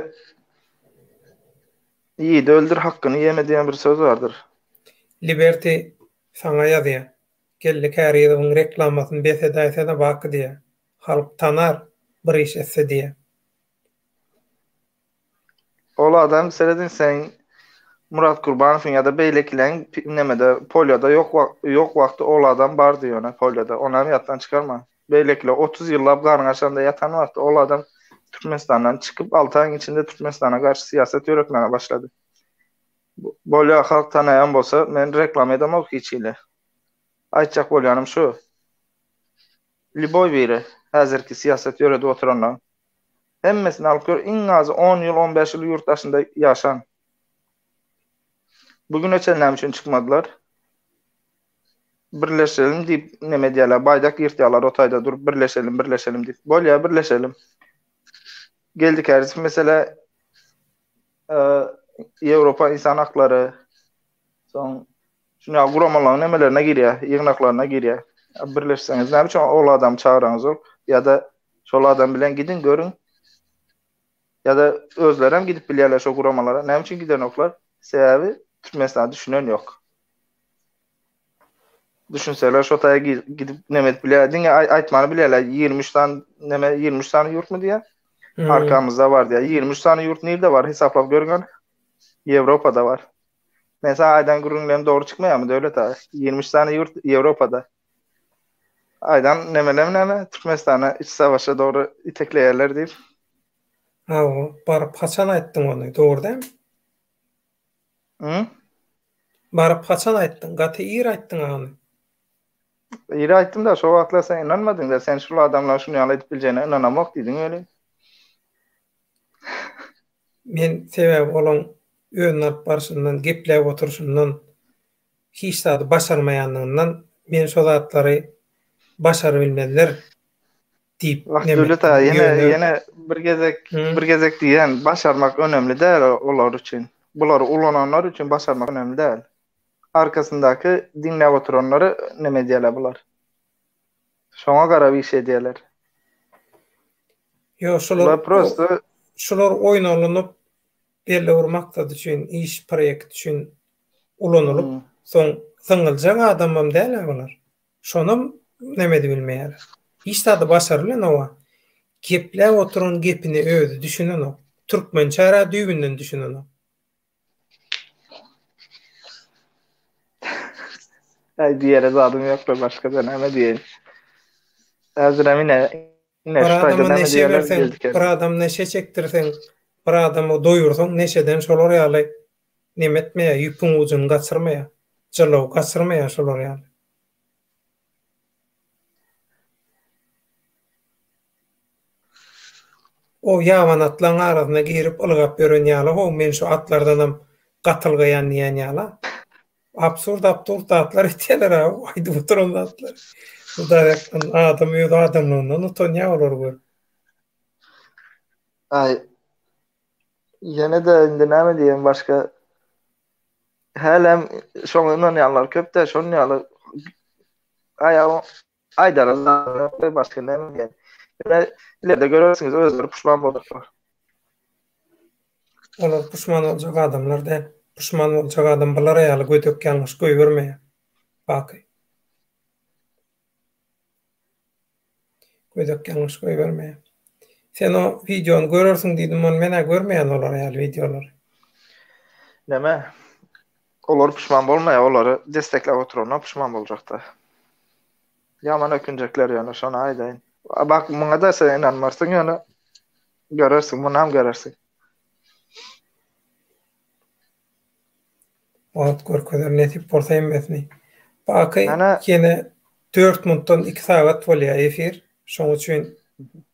Ýiğidi öldür hakkyny ýeme diýen bir söz bardyr. Liberty saňa ýazýa. Geldi Kärizowyň reklamasyny bes edäýsene Baky diýýä. Halk tanar bir iş etse diýýä. Ol adam serediň seň Murat Gurbanowyň ýa-da beýlekileň nemede polýada ýok ýok wagty ol adam bardy ýöne polýada onam ýatdan çykarma. Beýlekiler 30 ýyllap garyň aşagynda ýatan wagty ol adam Türkmenistandan çykyp 6 aýyň içinde Türkmenistana garşy syýasat ýöretmäge başlady. Bolýa halk tanaýan bolsa men reklama edemok hiç hili. Aýtjak bolýanym şu. Lýuboý biri häzirki syýasat ýöredip oturanlaryň Hemmesini alyp gör, iň azy on ýyl, on bäş ýyl ýurt daşynda ýaşan. Bu güne çenli näme üçin çykmadylar? Birleşelim diýip neme edýärler, baýdak ýyrtýarlar o taýda durup birleşelim, birleşelim diýip. Bolýar, birleşelim. Geldi Kärizow mesele Ýewropa insan haklary soň Şuny ýaly guramalaryň nemelerine girýär, ýygnaklaryna girýär. Birleşseňiz näme üçin ol adamy çagyraňyzok? Ýa-da şol adam bilen gidiň, görüň. Ýa-da özleri hem gidip bilýärler şo guramalara. Näme üçin gidenoklar? Sebäbi Türkmenistana düşünen ýok. Düşünseler şo taýa gidip neme edip bilýär. Diňe aýtmany bilýärler. 23 sany neme 23 sany ýurtmy diýýär. Hmm. Arkamyzda bar diýýär. 23 sany ýurt nirde bar? Hesaplap görüň hany. Ýewropada bar. Men saňa aýdan gürrüňlerim dogry çykmaýarmy Döwlet aga? 23 sany ýurt Ýewropada. Aýdan nemelem näme? Türkmenistana iç savaşa dogry itekleýärler diýip. Hawa, baryp haçan aýtdyň ony, dogry dälmi? Hı? Baryp haçan aýtdyň? Gaty ir aýtdyň ony. Ir aýtdym-da, şo wagtlar sen ynanmadyň-da, sen şul adamlaryň şuny ýaly edip biljegine ynanamok diýdiň welin. Men sebäbi olaň özüni alyp barşyndan, gepläp oturyşyndan, hiç zady başarmaýandygyndan men şo zatlary başarybilmezler diýip Wah Döwlet aga ýene ýene bir gezek bir gezek diýen başarmak önemli däl olar üçin. Bulary ulananlar üçin başarmak önemli däl. Arkasyndaky diňläp oturanlary neme edýärler bular. Şoňa garap iş edýärler. Ýok, şular prosta şular oýnalynyp belli bir maksat üçin, iş proýekt üçin ulanylyp, hmm. soň zyňyljak adamam däl-ä bular. Şonam neme edibilmeýär. Hiç zady başarylanok. Gepläp oturan gepine özi düşünenok. Türkmençä-rä düýbünden düşünenok. Aý diýere zadym ýok-da başga-da näme diýeýin. Häzirem ine ine şu taýda näme diýerler Bir adam neşe çekdirseň, bir adamy doýursaň neşeden şolar ýaly. Neme etmeýär, ýüpüň ujuny gaçyrmaýar. Jylawy gaçyrmaýar şolar ýaly. O ýabany atlaň arasyna girip ylgap ýören ýaly how men şu atlardanam gatylgaýan diýen ýala. Absurd absurd zatlar etýärler a aýdyp oturan zatlar. Hudaýakdan adam öz adamlygyndan utanýar olary görüp. Aý ýene-de indi näme diýeýin başga hälem şoňa ynanýanlar köp-dä şonuň ýaly aýagyň Aýdara zat ýok, başga näme diýen. Ýöne ileride görersiňiz özleri puşman bolarlar. Olar puşman boljak adamlar däl. Puşman boljak adam bular ýaly gödek ýalňyş goýbermeýär. Baky. Gödek ýalňyş goýbermeýär. Sen o wideony görersiň diýdim, ony men-ä görmeýän olar ýaly wideolary. Näme? Olar puşman bolmaýar, olary destekläp oturanlar puşman boljakda. Ýaman ökünjekler ýöne şony aýdaýyn. Bak muňa-da sen ynanmarsyň ýöne görersiň, munam görersiň. Wagt görkezer nesip bolsa hemmesini. Baky ýene 4 minutdan 2 sagat bolýar efir. Şoň üçin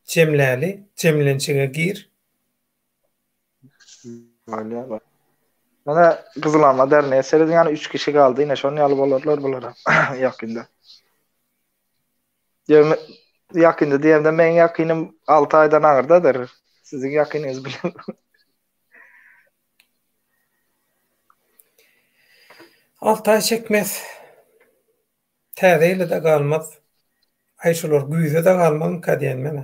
jemläli, jemlenşige gir. Bolýar. Mana Gyzylalma dernege serediň ýani 3 kişi galdy ine şonuň ýaly bolarlar bulara ýakynda. Ýöne ýakynda diýemde meň ýakynym 6 aýdan aňyrdadyr. Siziň ýakynyňyz bilen. 6 aý çekmez. Täze ýyla-da galmaz. Aý şular güýze-de galmazmyka diýen men-ä.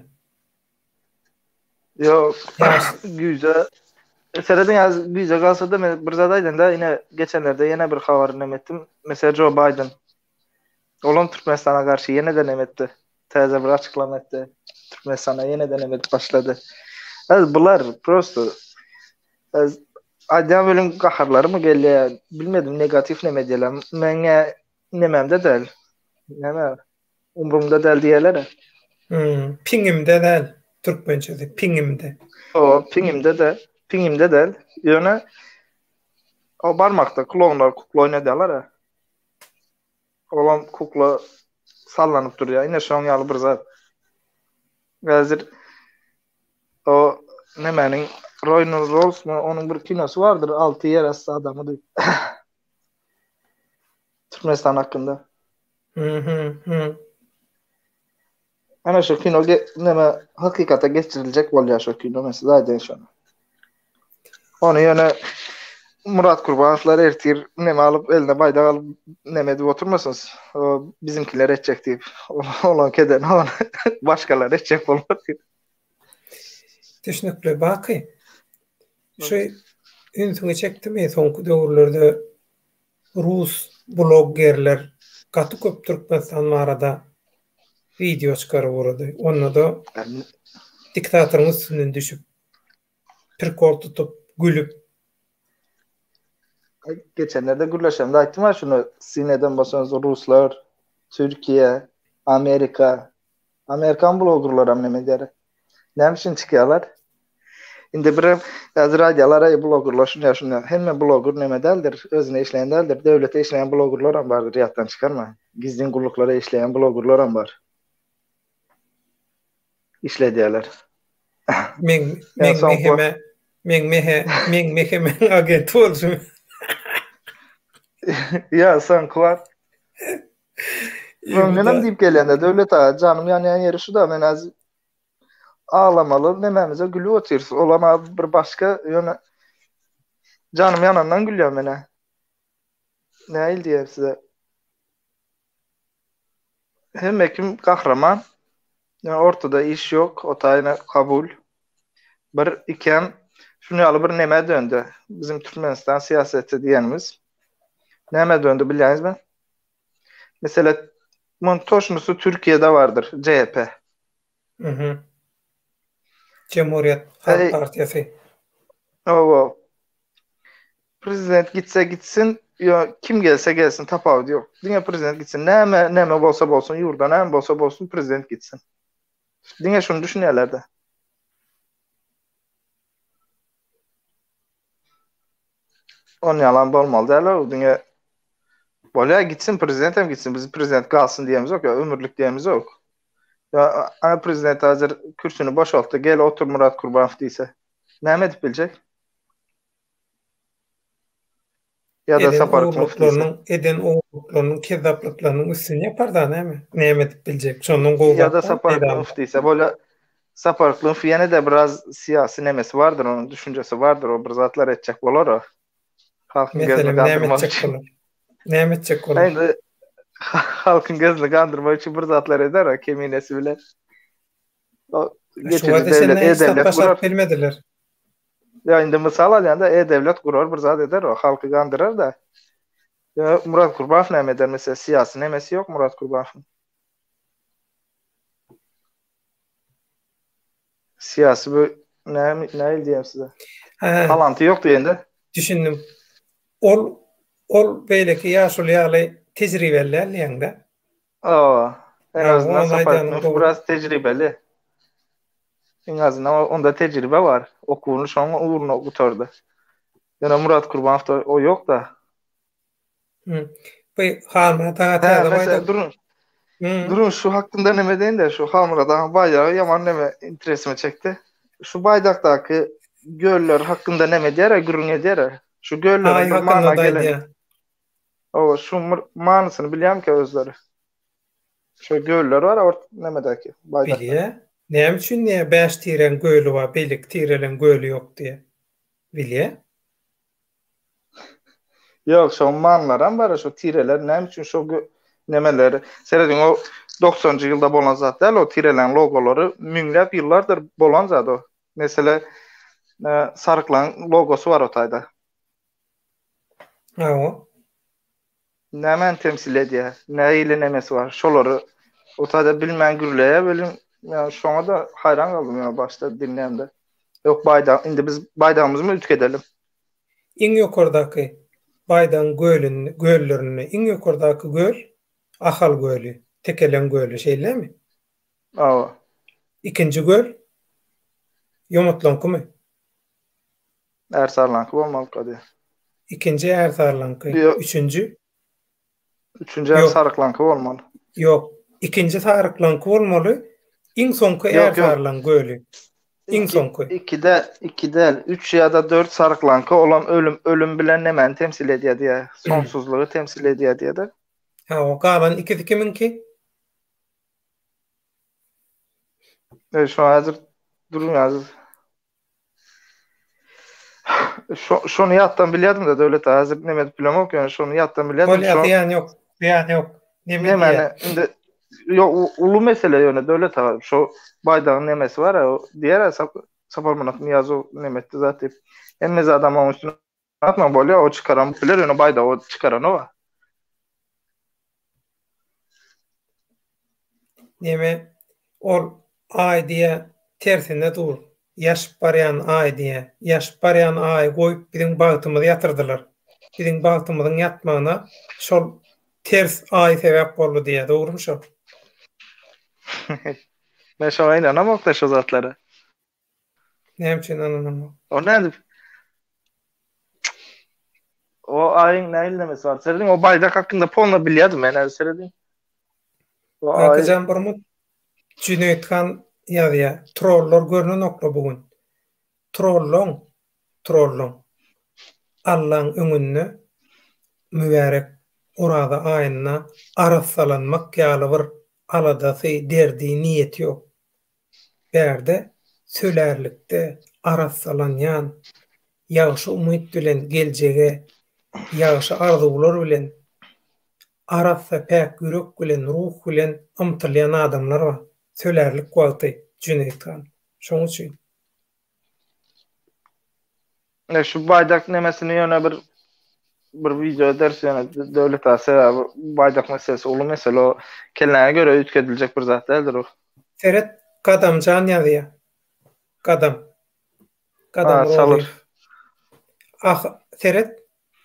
Ýok, güýze serediň az güýze galsa-da men bir zat aýdanda ine geçenlerde ýene bir habar neme etdim. Meselem Joe Biden. Olam Türkmenistana garşy ýene-de neme etdi. Täze bir açyklama etdi. Türkmenistana ýene-de neme edip başlady. Az bular prosto az aýdýan welin gaharlarymy gelýär. Bilmedim negatiw neme edýärler. Meňe Nememde däl. Näme? Umrumda däl diýerler. Hmm, piňimde däl. Türkmençesi piňimde. O, piňimde de, piňimde däl. Ýöne o barmakda klonlar kukla oýnadýarlar. Olam kukla sallanyp durýar. Ine şoň ýaly bir zat. Häzir o nemäniň Royal Rolls mu onuň bir kinosy bardyr, Alty ýer asty adamy diýip. Türkmenistan hakynda. Mhm. Ana şu kino neme hakykata geçiriljek bolýar şu kino men size aýdaýyn şony. Ony ýöne Murat Kurbanowlar ertir neme alyp eline baýdak alyp neme edip oturmasyn. O bizimkiler etjek diýip. Olan keden ony başgalar etjek bolar diýip. Düşnükli Baky. Şu ünsüňi çekdimi soňky döwürlerde rus bloggerler gaty köp Türkmenistan barada wideo çykaryp ugrady. Onda-da diktatoryň üstünden düşüp, prikol tutup, gülüp. Geçenlerde gürleşemde aýtdym-a şuny, syn eden bolsaňyz ruslar, Türkiýe, Amerika, Amerikan bloggerlaram neme edýär? Näme üçin çykýarlar? Indi bir häzir aýdýarlar, eý bloggerlar şunýa şunýa. Hemme blogger neme däldir, özüne işleýän däldir. Döwlete işleýän bloggerlaram bardyr, ýatdan çykarma. Gizlin gulluklara işleýän bloggerlaram bar. Işledýärler. Meň meň meheme meň mehe meň mehemeň agenti bolşum. Ýa soňky wagt Öňdenem diýip gelýän-de Döwlet aga, janym ýanýan ýeri şu-da, men häzir aglamaly nemämize gülüp otyrys. Olam bir başga, ýöne janym ýanandan gülýän men-ä. Nähili diýerin size? Hemme kim gahryman. Ýöne ortada iş ýok, o taýyna kabul. Bir, ikem şuny ýaly bir nemä döndi. Bizim Türkmenistan syýaseti diýenimiz. Nämä döndi bilýäňizmi? Mesele munuň toşnusy Türkiýede bardyr, CHP. Mhm. Jemhuriýet Halk partiýasy. Hawa. Prezident gitse gitsin, ýa kim gelse gelsin tapawudy ýok. Diňe prezident gitsin. Näme näme bolsa bolsun, ýurda näme bolsa bolsun prezident gitsin. Diňe şuny düşünýärler-de. On ýalam bolmaly däl o diňe bolýa gitsin prezident hem gitsin biz prezident galsyn diýemizok ýa ömürlik diýemizok. Ýa ana prezident hazir kürsüni boşaltdy gel otur Murat Kurbanow diýse näme edip biljek? Ýa-da Eden Sapar Kunow diýse. ogurlyklarynyň, eden ogurlyklarynyň, kezzaplyklarynyň üstüni ýapar-da näme? Näme edip biljek? Şondan gowy Ýa-da zat barmy Sapar peýdaly Kunow diýse bolýa Sapar Kunow ýene-de biraz syýasy nemesi bardyr onuň düşünjesi bardyr o bir zatlar etjek bolar o. Halkyň gözüni Meselem, näme gandyrmak etjek üçin. bolar? Näme etjek bolar? Indi halkyň gözüni gandyrmak üçin bir zatlar eder o keminesi bilen. O Şu geçici wagta devlet, çenli hiç zat e-devlet başaryp gurar. bilmediler. Ya indi mysal alýanda e-devlet gurar bir zat eder o halky gandyrar da. Ya Murat Kurbanow näme eder mesela syýasy nemesi ýok Murat Kurbanowyň. Syýasy bu näme näil diýem size. Hä. Talanty ýok diýende. Düşündim. Ol ol beýleki ýaşuly ýaly tejribeli däl diýeňdä. Hawa. En Hawa, azyndan ony Sapar aýdanyň Nuh dogry. biraz tejribeli. Iň azyndan onda tejribe bar. Okuwyny şoň ugruna gutardy. Ýöne Murat Kurbanowda o ýok-da. Hı. Bu Halmyrat aga Hä, täze mesela baýdak. durun. Hı. Durun şu hakynda neme deýin-de, şu Halmyrat agaň baýdagy ýaman neme interesime çekdi. Şu baýdakdaky göller hakynda neme edýär-ä, gürrüň edýär-ä. Şu gölleriň Aý bir mana hakynda-da gelen. aýdýar. Hawa, şu manysyny bilýärmikä özleri? Şu göller bar ort nemedäki baýdakda. Bilýär. Näme üçin diýýär, bäş tiräň göli bar, beýleki tireleň göli ýok diýýär. Bilýär. Ýok, şoň manylaram bar, şo tireler näme üçin şo nemeleri, serediň o doksanjy ýylda bolan zat däl o tireleň logolary müňläp ýyllardyr bolan zat o. Mesele saryklaň logosy bar o taýda. Hawa. Nämäni temsil edýär? Nähili nemesi bar? Şolary o taýda bilmän gürleýär welin, ýa şoňa-da haýran galdym ýa başda diňlämde. Ýok baýdak indi biz baýdagymyzy üýtgedelim. Iň ýokardaky baýdagyň gölünde göllerinde iň ýokardaky göl Ahal göli, Tekeleň göli şeýlemi? Hawa. Ikinji göl Ýomutlaňkymy? Ärsarlaňky bolmalyka diýýär. Ikinji Ärsarlaňky. Ýok. Üçünji? Üçünji hem Saryklaňky bolmaly. Ýok. Ikinji Saryklaňky bolmaly. Iň soňky Ärsarlaň göli. Iň soňky. Iki däl, iki däl, üç ýa-da dört Saryklaňky, olam ölüm, ölüm bilen nemäni temsil edýär diýýär. Soňsuzlygy temsil edýär diýýär-de. Hawa, galan ikisi kimiňki? E, şo häzir duruň häzir. Şo, şony ýatdan bilýärdim-de Döwlet aga, häzir neme edip bilemok, ýöne şony ýatdan bilýärdim. Bolýar, Şo zyýany ýok, zyýany ýok. Neme nemäni diýýär? indi ýok, uly mesele ýöne Döwlet aga, şo baýdagyň nemesi bar-a, diýer-ä Saparmyrat Nyýazow neme etdi zat diýip. Hemme zadam oň üstüne atmaň bolýar, o çykaran biler, ýöne baýdagy o çykaranok-a. Neme, ol Aý diýýä, tersine dur, ýaşyp barýan Aý diýýä. Ýaşyp barýan Aýy goýup biziň bagtymyzy ýatyrdylar. Biziň bagtymyzyň ýatmagyna şol ters Aý sebäp boldy diýýä. Dogrumy şo? Men şoňa ynanamok-da şo zatlara. Näme üçin ynanaňok? O nädip? O aýyň nähili nemesi bar? Serediň, o baýdak hakynda polna bilýärdim men häzir serediň. O aý Kakajan Burmut Jüneýit han ýazýar. Trollar görnenokla bu gün. Trollaň, trollaň. Allaň öňünde mübärek Oraza aýynda arassalanmak ýaly bir aladasy, derdi, niýeti ýok. Bärde sölärlikde arassalanýan, ýagşy umyt bilen geljege, ýagşy arzuwlar bilen, arassa päk ýürek bilen, ruh bilen ymtylýan adamlar bar. Sölärlik wagty, Jüneýit han. Şoň üçin. Ne şu baýdak nemesini ýöne bir bir wideo ederis ýöne Döwlet aga sebäbi baýdak meselesi uly mesele o kelläňe göre üýtgediljek bir zat däldir o. Seret Gadamjan ýazýa. Gadam. Gadam Rozyýew. Ah seret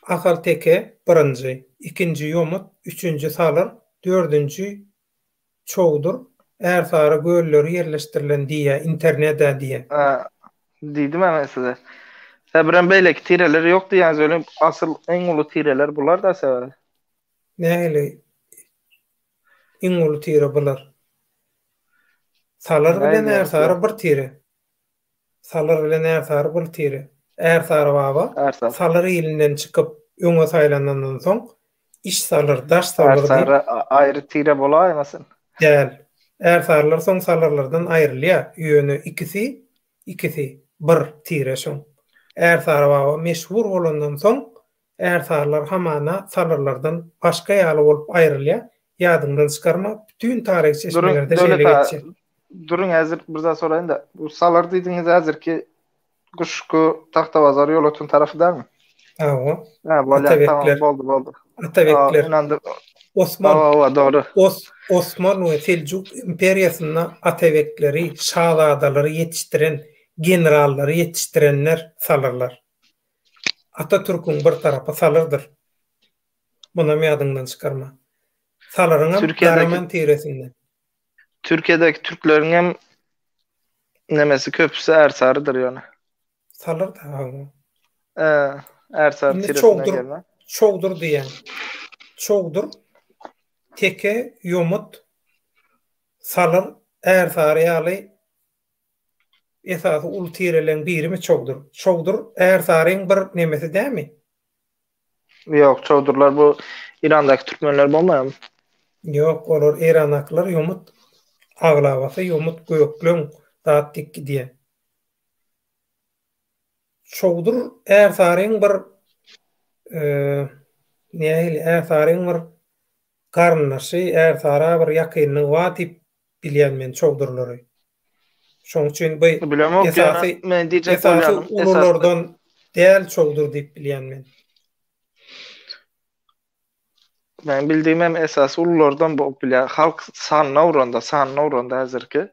Ahal teke birinji, ikinji ýomut, üçünji salyr, dördünji Çowdur, Ärsary gölleri ýerleşdirilen diýýä, interned-ä diýýä. Hä, diýdim-ä men size. Hä birem beýleki tireler ýok diýýäňiz welin asyl iň uly tireler bular da sebäbi. Nähili iň uly tire bular? Salyr bilen Ärsary bir tire. Salyr bilen Ärsary bir tire. Ärsary baba Salyr ilinden çykyp öňe saýlanandan soň iş salyr, daş salyr diýip. Ärsary aýry tire bolaýmasyn? Däl. Ärsarylar soň salyrlardan aýrylýar. Ýöne ikisi Ikisi bir tire şoň. Ärsary baba meşhur bolandan soň ärsarylar hamana salyrlardan başga ýaly bolup aýrylýar, ýadyňdan çykarma, bütin taryhy çeşmelerde şeýle geçýär. Duruň häzir bir zat soraýyn-da. Bu salyr diýdiňiz häzirki Guşgy, Tagtabazar, Ýolöten tarapy dälmi? Hawa. Hä, bolýar, tamam, boldy, boldy. Atabekler. Ynandym. Osman. Hawa, dogry. Os, Osman we Seljuk imperiýasynda atabekleri, şazadalary ýetişdiren, generallary ýetişdirenler salyrlar. Atatürküň bir tarapy salyrdyr. Munam ýadyňdan çykarma. Salyryňam Garaman tiresinden. Türkiýedäki türkleriňem nemesi köpüsi ärsarydyr ýöne. Salyr da hawa. Ee, Ärsary Indi tiresinden çowdur, gelme. çowdur diýýän. Çowdur, teke, ýomut, salyr, ärsary ýaly esasy uly tireleň birimi çowdur? Çowdur ärsaryň bir nemesi dämi? Ýok, çowdurlar bu Irandaky türkmenler bolmaýarmy? Ýok, olar Eýrandakylar ýomut aglabasy ýomut gökleň zat diýip gidýär. Çowdur Ärsaryň bir nähili Ärsaryň bir garyndaşy, Ärsara bir ýakynlygy bar diýip bilýän men çowdurlary. Şoň üçin bu Bilemok ýöne esasy men diýjek esasy bolýanym esasy ululardan däl çowdur diýip bilýän men. Men bildigim hem esasy ululardan bolup bilýär. Halk sanyna uranda, sanyna uranda häzirki.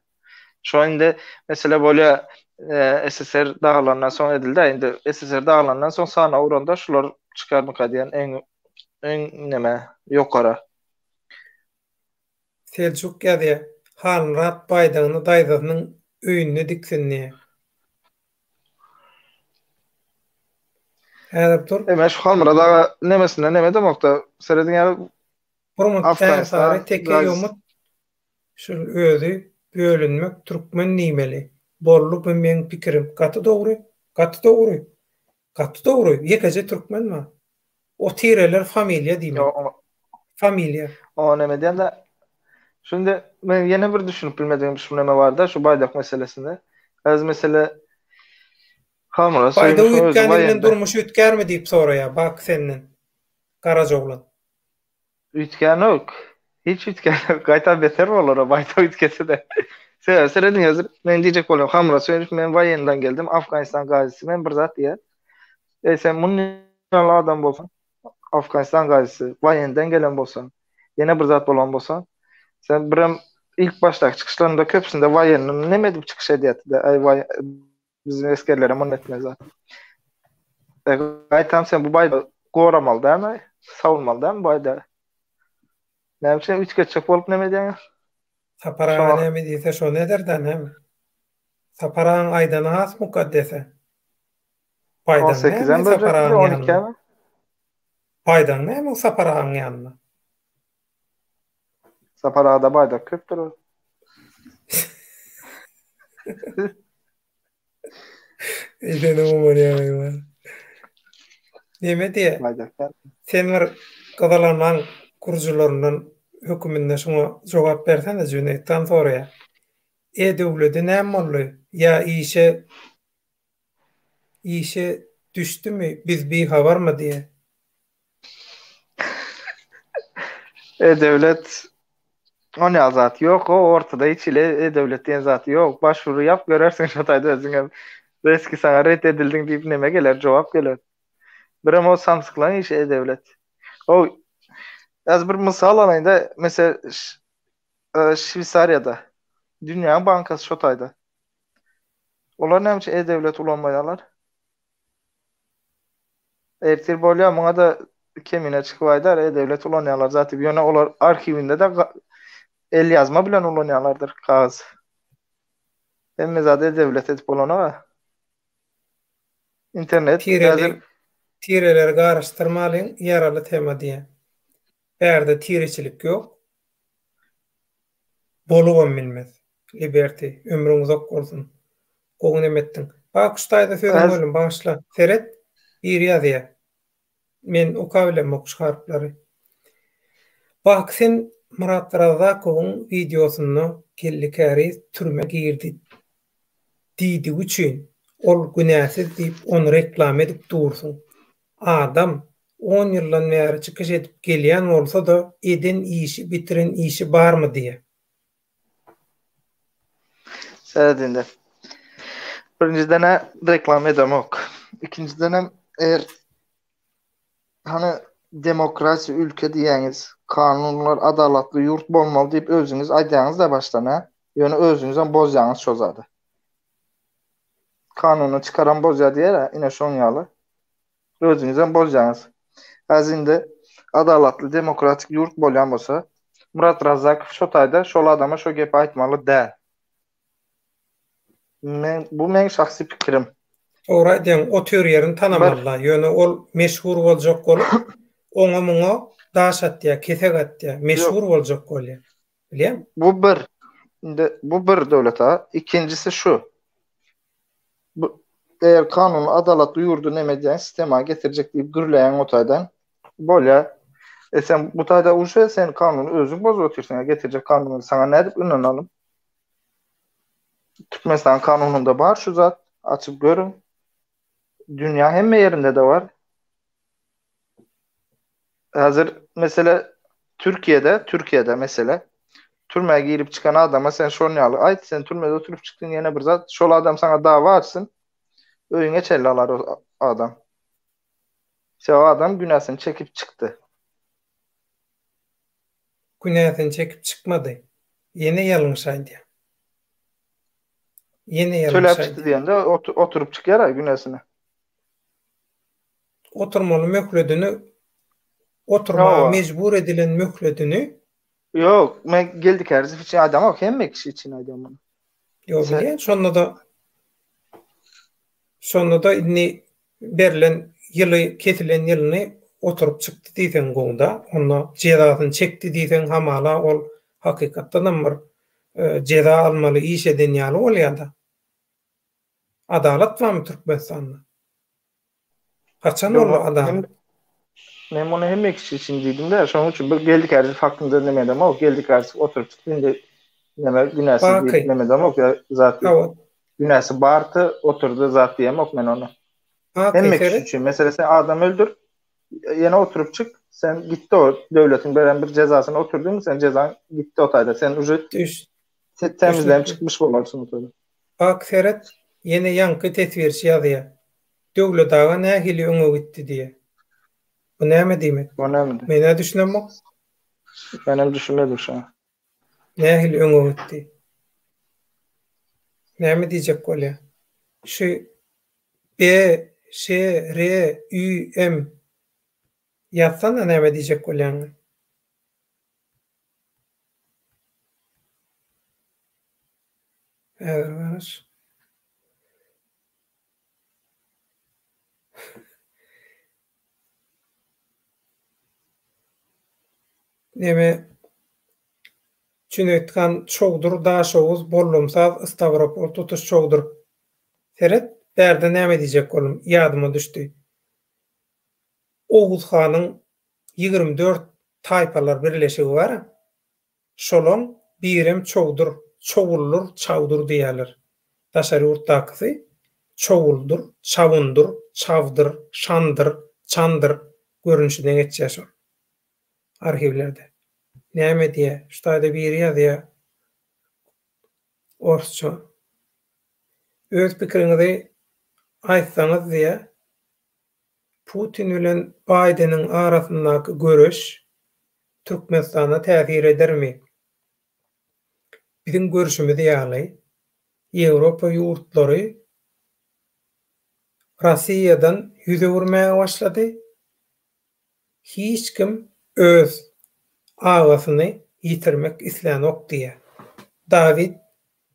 Şo indi mesele bolýar, e, SSR daglandan soň edildi, indi SSR daglandan soň sanyna uranda şular çykarmyka diýen iň iň neme ýokara. Seljuk ýazýar, Halmyrat baýdagyny daýzasynyň öýünde diksin diýýär. Häzir dur. E men şu Halmyrat aga nemesinden neme demokda, serediň ýaly Bir minut Afganistan, Ärsary teke Gaz ýomut şul özi bölünmek türkmen diýmeli boldy bu meň pikirim gaty dogry gaty dogry gaty dogry ýekeje türkmen bar o tireler familiýa diýmek familiýa. O neme diýende Şunda men ýene bir düşünip bilmedigim şu neme barda şu baýdak meselesinde. Häzir mesele Halmyrat Baýdak Söýünowyň özi üýtgäni bilen waýenda. durmuş üýtgärmi diýip soraýar Baky senden Garajaoglan. Üýtgänok. Hiç üýtgänok. Gaýtam beter bolar o baýdak üýtgese-de. Sebäbi serediň häzir men diýjek bolýan Halmyrat Söýünow men waýendan geldim Afganistan gazisi men bir zat diýýär. Eý sen mundan ýaly adam bolsaň Afganistan gazisi waýendan gelen bolsaň ýene bir zat bolan bolsa sen birem ilk başdaky çykyşlarynda köpüsinde waýenni neme edip çykyş edýärdi-de aý waý Biziň esgerlere muny etmez zat. E, gaýtam sen bu baýdagy goramaly dälmi? Sawunmaly dälmi bu baýdagy? Näme üçin üýtgetjek bolup neme edýäň? Sapar aga näme diýse şony eder-dä näme? Sapar agaň aýdany has mukaddese. Baýdaň näme Sapar agaň ýanynda? Baýdaň näme Sapar agaň ýanynda? Sapar agada baýdak köpdür. Eýsenem oňarýaň. Neme diýe? Sen bir gyzylarmaň gurujylaryndan höküminde şuňa jogap bersene Jüneýtdan soraýar. E döwledi näme boldy? Ýa işe işe düşdümi biz bihabarmy diýe. E-döwlet on ýaly zat ýok, o ortada hiç hili e-döwlet diýen zat ýok. Başwuru ýap görersiň şo taýda özüňem. Reski saňa ret edildiň diýip neme geler, jogap geler. Birem o samsyklaň işi e-döwlet. O az bir mysal alaýynda, mesel Şweýsariýada dünýäň bankasy şo taýda. Olar näme üçin e-döwlet ulanmaýarlar? Ertir bolýar, muňa-da Kemine çykyp aýdar, e-döwlet ulanýarlar zat diýip. Ýöne olar arhiwinde-de elýazma bilen ulanýarlardyr kagyz. Hemme zady e-döwlet edip bolanok-a. Internet Tireli, tireleri garyşdyrmalyň, ýaraly tema diýýän. Bärde tireçilik ýok. Bolubam bilmez. Liberty, ömrüň uzak bolsun. Gowy neme etdiň. Bak şu taýda sözüňi böldüm, bagyşla. Seret, biri ýazýar. Men okabilemok şu harplary. Bak sen Myrat Razzakowyň wideosynda Geldi Käriz türmä girdi diýdigi üçin ol günäsiz diýip ony reklama edip dursuň. Adam on ýyldan bäri çykyş edip gelýän bolsa-da eden işi bitiren işi barmy diýä. Seret indi. Birinjiden-ä reklama edemok. Ikinjidenem eger hany demokratiýa ülke diýýäňiz, kanunlar adalatly ýurt bolmaly diýip özüňiz aýdýaňyz-da başdan-a, ýöne özüňizem bozýaňyz şo zady. Kanuny çykaran bozýar diýer-ä, ine şoň ýaly. Özüňizem bozýaňyz. Häzir indi adalatly demokratik ýurt bolýan bolsa, Myrat Razzakow şo taýda şol adama şo gepi aýtmaly däl. Men bu meň şahsy pikirim. Dogry aýdýaň, otyr ýerini tanamalyda, ýöne ol meşhur boljak bolup, oňa muňa daş atýar, kesek atýar, meşhur boljak bolýar. Bilýäňmi? Bu bir. Indi bu bir Döwlet aga. Ikinjisi şu. Bu eger kanuny adalatly ýurdy neme edýäň, sistema getirjek diýip gürleýäň o taýdan. Bolýar. E sen bu taýda uje sen kanuny özüň bozup otyrsyň, getirjek kanuny saňa nädip ynanalym? Türkmenistan kanunynda bar şu zat, açyp görüň. Dünýä hemme ýerinde-de bar. Häzir mesele Türkiýede, Türkiýede mesele türmä girip çykan adama sen şon ýaly aýt, sen türmede oturyp çykdyň ýene bir zat, şol adam saňa dawa açsyn, öýüňe çenli alar o adam. Sebäbi adam günäsini çekip çykdy. Günäsini çekip çykmady. Ýene ýalňyş aýdýaň. Ýene ýalňyş Töläp çykdy diýende oturyp çykýar-a günäsini. Oturmaly möhledini oturmaga mejbur edilen möhledini Ýok, men Geldi Kärizow üçin aýdamok, hemme kişi üçin aýdýan muny. Ýok, bilýän, şonda-da şonda-da indi berlen ýyly, kesilen ýylyny oturyp çykdy diýseň gowy-da, onda jezasyny çekdi diýseň hamala ol hakykatdanam bir jeza almaly iş eden ýaly bolýar-da. Adalat barmy Türkmenistanda? Haçan boldy adalat? Men muny hemme kişi üçin diýdim-de, şonuň üçin bir Geldi Kärizow hakynda neme edemok, Geldi Kärizow oturyp çykdy indi neme günäsi diýip neme edemok ýa zat diýip. Günäsi bardy, oturdy zat diýemok men ony. Hemme kişi üçin, meselem sen adam öldür, ýene oturyp çyk, sen gitdi o döwletiň beren bir jezasyny oturdyň, sen jezaň gitdi o taýda, sen uje temizlenip çykmyş bolarsyň o taýda. Bak seret, ýene ýaňky teswirçi ýazýa. Döwlet aga nähili öňe gitdi diýe. Bu näme diýmek? Bu näme? Menä düşünemok. Menem düşünmedim şoňa. Nähili öňe gitdi? Näme diýjek bolýa? Şu B, Ş, R, Ü, M ýazsana näme diýjek bolýanyňy. Häzir garaş. Neme Jüneýt han Çowdur, Daşoguz, Bollumsaz, Stawropol tutuş Çowdur. Seret, bärde näme diýjek boldum, ýadyma düşdi. Oguz hanyň 24 taýpalar birleşigi bar-a. Şolaň birem çowdur, çowuldur, çawdur diýýärler. Daşary ýurtdakysy çowuldur, çawundur, çawdyr, şandyr, çandyr görnüşine geçýär şol. Arhiwlerde. Näme diýýär? Şu taýda biri ýazýar orsça. Öz pikiriňizi aýtsaňyz diýýär. Putin bilen Baýdeniň arasyndaky göreş Türkmenistana täsir edermi? Biziň görşümiz ýaly, Ýewropa ýurtlary Rossiýadan ýüz öwürmäge başlady. Hiç kim öz agasyny ýitirmek islänok diýýär. Dawid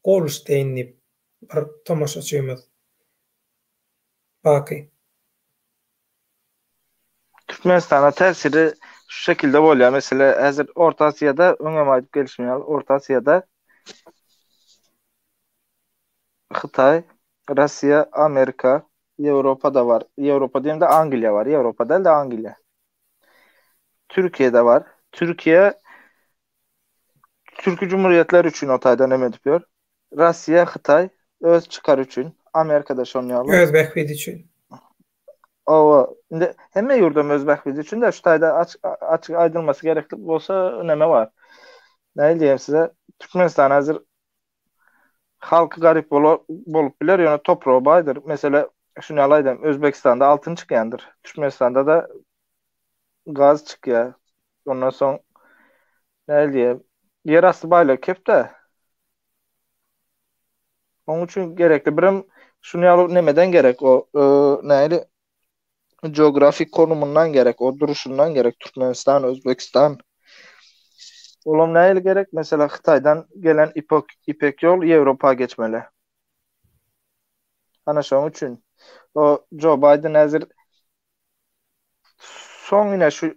Golşteýn diýip bir tomaşaçymyz. Baky. Türkmenistana täsiri şu şekilde bolýar. Mesele häzir Orta Aziýada öňem aýdyp gelşim ýaly Orta Aziýada Hytaý, Russiýa, Amerika, Ýewropada bar. Ýewropa diýemde Angliýa bar. Ýewropa däl-de Angliýa. Türkiýede bar. Türkiýe Türki Cumhuriyetler üçin o taýdan neme edip ýör. Russiýa, Hytaý öz çykary üçin, Amerikada şon ýaly. Öz bähbidi üçin. Owa, indi hemme ýurdam öz bähbidi üçin de şu taýda açyk açyk aýdylmasy gerekli bolsa neme bar. Näil diýem size, Türkmenistan häzir halky garyp bolup biler, ýöne topragy baýdyr. Mesele şuny ýaly aýdam, Özbegistanda altyn çykýandyr. Türkmenistanda-da gaz çykýar. Ondan soň näil diýem, ýerasty baýlygy kep-de. Onuň üçin gerekli. Birem şuny ýaly nemeden gerek o, näili geografik konumyndan gerek, o duruşyndan gerek Türkmenistan, Özbekistan. Olam nähili gerek? Mesela Hytaýdan gelen ipek, ipek ýol Ýewropa geçmeli. Ana şoň üçin. O Joe Biden häzir soň ine şu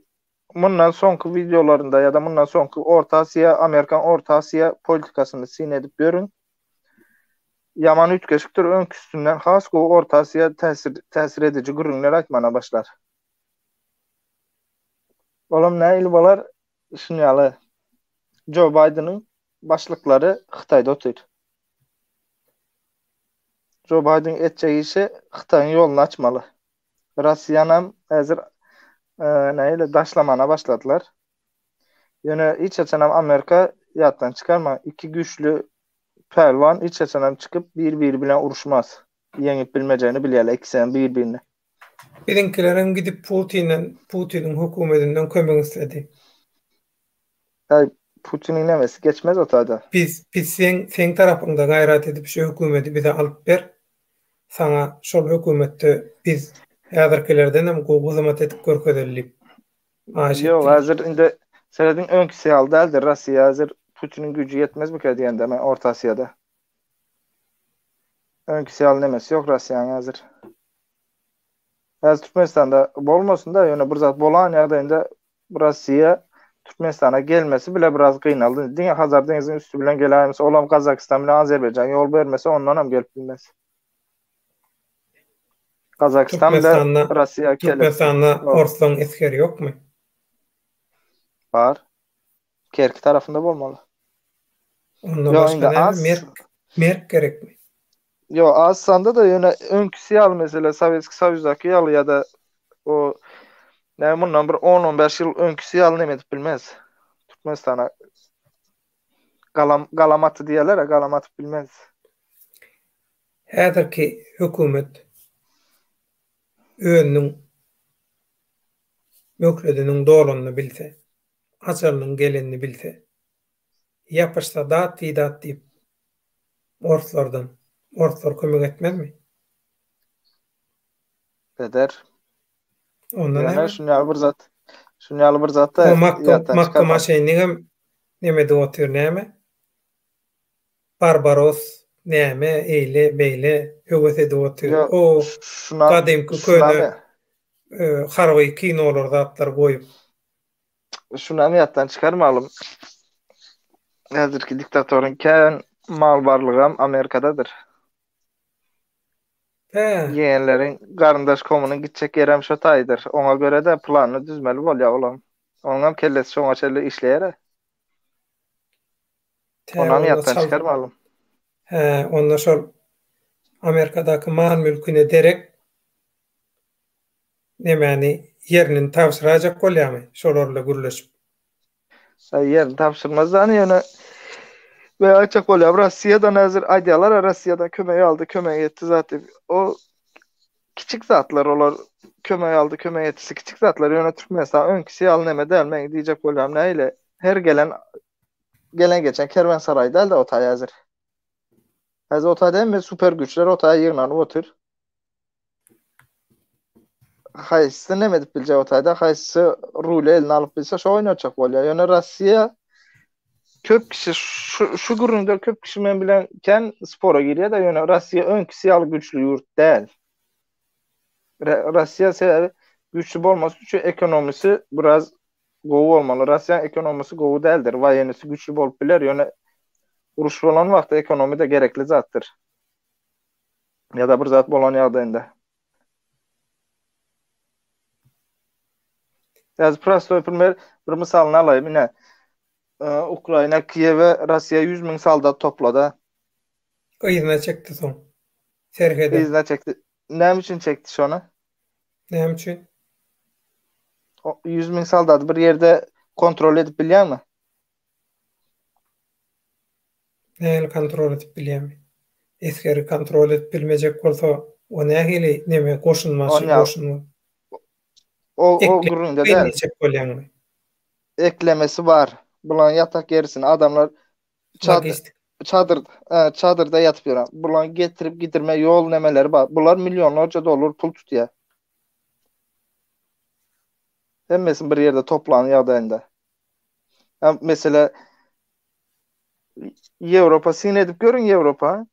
mundan soňky wideolarynda ýa-da mundan soňky Orta Aziýa, Amerikan Orta Aziýa politikasyny syn edip görüň. Ýaman üýtgeşikdir, öňküsinden has gowy Orta Aziýa täsir täsir ediji gürrüňler aýtmana başlar. Olam nähili bolar? Şuny ýaly Joe Baýdeniň başlyklary Hytaýda otyr. Joe Baýden etjek işi Hytaýyň ýoluny açmaly. Russiýanam häzir nähili daşlamana başladylar. Ýöne hiç haçanam Amerika ýatdan çykarmaň, iki güýçli pälwan hiç haçanam çykyp bir-biri bilen uruşmaz. Ýeňip bilmejegini bilýärler ikisem bir-birini. Biziňkilerem gidip Putinden, Putiniň hökümedinden kömek isledi. Äý, Putiniň nemesi geçmez o taýda. Biz, biz seň, seň tarapyňda gaýrat edip şu hökümedi bize alyp ber. Saňa şol hökümetde biz häzirkilerdenem gowy hyzmat edip görkezeli diýip haýyş Ýok, etdiler. häzir indi serediň öňküsi ýaly däldir. Russiýa häzir Putiniň güýji ýetmezmikä diýende men Orta Aziýada. Öňküsi ýaly nemesi ýok Russiýanyň häzir. Häzir Türkmenistanda bolmasyn-da, ýöne bir zat bolan ýagdaýynda Russiýa Türkmenistana gelmesi bile biraz gynaldy. Diňe Hazar deňziniň üsti bilen geläýmese, olam Gazagystan bilen Azerbaýjan ýol bermese, ondanam gelip bilmez. Gazagystan bile Türkmenistanda Russiýa kelip. Türkmenistanda orslaň esgeri ýokmy? Bar. Kerki tarapynda bolmaly. Onda Ýok, başga indi näme? az. Merk merk gerekmi? Ýok, az sanda-da ýöne öňküsi ýaly mesele Sowetskiý Soýuzdaky ýaly ýa-da o näme mundan bir 10-15 ýyl öňküsi ýaly neme edip bilmez. Türkmenistana galam galam aty diýerler, galam atyp bilmez. Häzirki hökümet özüniň möhlediniň dolanyny bilse, ajalynyň gelenini bilse, Ýapyşsa dat-bidat diýip, orslardan. Orslar kömek etmezmi? Eder. Onda Ýöne näme? şuny ýaly bir zat, şuny ýaly bir zat-da O Makka, ýatdan Makka çykarma. maşenigem neme edip otyr näme? Barbaros näme eýle beýle höwes edip otyr. Ýo, O şunam, gadymky şunam köne harby kinolar zatlar goýup. Şunam ýatdan çykarmalym. Häzirki diktatoryň kän mal barlygam Amerikadadyr. Hä. Ýegenleriň garyndaş komynyň gitjek ýerem şo taýdyr. Oňa görä-de planyny düzmeli bolýar olam. Onuňam kellesi şoňa çenli işleýär-ä. Tä Onam onda ýatdan çal çykarmalym. Hä, onda şol Amerikadaky mal-mülküne derek Nemäni ýerini tabşyraýjak bolýamy şolar bilen gürleşip? Aý ýerini tabşyrmaz dany ýöne we aýtjak bolýam Rossiýadan häzir aýdýarlar Rossiýadan kömek aldy kömek etdi zat diýip o kiçik zatlar olar kömek aldy kömek etdisi kiçik zatlar ýöne Türkmenistan öňküsi ýaly neme däl meň diýjek bolýanym nähili her gelen gelen geçen kerwensaraý dälde o taý häzir häzir o taýda hemme super güýçler o taýa ýygnanyp otyr Haýsysy neme edip biljek o taýda, haýsysy ruly eline alyp bilse şo oýnatjak bolýar. Ýöne Russiýa köp kişi şu, şu gürrüňde köp kişi men bilen kän spora girýär-de, ýöne Russiýa öňküsi ýaly güýçli ýurt däl. Russiýa sebäbi güýçli bolmasy üçin ekonomisi biraz gowy bolmaly. Russiýanyň ekonomisi gowy däldir. Waýenisi güýçli bolup biler, ýöne uruş bolan wagtda ekonomi-de gerekli zatdyr. Ýa-da bir zat bolan ýagdaýynda. Ýa prostoý primer bir mysalyny alaýyn ine. Ukraina Kiýewe Russiýa 100 müň soldat toplady. Yzyna çekdi soň. Serhede. Yzyna çekdi. Näme üçin çekdi şony? Näme üçin? 100 müň soldaty bir ýerde kontrol edip bilýärmi? Nähili kontrol edip bilýärmi? Esgeri kontrol edip bilmejek bolsa, o nähili neme goşun başy goşun? O o gürrüňde däl. Diýjek bolýaňmy? Eklemesi bar. Bulaň ýatak ýerisini adamlar çadyr çadyr çadyrda ýatyp ýören. Bulaň getirip gidirme ýol nemeleri bar. Bular millionlarça dollar pul tutýar. Hemmesini bir ýerde toplan ýagdaýynda. Hem mesele Ýewropa syn edip görüň Ýewropa.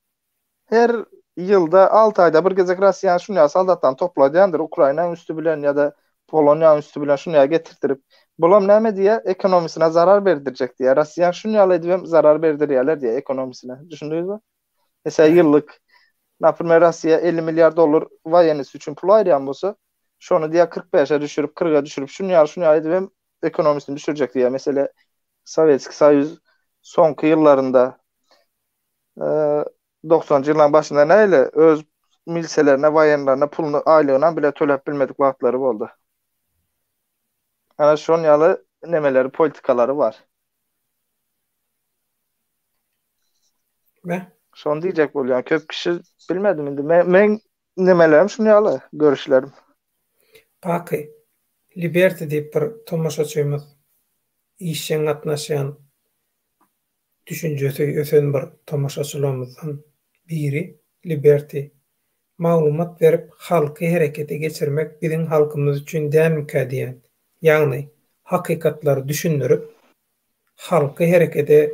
Her ýylda 6 aýda bir gezek Russiýany şunýa soldatdan topladýandyr Ukrainanyň üsti bilen ýa-da Poloniýanyň üsti bilen şunýa getirtirip. Bulam näme diýýär? Ekonomisine zarar berdirjek diýýär. Russiýany şunýaly edibem zarar berdirýärler diýýär ekonomisine. Düşündiňizmi? Mesela ýyllyk Naprimer Russiýa 50 milliard dollar waýenisi üçin pul aýyrýan bolsa, şony diýýär 45-e düşürip, 40-a düşürip, şunýaly şunýaly edibem ekonomisini düşürjek diýýär. Mesele Sowetskiý Soýuz soňky ýyllarynda 90-njy ýyllaryň başynda näle öz milselerine, waýenlerine puluny aýlygynam bile töläp bilmedik wagtlary boldy. Ana şon ýaly nemeleri, politikalary bar. Me? Şony diýjek bolýan. Köp kişi bilmedim indi. Men, men nemelerim şun ýaly, görüşlerim. Baky, Liberty diýip bir tomaşaçymyz işjeň gatnaşýan düşünjesi ösen bir tomaşaçylarymyzdan biri Liberty. Maglumat berip halky herekete geçirmek biziň halkymyz üçin dälmikä diýýän. Ýagny hakykatlary düşündirip halky herekete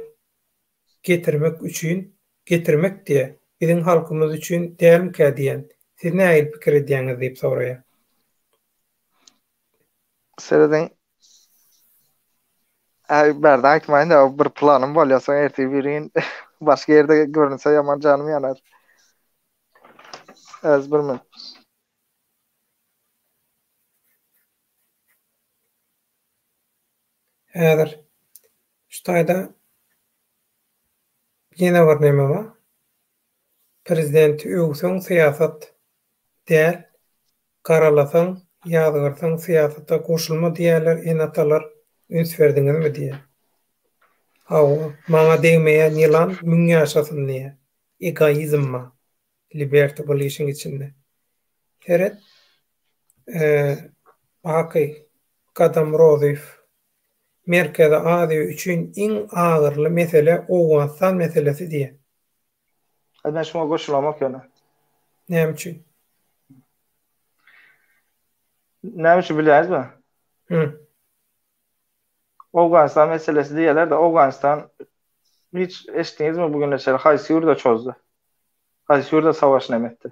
getirmek üçin getirmek diýä biziň halkymyz üçin dälmikä diýýän. Siz nähili pikir edýäňiz diýip soraýar. Serediň. Äý bärde aýtmaýyn da bir planym bolýar soň ertir birigin başga ýerde görünse ýaman janym ýanar. Az bir minut. Häzir şu taýda ýene bir neme bar. Prezidenti öwseň syýasat däl, garalasaň, ýazgarsaň syýasata goşulma diýýärler ene-atalar üns berdiňizmi diýýär. Hawa, maňa degmeýän ýylan müň ýaşasyn diýýär. Egoizm bar. Liberty bul işiň içinde. Seret, Baky Gadam Rozyýew, Merkezi Aziýa üçin iň agyrly mesele Owganystan meselesi diýýär. Aý men şuňa goşulamok ýöne. Näme üçin? Näme üçin bilýäňizmi? Hı. Owganystan meselesi diýýärler-de, Owganystan hiç eşitdiňizmi bu güne çenli haýsy ýurda çozdy? Haýsy ýurda savaş näme etdi?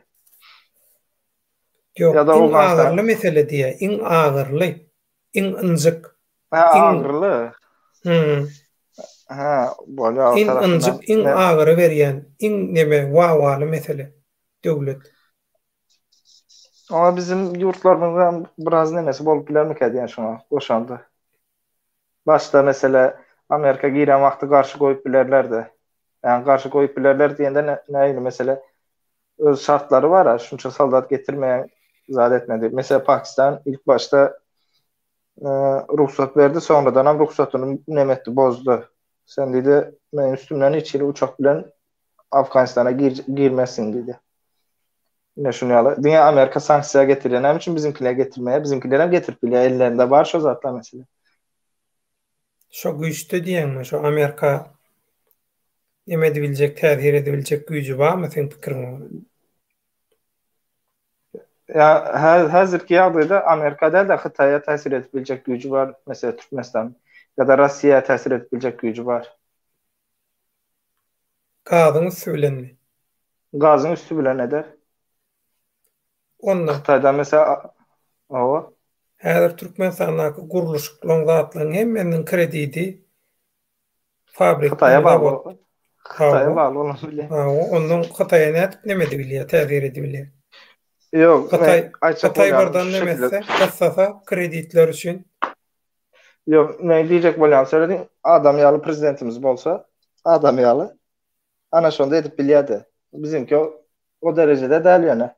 Ýok, iň agyrly mesele diýýär, iň agyrly, iň ynjyk. Ha, agyrly. Hmm. Ha, bolýar. Iň ynjyk, iň agyry berýän, iň neme wawaly mesele döwlet. Oňa bizim ýurtlarymyzda biraz nemesi bolup bilermikä diýen şoňa goşandy. Başda mesele Amerika giren wagty garşy goýup bilerlerdi. Ýagny garşy goýup bilerler diýende nähili mesele öz şartlary bar, şunça soldat getirmeýän zat etme diýip. Mesele Pakistan ilk başda rugsat berdi, soňradan hem rugsatyny neme etdi, bozdy. Sen diýdi, meniň üstümden hiç hili uçak bilen Afganistana girmezsiň diýdi. Ine şuny ýaly. Diňe Amerika sanksiýa getirýär. Näme üçin biziňkiler getirmeýär? Biziňkiler hem getirip bilýär. Ellerinde bar şo zatlar meselem. Şo güýçde diýeňmi? Şo Amerika neme edibiljek, täsir edibiljek güýji barmy seň pikiriňe görä? Ýa häzirki ýagdaýda Amerika däl-de Hytaýa täsir edip biljek güýji bar, meselem Türkmenistan ýa-da Russiýa täsir edip biljek güýji bar. Gazyň üsti bilenmi? Gazyň üsti bilen eder. Onda. Hytaýdan mesela hawa. Häzir Türkmenistandaky gurluşyklaryň zatlaryň hemmesiniň kredidi fabrikden Hytaýa bagly. Hytaýa bagly bolan bilýär. Hawa, ondan Hytaýa nädip neme edibilýär, täsir edibilýär? Ýok, Hytaý Hytaý birden neme etse, gyssasa kreditler üçin. Ýok, men diýjek bolýan serediň, adam ýaly prezidentimiz bolsa, adam ýaly ana şonda edip bilýärdi. Bizimki o derejede däl ýöne.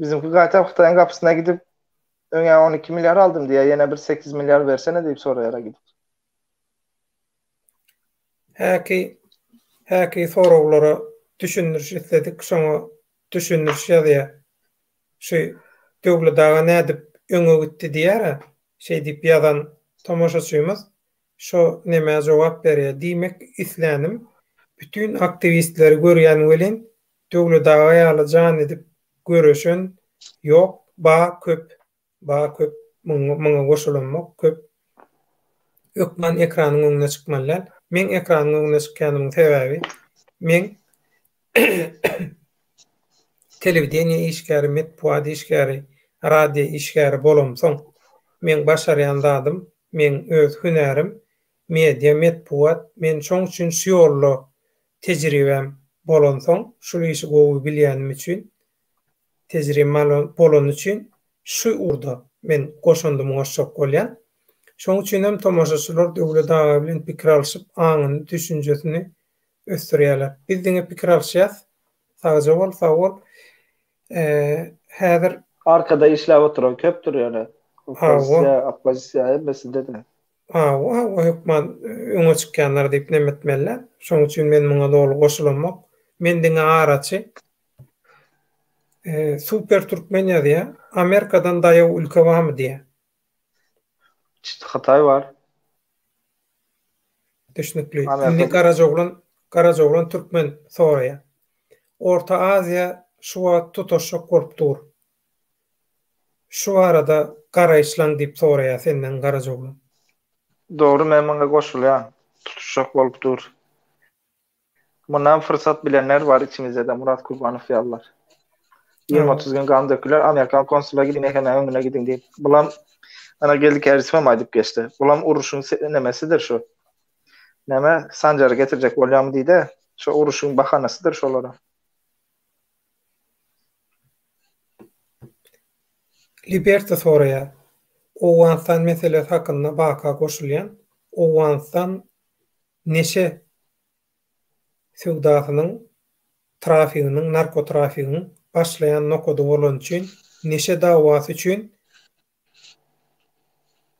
Bizimki gaýtam Hytaýyň gapysyna gidip, öňä 12 milliard aldym diýýär, ýene bir 8 milliard bersene diýip soraýar gidip. Häki, häki soraglara düşündiriş isledik, şoňa düşündiriş ýazýar. Şu Döwlet aga nädip öňe gitdi diýýär-ä, şeý diýip ýazan tomaşaçymyz şo nämä jogap berýär. Diýmek islänim, bütin aktiwistleri görýän welin, Döwlet aga ýaly jan edip göreşen ýok ba köp ba köp muňa muňa goşulanok köp hökman ekranyň öňüne çykmaly däl meň ekranyň öňüne çykýanymyň sebäbi meň telewideniýe işgäri metbugat işgäri radio işgäri bolamsoň meň başarýan zadym meň öz hünärim media metbugat men şoň üçin şu ýolda Tejribäm bolansoň, şul işi gowy bilýänim üçin, tejribem bolany üçin şu ugurda men goşandymy goşjak bolýan. Şoň üçinem tomaşaçylar Döwlet aga bilen pikir alşyp, aňyny, düşünjesini ösdürýärler. Biz diňe pikir alşýas. Sagja bol, sag bol. Häzir. Arkada işläp oturan köpdür ýöne. Oppozisiýa, oppozisiýa hemmesinde-de. Hawa, hawa, hökman öňe çykýanlar diýip neme etmeli-dä. Şoň üçin men muňa doly goşulamok. Men diňe araçy. Super Türkmen ýazýa. Amerikadan daýaw ülke barmy diýýä. Hytaý bar. Düşnükli. Indi Garajaoglan Garajaoglan Türkmen soraýa. Orta Aziýa şu wagt tutaşjak bolup dur. Şu barada garaýyşlaň diýip soraýar senden Garajaoglan. Dogry men muňa goşulýan. Tutuşjak bolup dur. Mundan fyrsat bilenler bar içimizde-de Murat Kurbanow ýalylar. 20-30 gün gan döküler, Amerikan konsula gidiň, MHM-niň öňüne gidiň diýip. Bulam ana Geldi Kärisow hem aýdyp geçdi. Bulam uruşyň nemesidir şu. Näme Sanjary getirjek bolýarmy diýdi. Şu uruşyň bahanasydyr şolara. Liberta soraýar. Owganystan meselesi hakynda Baka goşulýan Owganystan neşe söwdasynyň, trafiginiň, narkotrafigiň başlaýan nokady bolany üçin, neşe dawasy üçin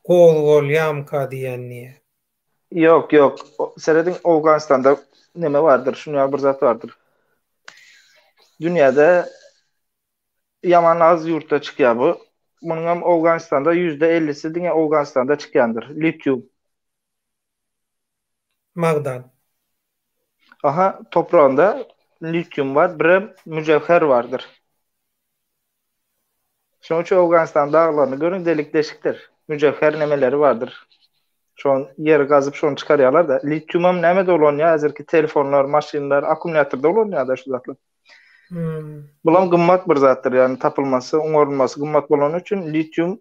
gozgalýamyka diýýän diýýär. Ýok, ýok. Serediň Owganystanda neme bardyr, şuny ýaly bir zat bardyr. Dünýäde ýaman az ýurtda çykýar bu. Munuň hem Owganystanda %50-si diňe Owganystanda çykýandyr. Litium. Magdan. Aha, topragynda litium bar, birem müjewher bardyr. Şonuň üçin Owganystan daglaryny görüň delik-deşikdir. Müjewher nemeleri bardyr. Şon ýeri gazyp şony çykarýarlar-da. Litiumam nämede ulanýar? Häzirki telefonlar, maşynlar, akkumulýatorda ulanýar-da şu zatlar. Hmm. Bulam gymmat bir zatdyr, ýagny tapylmasy, oňarylmasy gymmat bolany üçin litium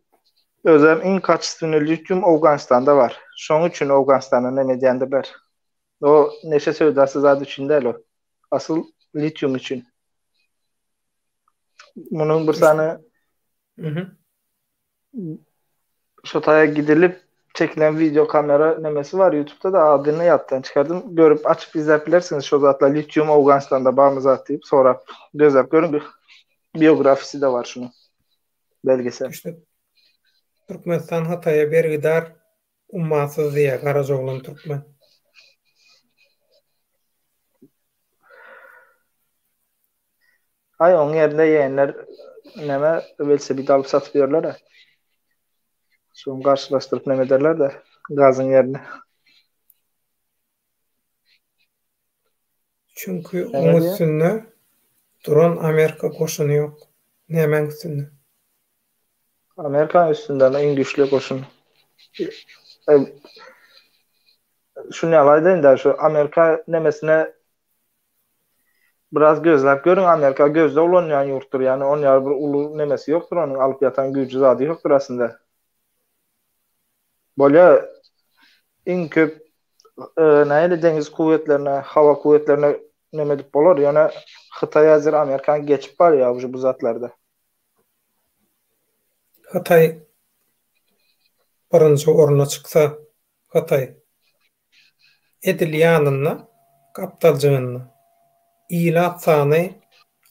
özem iň kaçestwnyý litium Owganystanda bar. Şonuň üçin Owganystanda neme edýändirler. O neşe söwdasy zat üçin däl o. Asyl litium üçin. Munuň bir sany Şo taýa gidilip çekilen wideo kamera nemesi bar YouTube'da da adyny ýatdan çykardym. Görüp açyp izläp bilersiňiz şo zatlar litium Owganystanda barmy zat diýip sorap gözläp görüň. Biografisi de bar şunuň. Belgesel. Düşnük. Türkmenistan Hytaýa bergidar ummasyz diýýär Garajaoglan Türkmen. Aý oň ýerinde ýegenler neme welosiped alyp satyp ýörler-ä. Şoň garşylaşdyryp neme ederler-de gazyň ýerine. Çünki oň üstünde duran Amerika goşuny ýok. Nämäň üstünde? Amerikanyň üstünde iň güýçli goşun. Şuny ýaly aýdaýyn-da, şu Amerika nemesine. Biraz gözläp görüň Amerika gözde ulanýan ýurtdur ýani on ýaly bir uly nemesi ýokdur onuň alyp ýatan güýji zady ýokdur aslynda. Bolýa iň köp nähili deňiz kuwwetlerine, hawa kuwwetlerine neme edip bolar ýöne Hytaý häzir Amerikany geçip barýar uje bu zatlarda. Hytaý birinji orna çyksa Hytaý Edil ýanynda, gapdaljygynda, ilat sany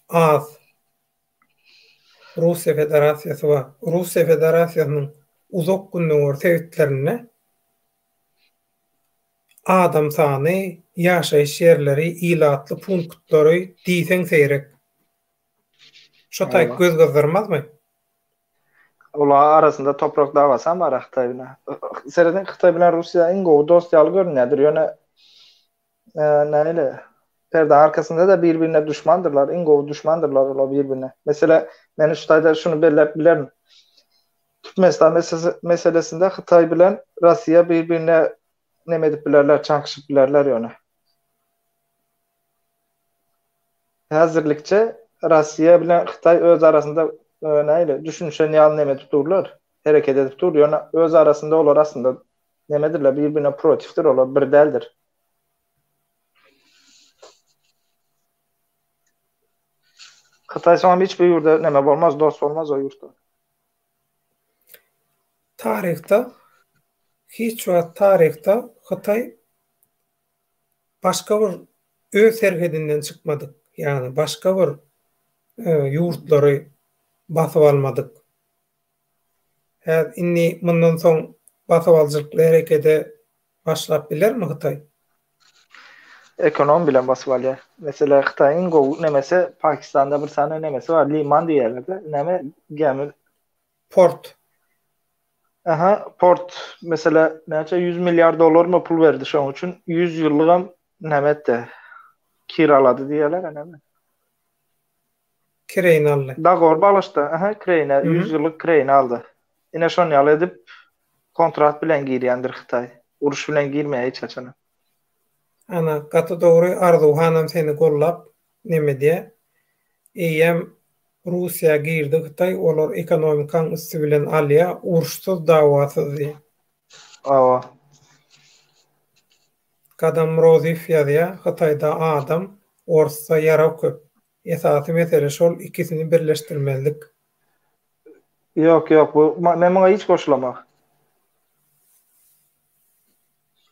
az Russiýa Federasiýasy bar. Russiýa Federasiýasynyň Uzak Gündogar sebitlerinde adam sany, ýaşaýyş ýerleri, ilatly punktlary diýseň seýrek. Şo taýyk göz gyzdyrmazmy? Olaryň arasynda toprak dawasam bar Hytaý bilen. Serediň Hytaý bilen Russiýa iň gowy dost ýaly görünýärdir. Ýöne näle perde arkasynda-da bir-birine duşmandyrlar, iň gowy duşmandyrlar olar bir-birine. Mesele men şu taýda şuny belläp bilerin. Türkmenistan meselesinde Hytaý bilen Russiýa bir-birine neme edip bilerler, çakyşyp bilerler ýöne. Häzirlikçe Russiýa bilen Hytaý öz arasynda nähili düşünişen ýaly neme edip durlar, hereket edip dur, ýöne öz arasynda olar aslynda nemedirler, bir-birine protifdir olar, bir däldir. Hytaý soňam hiç bir ýurda neme bolmaz, dost bolmaz o ýurtda. Taryhda hiç wagt taryhda Hytaý başga bir öz serhedinden çykmadyk, ýagny başga bir ýurtlary basyp almadyk. Häzir indi mundan soň basybalyjylykly herekede başlap bilermi Hytaý? Ekonom bilen basyp alýar. Meselä Hytaýyň iň gowy nemesi Pakistanda bir sany nemesi bar, liman diýýärler-de, näme gämi Port. Aha, port mesele näçe 100 milliard dollarmy pul berdi şoň üçin 100 ýyllygam näme etdi? Kiralady diýýärler näme? Kireýine aldy. Dagor baglaşdy. Aha, kireýine 100 ýyllyk kireýine aldy. Ine şon ýaly edip kontrat bilen girýändir Hytaý. Uruş bilen girmeýär hiç haçanam. Ana, gaty dogry Arzuw hanam seni gollap neme diýä. Eýýäm Russiýa girdi Hytaý olar ekonomikaň üsti bilen alýa urşsuz dawasyz diýä. Hawa. Gadam Rozyýew ýazýa Hytaýda adam, Orsda ýarag köp. Esasy mesele şol ikisini birleşdirmezlik. Ýok ýok bu men muňa hiç goşulamok.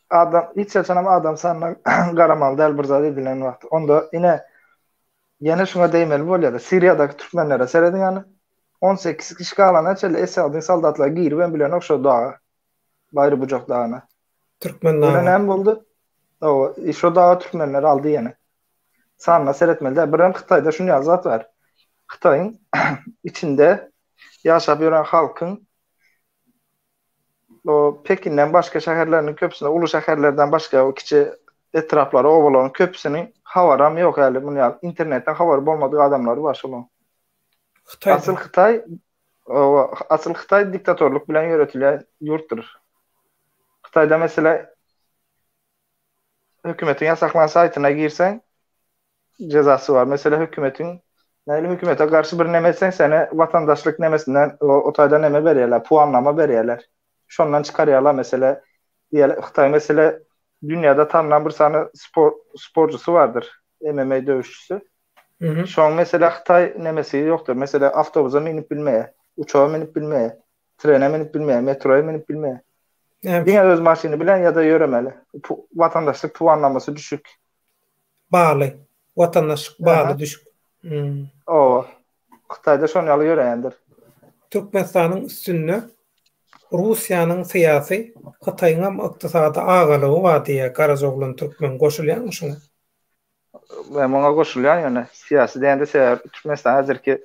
Adam hiç haçanam adam sanyna garamaly däl bir zat edilen wagty. Onda ine ýene şuňa degmeli bolýar-da. Siriýadaky türkmenlere serediň hany. 18 kişi galana çenli Esadyň soldatlary giribem bilenok şo daga. Baýry Bujak dagyna. Türkmen dagy. Ýöne näme boldy? Hawa, şo dagy türkmenler aldy ýene. Sanyna seretmeli däl. Birem Hytaýda şuny ýaly zat bar. Hytaýyň içinde ýaşap ýören halkyň O Pekinden başga şäherleriniň köpüsinde, uly şäherlerden başga o kiçi etraplary, obalaryň köpüsiniň habaram ýok häli muny ýaly internetden habary bolmadyk adamlary bar şolaryň. Hytaýda. Asyl Hytaý oba, asyl Hytaý diktatorlyk bilen ýöretilýän ýurtdyr. Hytaýda mesele hökümetiň ýasaklan saýtyna girseň jezasy bar. Mesele hökümetiň nähili hökümete garşy bir neme etseň seni watandaşlyk nemesinden o taýda neme berýärler, puannama berýärler. Şondan çykarýarlar mesele diýeli Hytaý mesele dünýäde tanylan bir sany spor sporcusy bardyr. MMA döwüşçisi. Şoň mesele Hytaý nemesi ýokdur. Mesele awtobusa münüp bilmeýär, uçaga münüp bilmeýär, trene münüp bilmeýär, metroya münüp bilmeýär. Diňe öz maşyny bilen ýa-da ýöremeli. Watandaşlyk puanlamasy düşük. Baly. Watandaşlyk baly düşük. Oba. Hytaýda şon ýaly ýöreýändir. Türkmenistanyň üstünde Russiýanyň syýasy, Hytaýyňam ykdysady agalygy bar diýýär Garajaoglan Türkmen. Goşulýaňmy şuňa? Men muňa goşulýan ýöne syýasy diýende sebäbi Türkmenistan häzirki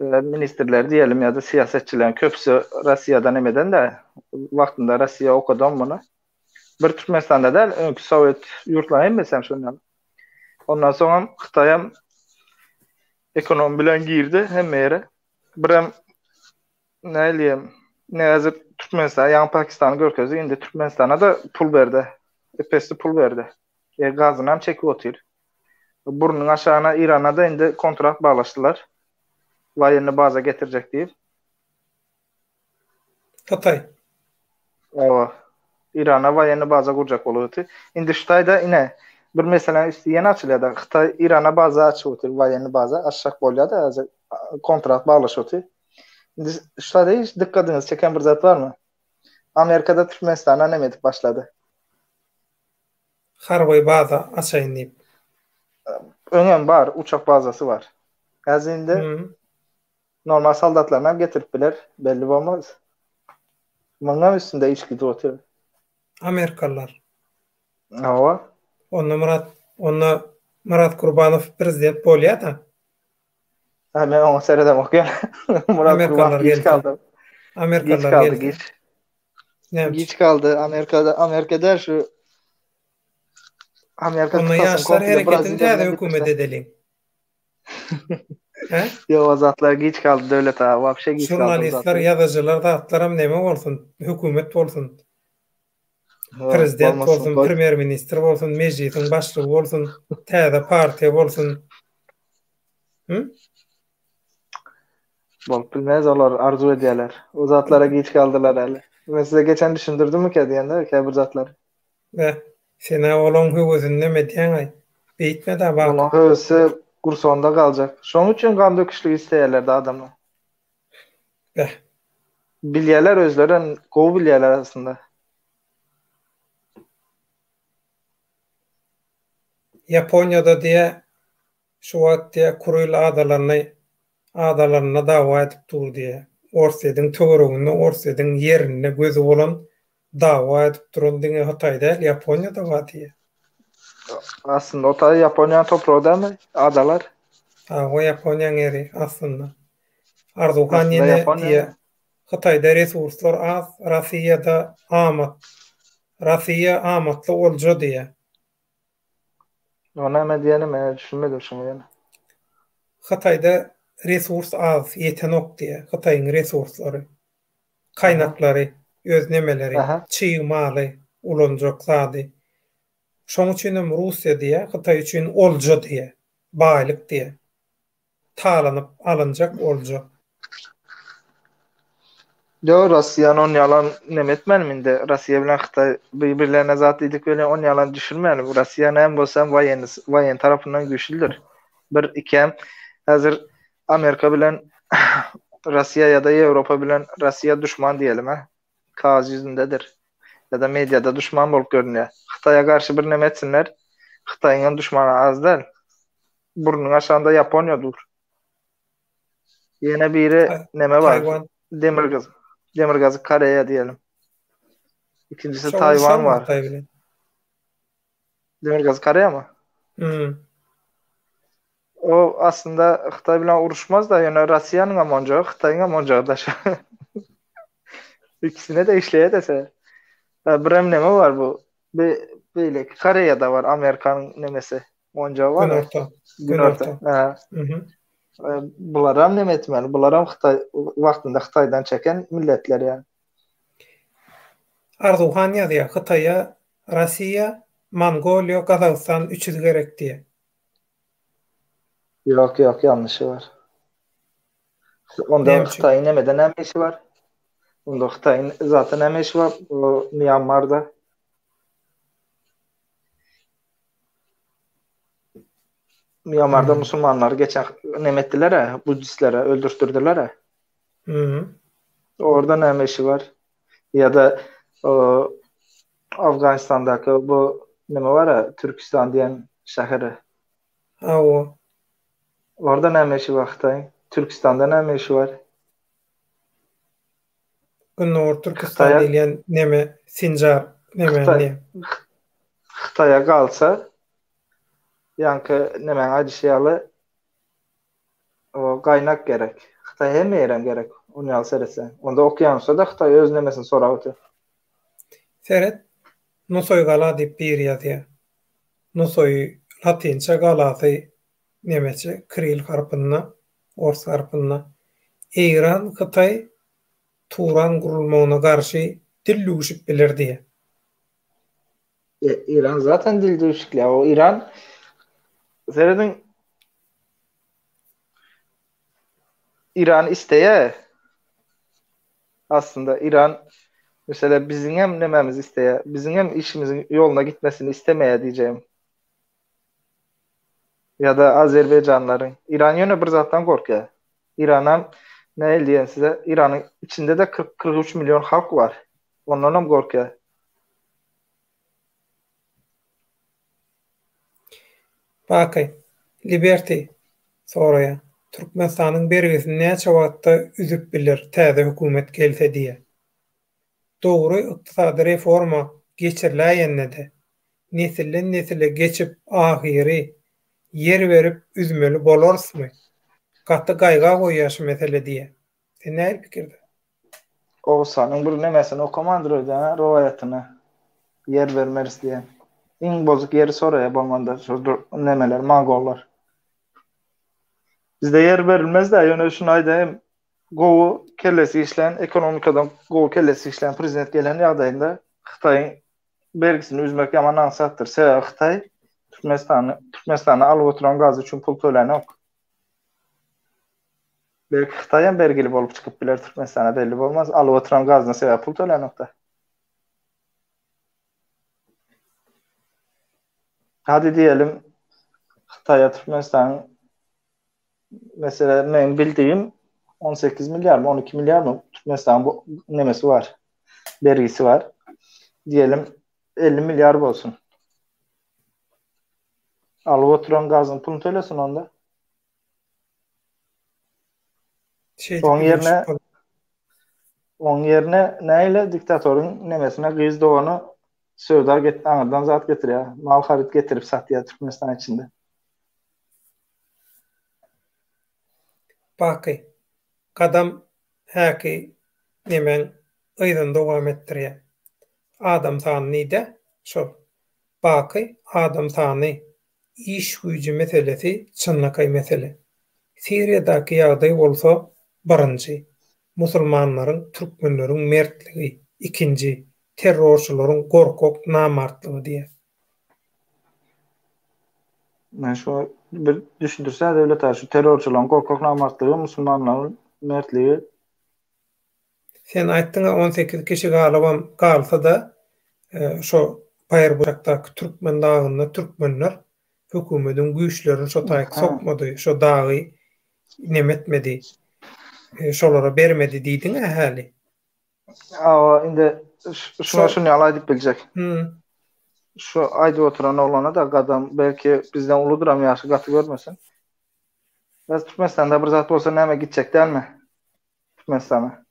ministrleri diýelim ýa-da syýasatçylaryň köpüsi Russiýadan emeden-de wagtynda Russiýa okadan muny. Bir Türkmenistanda däl, öňki sowet ýurtlaryň hemmesi hem şondan. Ondan soňam Hytaýam ekonomi bilen girdi hemme ýere. Birem näleýem, ne häzir Türkmenistan ýaňy Pakistany görkezdi, indi Türkmenistana da pul berdi. Epesli pul berdi. E, gazynam çekip otyr. Burnuň aşagyna Irana-da indi kontrakt baglaşdylar. Waýenni baza getirjek diýip. Hytaý. Hawa. Irana waýenni baza gurjak bolup otyr. Indi şu taýda ine bir meseläniň üsti ýene açylýar-da. Hytaý Irana baza açyp otyr, waýenni baza açjak bolýar-da häzir kontrakt baglaşyp otyr. Indi şu taýda hiç dykgadyňyzy çeken bir zat barmy? Amerikada Türkmenistana neme edip başlady? Harby baza açaýyn diýip. Öňem bar, uçak bazasy bar. Häzir indi normal soldatlaryny hem getirip biler, belli bolmaz. Munuň üstünde iş gidip otyr. Amerikalylar. Hawa. Onda Myrat, onda Myrat Gurbanow prezident bolýa-da. Ha, men oňa seredemok ýa. Murat Gurbanov giç galdy. Amerikalylar giç galdy, giç. Näme Giç kaldy Amerikada, Amerikada şu Amerika Onda ýaşlar hereketini täze hökümet edeliň. He? Ýok, o zatlar giç galdy Döwlet aga, wapşe giç galdy. Žurnalistler, ýazyjylar zatlaram neme bolsun, hökümet bolsun. Prezident bolsun, premýer ministr bolsun, mejlisiň başlygy bolsun, täze partiýa bolsun. Hı? Bolup bilmez olar arzuw edýärler. O zatlara giç galdylar häli. Men size geçen düşündirdimmikä diýende käbir zatlary. Beh, sen-ä olaň höwesini neme edýäň-aý. Beýtme-dä bak. Olaň höwesi gursagynda galjak. Şonuň üçin gan döküşligi isleýärler-de adamlar. Beh. Bilýärler özlerem gowy bilýärler aslynda. Ýaponiýada diýä Şu wagt diýýär, Kuril adalaryny adalarynda dawa edip dur diýýär. Orsýetiň töwereginde, Orsýetiň ýerinde gözi bolan dawa edip duran diňe Hytaý däl, Ýaponiýa-da bar diýýär. Aslynda o taý Ýaponiýanyň topragy dälmi adalar? Hawa, Ýaponiýanyň ýeri aslynda. Arzuwhan ýene diýýär, Hytaýda resurslar az, Rossiýada amat. Rossiýa amatly olja diýýär. O näme diýeni men düşünmedim şuňa ýene. Hytaýda resurs az ýetenok diýýär. Hytaýyň resurslary, kaýnaklary, öz nemeleri, çig maly, ulanjak zady. Şoň üçinem Russiýa diýýär, Hytaý üçin olja diýýär, baýlyk diýýär. Talanyp alynjak olja. Ýok Rossiýany on ýalan neme etmälim indi Rossiýa bilen Hytaý bir birlerine zat diýdik welin on ýalan düşürmälim Rossiýa näme bolsa hem waýenny waýen tarapyndan güýçlüdir bir ikem häzir Amerika bilen Rossiýa ýa-da Ýewropa bilen Rossiýa duşman diýelim hä kagyz ýüzündedir ýa-da mediada duşman bolup görünýär Hytaýa garşy bir neme etsinler Hytaýyň hem duşmany az däl burnuň aşagynda Ýaponiýa dur. Ýene biri neme bar? Taýwan. Demirgazyk. Demirgazyk Koreýa diýelim. Ikinjisi Taýwan bar. Hytaý bilen. Demirgazyk Koreýa mı? Hmm. O aslynda Hytaý bilen uruşmaz da, ýöne Russiýanyň hem onjagy, Hytaýyň hem onjagy daşa. İkisine de işleýär dese. Birem neme bar bu? Be beýleki Koreýada bar Amerikanyň nemesi. Onjagy bar. Günorta. Günorta. Ha. Mhm. Bularam neme etmeli? Bularam Hytaý wagtynda Hytaýdan çeken milletler ýa. Arzuwhan ýazýar, Hytaýa Rossiýa, Mongoliýa, Gazagystan üçüsi gerek diýýär. Ýok, ýok, ýalňyşy bar. Onda Hytaýyň nemede näme işi bar? Onda Hytaýyň zata näme işi bar? O Mýanmarda. Mýanmarda musulmanlary geçen neme etdiler-ä, buddistlere öldürtdirdiler-ä. Mhm. Orada näme işi bar? Ýa-da Afganistandaky bu neme bar-a, Türkistan diýen şäheri. Hawa. Orada näme işi bar Hytaýyň? Türkistanda näme işi bar? Gündogar Türkistan diýilýän neme Sinjar neme ne? Hytaýa galsa ýaňky nemäň aýdyşy ýaly o gaýnak gerek. Hytaý hemme ýerem gerek. Ony ýaly seretseň. Onda okeanusda-da Hytaý öz nemesini sorap otyr. Seret, Nusaý gala diýip biri ýazýar. Nusaý latynça galasy nemeçe kiril harpynda, ors harpynda. Eýran Hytaý Turan gurulmagyna garşy dil düwşüp biler diýýär. Eýran zaten dil düwşükli. O Eýran. Serediň Iran isleýär. Aslynda Iran mesela biziň hem nemämizi isleýär. Biziň hem işimiziň ýoluna gitmesini islemeýär diýjegim. Ýa-da Azerbaýjanlaryň. Iran ýöne bir zatdan gorkýar. Iranam nähili diýen size, Iranyň içinde-de 40 43 million halk bar. Ondanam gorkýar. Baky, Liberty soraýar, Türkmenistanyň bergisini näçe wagtda üzüp biler täze hökümet gelse diýýär. Dogry ykdysady reforma geçiriläýende-de, nesilden-nesile geçip ahyry ýer berip üzmeli bolarysmy? Gaty gaýga goýýar şu mesele diýýär. Sen nähili pikirde? Oguzhanyň bir nemesini okamandyr öýdýän-ä, rowaýatyny. Ýer bermeris diýen. Iň bozuk ýeri soraýar bolmanda şo nemeler, mongollar. Bizde ýer berilmez-dä, ýöne şuny aýdaýyn, gowy kellesi işlän, ekonomikadan gowy kellesi işlän prezident gelen ýagdaýynda Hytaýyň bergisini üzmek ýaman aňsatdyr. Sebäbi Hytaý Türkmenistany, Türkmenistana alyp oturan gazy üçin pul tölänok. Belki Hytaý hem bergili bolup çykyp biler Türkmenistana belli bolmaz. Alyp oturan gazyna sebäp pul tölänokda. Hadi diýelim Hytaýa Türkmenistanyň mesela men bildiğim 18 milyar mı 12 milyar mı Türkmenistanyň bu nemesi var. Bergisi var. Diýelim 50 milyar bolsun. Alyp oturan gazyň puluny tölesin onda. Şeýdip Oň ýerine üzülişip bol. Oň ýerine näile diktatoryň nemesine gyz dogany söwda get aňyrdan zat getirýär. Mal haryt getirip satýar Türkmenistan içinde. Baky. Gadam häki nemäň yzyny dowam etdirýär. Adam sany nide? Şol. Baky adam sany Iş güýji meselesi çynlakaý mesele. Siriýadaky ýagdaý bolsa birinji, musulmanlaryň, türkmenleriň mertligi, ikinji, terrorçylaryň gorkak namartlygy diýýär. Men şu bir düşündirse Döwlet aga şu terrorçylaryň gorkak namartlygy, musulmanlaryň mertligi. Sen aýtdyňa 18 kişi galybam galsa-da şo Baýyrbujakdaky türkmen dagynda türkmenler hökümediň güýçlerini şo taýyk sokmady, şo dagy neme etmedi, şolara bermedi diýdiň-ä häli. Hawa, indi şuna şuny ýaly aýdyp biljek. Şu aýdyp oturan oglana-da gadam belki bizden uludyram ýaşy gaty görmesin. Biz Türkmenistanda bir zat bolsa näme gitjek dälmi? Türkmenistana.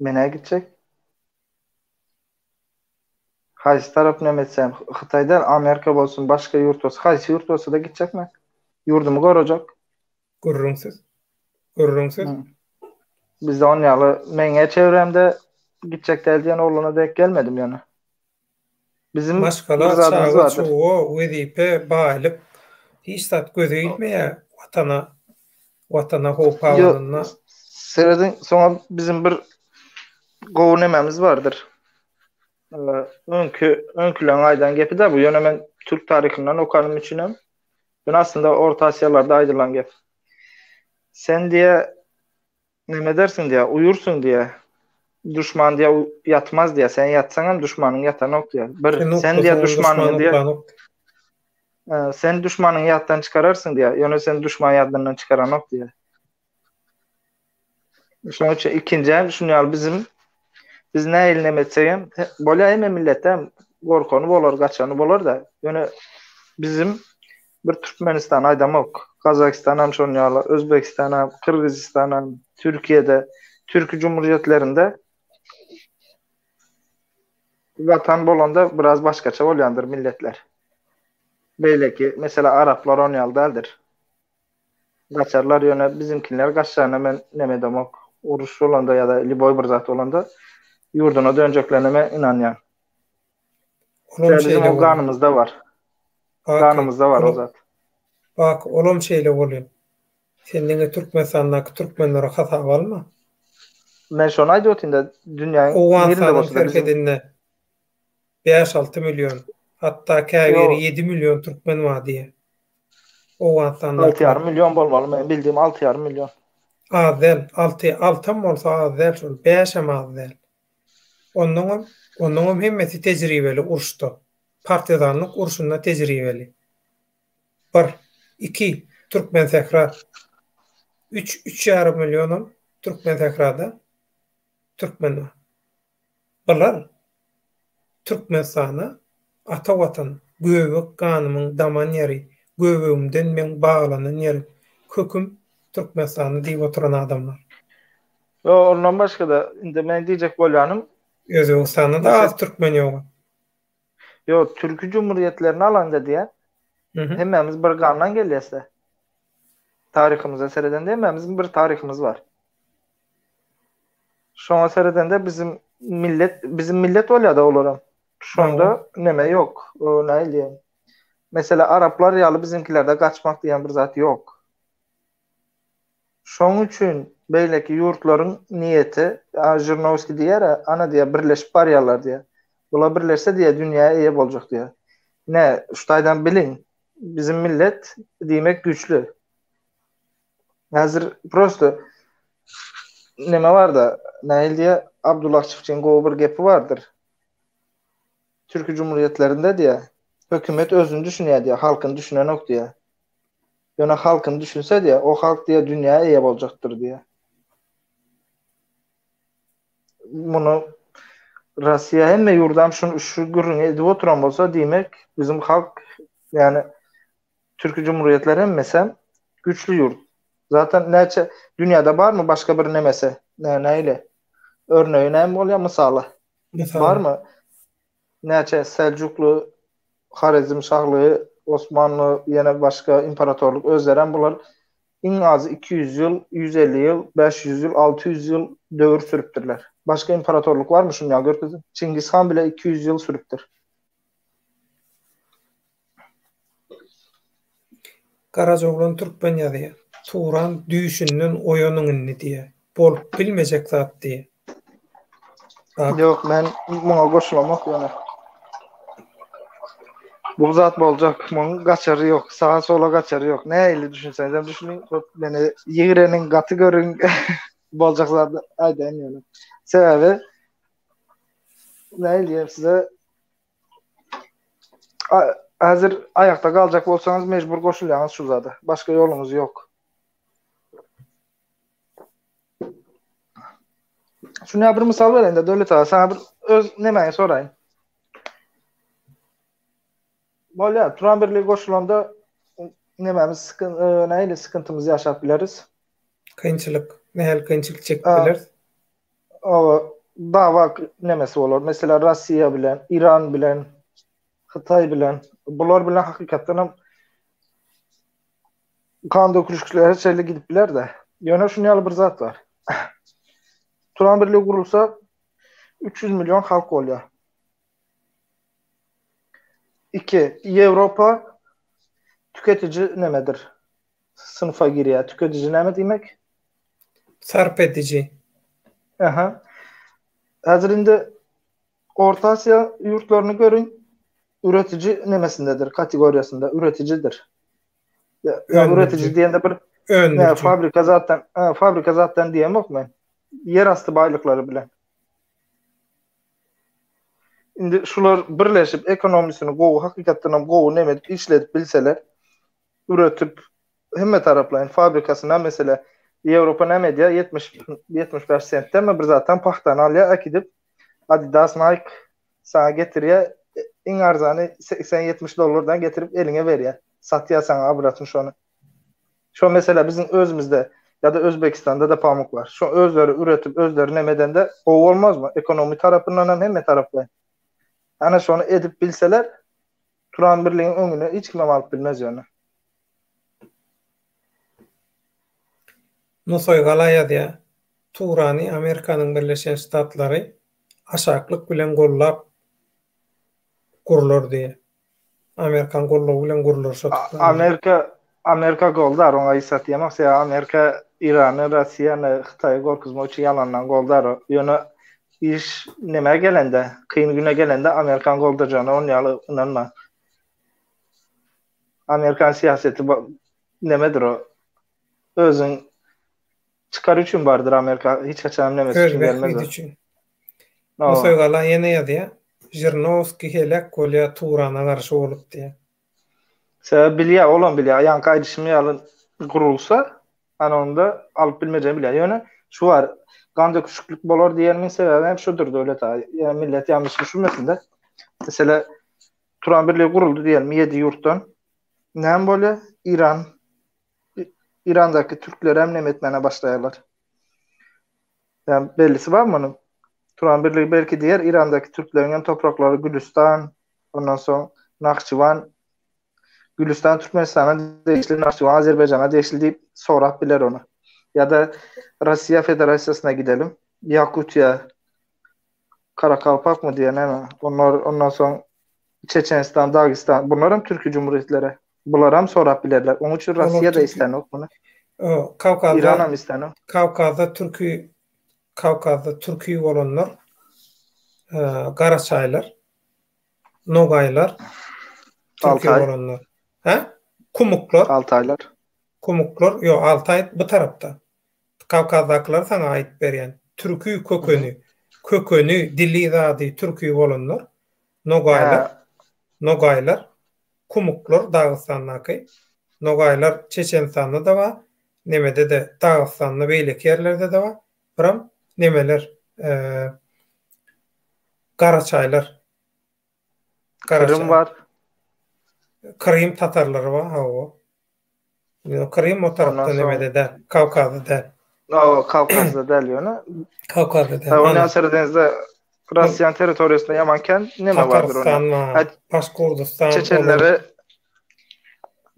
Menä gitjek. Haýsy tarap neme etsem, Hytaý däl, Amerika bolsun, başga ýurt bolsun, haýsy ýurt bolsa-da gitjek men. Ýurdumy gorajak. Gürrüňsiz. Gürrüňsiz. Bizde on ýaly meňe çevremde gitjek däl diýen oglana dek gelmedim ýöne. Bizim Maşgala, bir zadymyz çaga, bardyr. çuga, wezipe, baýlyk hiç zat göze ilmeýär Watana Watana howp Ýo, abananda. serediň, soňam bizim bir gowy nemämiz bardyr. Öňki, öňküleň aýdan gepi-dä bu, ýöne men türk taryhyndan okanym üçinem, ýöne aslynda Orta Asiýalarda aýdylan gep. Sen diýe Neme edersiň diýýär, uýursyň diýýär. Duşman diýýär, ýatmaz diýýär. Sen ýatsaňam duşmanyň ýatanok diýýär. Bir Sen sen diýýär uklasaňam duşman duşmanyňy diýýär. uklanok. Sen duşmanyňy ýatdan çykararsyň diýýär. Ýöne sen duşman ýadyndan çykaranok diýýär. Şonuň üçin ikinji hem şuny ýaly bizim biz nähili neme etsegem bolýar hemme milletde hem gorkany bolar, gaçany bolar-da. Ýöne bizim Bir Türkmenistan aýdamok. Gazagystanam şonuň ýaly, Özbegistanam, Gyrgyzystanam, Türkiýede, türki jumhuriyetlerinde watan bolanda biraz başgaça bolýandyr milletler. Beýleki, mesela araplar on ýaly däldir. Gaçarlar ýöne bizimkiler gaçjagyna men neme edemok. Uruş bolanda ýa-da lýuboý bir zat bolanda ýurduna dönjeklerine men ynanýan. Olam Bizim şeýle o bolýar. ganymyzda bar. Baky, Ganymyzda bar o olam, zat. Baky, olam şeýle bolýar. Sen diňe Türkmenistandaky türkmenleri hasaba alma. Men şony aýdyp otyryn-da, dünýäniň nirinde Owganystanyň bolsa-da bizim serhedinde 5-6 million, hatda käbiri Ýok. 7 million türkmen bar diýýär. Owganystandakylar. Alty ýarym million bolmaly, men bildiğim alty ýarym million. Az däl, alty, altam bolsa az däl şol, bäşem az däl. Onnoňam, onnoňam hemmesi tejribeli uruşda. Partizanlyk urşunda tejribeli. Bir, iki, Türkmensähra. Üç, üç ýarym millionam Türkmensährada türkmen bar. Bular Türkmenistana ata Watan, göbek ganymyň daman ýeri, göbegimden meň baglanan ýerim, köküm Türkmenistanda diýip oturan adamlar. Ýok, ondan başga-da, indi meň diýjek bolýanym. Özbegistanda-da az türkmen ýok. Ýok, türki jumhuriyetlerini alanda diýýän. Hemmämiz bir gandan gelýäs-de. Taryhymyza seredende hemmämiziň bir taryhymyz bar. Şoňa seredende bizim millet bizim millet bolýar-da olaram. Şonda neme ýok. Nähili diýeýin. Mesela araplar ýaly biziňkilerde gaçmak diýen bir zat ýok. Şoň üçin beýleki ýurtlaryň niýeti, Žirnowskiý diýýär-ä, ana diýýär, birleşip barýarlar diýýär. Bular birleşse diýýär, dünýä eýe boljak diýýär. Ine, şu taýdan biliň, bizim millet diýmek güýçli. Häzir prosto neme bar-da, nähili diýýär, Abdullah Çiftçiň gowy bir gepi bardyr. Türki jumhuriýetlerinde diýýär, hökümet özüni düşünýär diýýär, halkyny düşünenok diýýär. Ýöne halkyny düşünse diýýär, o halk diýýär dünýä eýe boljakdyr diýýär. Muny Russiýa hemme ýurdam şu şu gürrüňi edip oturan bolsa, diýmek bizim halk ýani Türki Cumhuriyetler hemmesem güçli ýurt. Zaten näçe dünýäde barmy başga bir nemesi? Nä näile? Örneği näme bolýar mysaly? Mysaly. Barmy? Näçe Seljukly, Horezm şalygy, Osmanly, ýene başga imperatorlyk özlerem bular iň azy 200 ýyl, 150 ýyl, 500 ýyl, 600 ýyl döwür sürüpdirler. Başga imperatorlyk barmy şuny ýaly görkeziň? Çingiz han bile 200 ýyl sürüpdir. Garajaoglan Türkmen ýazýar. Turan düýşünden oýanyň indi diýýär. Bolup bilmejek zat diýýär. Ýok, men muňa goşulamok ýöne. Bu zat boljak, muň gaçary ýok, saga sola gaçary ýok. Nähili düşünseňizem düşüniň, köp meni ýigreniň, gaty görüň boljak zady aýdaýyn ýöne. Sebäbi nähili diýem size Häzir aýakda galjak bolsaňyz mejbur goşulýaňyz şu zada. Başga ýoluňyz ýok. Şuny bir mysal bereýin-de Döwlet aga, saňa bir öz nemäňi soraýyn. Bolýar, Turan birligi goşulanda nemämiz sıkyn, e, nähili sykyntymyzy ýaşap bileris? Kynçylyk, nähili kynçylyk çekip bileris? Oba dawa nemesi bolar. Mesela Russiýa bilen, Iran bilen, Hytaý bilen, bular bilen hakykatdan hem kan dökülişiklere çenli gidip biler-de. Ýöne şuny ýaly bir zat bar. Turan birligi gurulsa 300 million halk bolýar. 2. Ýewropa tüketiji nemedir? Synfa girýär. Tüketiji näme diýmek? Sarp ediji. Aha. Häzir indi Orta Aziýa ýurtlaryny görüň, üretiji nemesindedir, kategoriýasynda üreticidir. Ýa üretiji diýende bir öndüriji. Fabrika zatdan, fabrika zatdan diýemok men. Ýer asty baýlyklary bilen. Indi şular birleşip ekonomisini gowy, hakykatdan hem gowy neme edip işledip bilseler, üretip hemme taraplaýyn fabrikasyna mesele Ýewropa näme edýär 70 75 sentdenmi bir zatdan pahtany alýar äkidip Adidas Nike saňa getirýär iň arzany 80-70 dollardan getirip eliňe berýär satýar saňa obratny şony şo mesele biziň özümizde ýa-da Özbekistanda da pamuk bar şo özleri üretip özleri neme edende gowy bolmazmy ekonomi tarapyndan hem hemme taraplaýyn ana şony edip bilseler Turan birligiň öňüne hiç kimem alyp bilmez ýöne. Nusaýgala ýazýar, Turany Amerikanyň Birleşen Ştatlary aşaklyk bilen gollap gurlar diýýär. Amerikan goldawy bilen gurlar şo Turan. Amerika Amerika goldar oňa hiç zat diýemok sebäbi Amerika Irany Rossiýany Hytaýy gorkuzmak üçin ýalandan goldar ýöne Iş nämä gelende, kyn güne gelende Amerikan goldajagyna on ýaly ynanma. Amerikan syýaseti. nemedir o. Özüň çykary üçin bardyr Amerika hiç haçan nemesi Öz üçin gelmez bähbidi o. üçin. Hawa. Musaý-Gala ýene ýazýar, Žirnowskiý heläk bolýar Turana garşy bolup diýýär. Sebäbi bilýär, olam bilýär. Ýaňky aýdyşym ýaly gurulsa, ana onda alyp bilmejegini bilýär. Ýöne şu bar, gan döküşiklik bolar diýenimiň sebäbi hem şudur Döwlet aga. Ýa millet ýalňyş düşünmesin-de. Mesele Turan birligi guruldy diýelim ýedi ýurtdan. Näme bolýar? Iran Irandaky türkler hem neme etmäne başlaýarlar. Ýa bellisi bar munuň? Turan birligi belki diýer Irandaky türkleriň hem topraklary Gülüstan, ondan soň Nahçywan, Gülüstan Türkmenistana degişli, Nahçywan Azerbaýjana degişli diýip sorap biler ony. Ýa-da Russiýa Federasiýasyna gidelim. Ýakutiýa, Karakalpakmy diýen näme? Onlar ondan soň Çeçenistan, Dagestan, bunlar hem türki cumhuriyetlere. Bular hem sorap bilerler. Onuň üçin Russiýa da istenok muny. Kawkazda İran hem istenok. Kawkazda türki Kawkazda türki bolanlar Garaçaýlar, Nogaýlar, türki bolanlar. Hä? Kumuklar. Altaýlar. Kumuklar, ýok, Altaý bu tarapda. Kawkazdakylary saňa aýdyp berýän. Türki kökeni, kökeni, dili zady türki bolanlar, Nogaýlar, Nogaýlar, Kumuklar Dagystandaky, Nogaýlar Çeçenistanda-da bar, nemede-de Dagystanda beýleki ýerlerde-de bar. Biram nemeler, Garaçaýlar. Krym bar. Krym tatarlary bar, hawa. Ýöne Krym o tarapda nemede däl, Kawkazda däl. Hawa, Kawkazda däl ýöne. Kawkazda däl. Ony seredeňizde Russiýanyň territoriýasynda ýaman kän neme bardyr ony. Tatarstan bar, Başgurdystan. Çeçenleri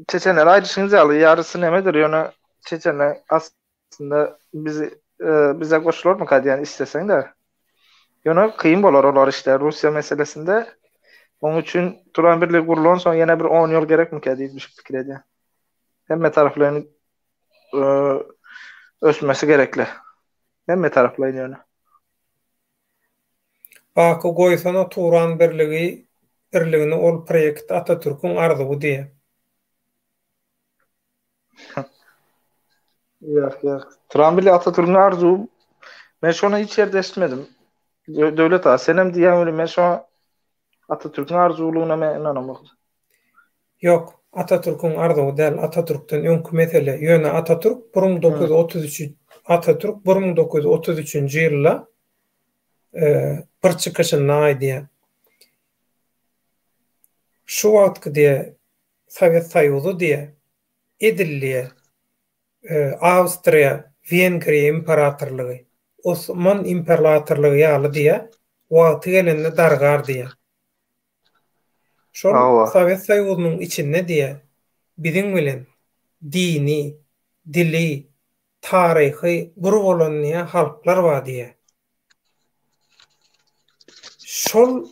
Çeçenleri aýdyşyňyz ýaly ýarysy nemedir ýöne çeçenler aslynda bizi e, bize goşularmyka diýen isleseň-de. Ýöne kyn bolar olar işte Russiýa meselesinde. Onuň üçin Turan birligi gurlan soň ýene bir 10 ýyl gerekmikä diýip düşüp pikir edýän. Hemme taraplaýyn e, ösmesi gerekli. Hemme taraplaýyn ýöne. Baky goýsana Turan birligi birligini ol proýekt Atatürküň arzuwy diýe. Ýok, ýok. Turan bile Atatürk'ün arzuwy. Men şony hiç ýerde eşitmedim. Döwlet aga, senem diýýän weli men şoňa Atatürk'ün arzuwlygyna men ynanamok. Ýok, Atatürk'üň arzuwy däl, Atatürk'den öňki mesele. Ýöne Atatürk 1933 Atatürk 1933-nji ýylda bir çykyşynda aýdýar. Şu wagtky diýýär, Sowet Soýuzy diýe, edil diýe, Awstriýa, Wengriýa imperatorlygy, Osman imperatorlygy ýaly diýe, wagty gelende dargar diýe. Şol Sowet Soýuzynyň içinde diýe, biziň bilen dini, dili, taryhy bir bolan diýe halklar bar diýe. Şol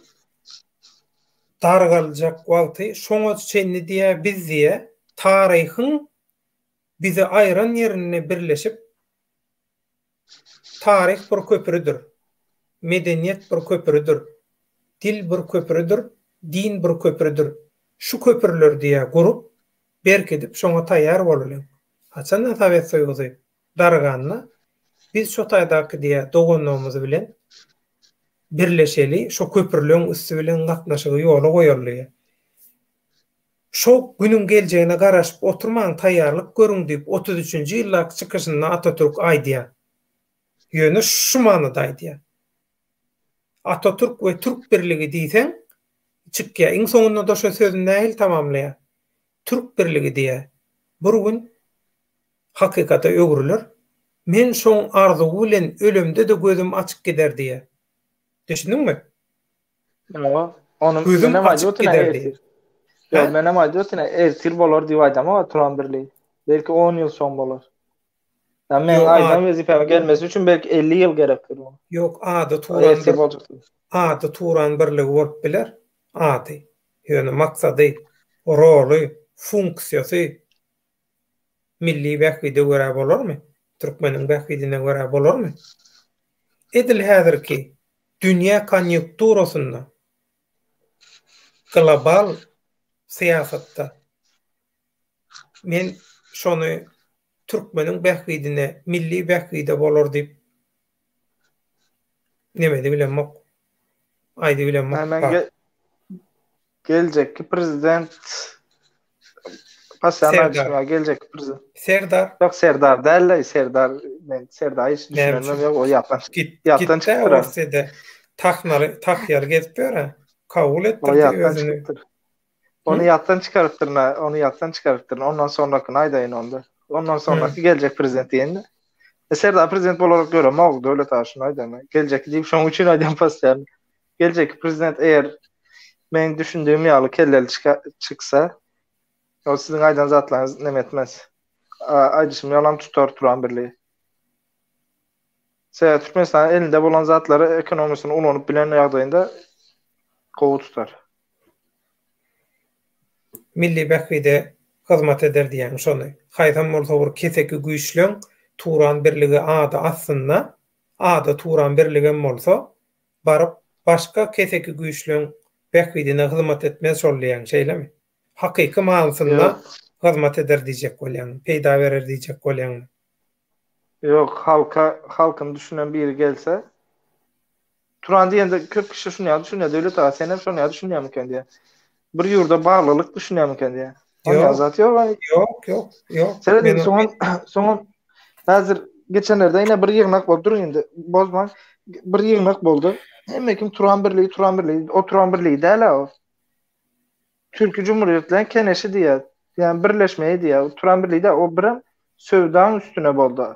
dargaljak wagty şoňa çenli diýä biz diýä taryhyň bizi aýran ýerinde birleşip taryh bir köprüdir, medeniýet bir köprüdir, dil bir köprüdir, din bir köprüdir. Şu köprüleri diýä gurup, berkidip şoňa taýýar bolalyň. Haçanda Sowet Soýuzy darganda biz şo taýdaky diýä doganlygymyz bilen birleşeli, şo köprüleň üsti bilen gatnaşygy ýola goýaly diýä. Şo günüň geljegine garaşyp oturmaň, taýýarlyk görüň diýip 33-nji ýyldaky çykyşynda Atatürk aýdýa. Ýöne şu manyda aýdýa. Atatürk we türk birligi diýseň çykýa. Iň soňunda-da şo sözüni nähili tamamlaýa? Türk birligi diýä. Bir gün hakykata öwrüler. Men şoň arzuwy bilen ölemde-de gözüm açyk gider diýýär. Düşündiňmi? Ýok, ony Gözüm menem açyk aýdyp otyryn gider ertir. diýýär. Ýok, Hä? menem aýdyp otyryn ertir bolar diýip aýdamok Turan birligi. Belki 10 ýyl soň bolar. Ýa meň Ýok, aýdan ad wezipäme gelmesi üçin belki 50 ýyl gerekdir muňa. Ýok, ady Turan Ertir bir boljak diýip. ady Turan birligi bolup biler, ady. Ýöne maksady, roly, funksiýasy Milli bähbide görä bolarmy? Türkmeniň bähbidine görä bolarmy? Edil häzirki dünýä konýunkturasynda, global syýasatda men şony türkmeniň bähbidine, milli bähbide bolar diýip neme edibilemok. Aýdybilemok. Hä, men ge geljekki prezident Pasyýan Serdar. geljekki prezident. Serdar. Ýok, Serdar däl-le, Serdar men Serdar hiç düşünenim ýok, o ýatdan Git, ýatdan gitde çykypdyr. Orsýede tahnaly tahýaly gezip ýör-ä. Kabul O etdirdi ýatdan özüni. çykypdyr. Ony ýatdan çykarypdyryn, ony ýatdan çykarypdyryn. Ondan sonrakyny aýdaýyn onda. Ondan sonraky geljek prezident diýende. E, Serdar prezident bolarak göremok, Döwlet aga şuny aýdaýyn. Geljekki diýip şonuň üçin aýdýan pasyýan. Geljekki prezident eger meň düşündigim ýaly kelleli çyksa, ol siziň aýdan zatlaryňyz neme etmez. Aýdyşym ýalam tutar Turan birligi. Sebäbi Türkmenistanyň elinde bolan zatlary ekonomiýasyny ulanyp bilen ýagdaýynda gowy tutar. Milli bähbide hyzmat eder diýýäň şony. Haýsam bolsa bir keseki güýçleň Turan birligi ady astynda, ady Turan birligem bolsa, baryp başga keseki güýçleň bähbidine hyzmat etmez şol diýýäň, şeýlemi? Hakyky manysynda hyzmat eder diýjek bolýaňmy, peýda berer diýjek bolýaňmy? Ýok, halka, halkyny düşünen biri gelse, Turan diýende köp kişi şuny ýaly düşünýär, Döwlet aga senem şony ýaly düşünýärmikä diýýär. Bir ýurda baglylyk düşünýärmikä diýýär. Ýok, zat ýok. Ýok, ýok, ýok. Serediň, soňam, soňam häzir geçenlerde ýene bir ýygnak boldy, duruň indi, bozmaň. Bir ýygnak boldy. Hemme kim Turan birligi, Turan birligi, o Turan birligi däl-ä o. Türki Cumhuriyetlerin Keneşi diýýär. Ýagny birleşmeyi diýýär. Turan birligi däl, o birem söwdaň üstüne boldy.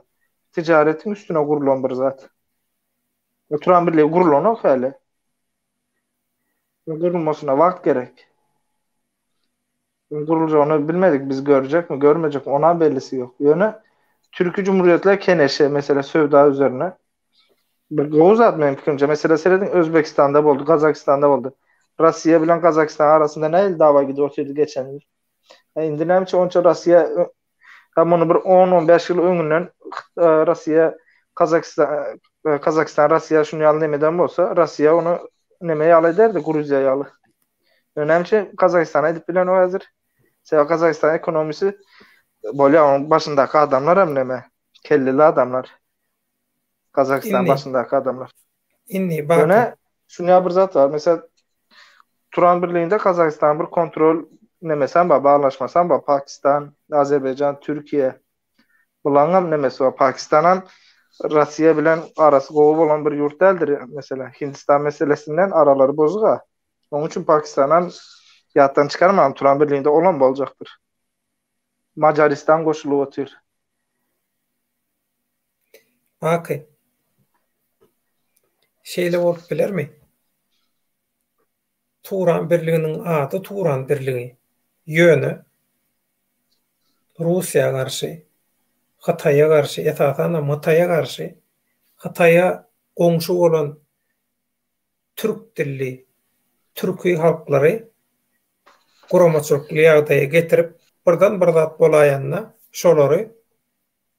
Ticaretiň üstüne gurulan bir zat. Turan birligi gurulanok häli. Gurulmasyna wagt gerek. Guruljagyny bilmedik biz görjekmi, görmejekmi ona bellisi ýok. Ýöne Türki Cumhuriyetler Keneşi mesela söwda üzerine bir gowy zat meniň pikirimçe. Mesela serediň Özbekistanda boldy, Gazagystanda boldy. Russiýa bilen Gazagystan arasynda nähili dawa gidip otyrdy geçen ýyl. E, indi näme üçin onça Russiýa Ha muny bir 10-15 ýyl öňünden e, Russiýa Gazagystan e, Gazagystan Russiýa şuny ýaly nemeden bolsa, Russiýa ony neme ýaly ederdi, Gruziýa ýaly. Näme üçin Gazagystana edip bilen o häzir? Sebäbi Gazagystan ekonomisi bolýar, onuň başyndaky adamlar hem neme, kelleli adamlar. Gazagystan başyndaky adamlar. Indi bak. Ýöne şuny bir zat bar. Mesela Turan Birliginde Gazagystan bir kontrol nemesem bar, baglaşmasam bar. Pakistan, Azerbaýjan, Türkiýe. Bularyň hem nemesi bar. Pakistan hem Russiýa bilen arasy gowy bolan bir ýurt däldir. Mesela Hindistan meselesinden aralary bozuk. Onuň üçin Pakistan hem ýatdan çykarmaň Turan Birliginde olam boljakdyr. Macaristan goşulyp otyr. Baky. Şeýle bolup bilermi? Turan birliginiň ady Turan birligi. Ýöne Russiýa garşy, Hytaýa garşy, esasanam Hytaýa garşy, Hytaýa goňşy bolan türk dilli türki halklary guramaçylykly ýagdaýa getirip, birden bir zat bolaýanda şolary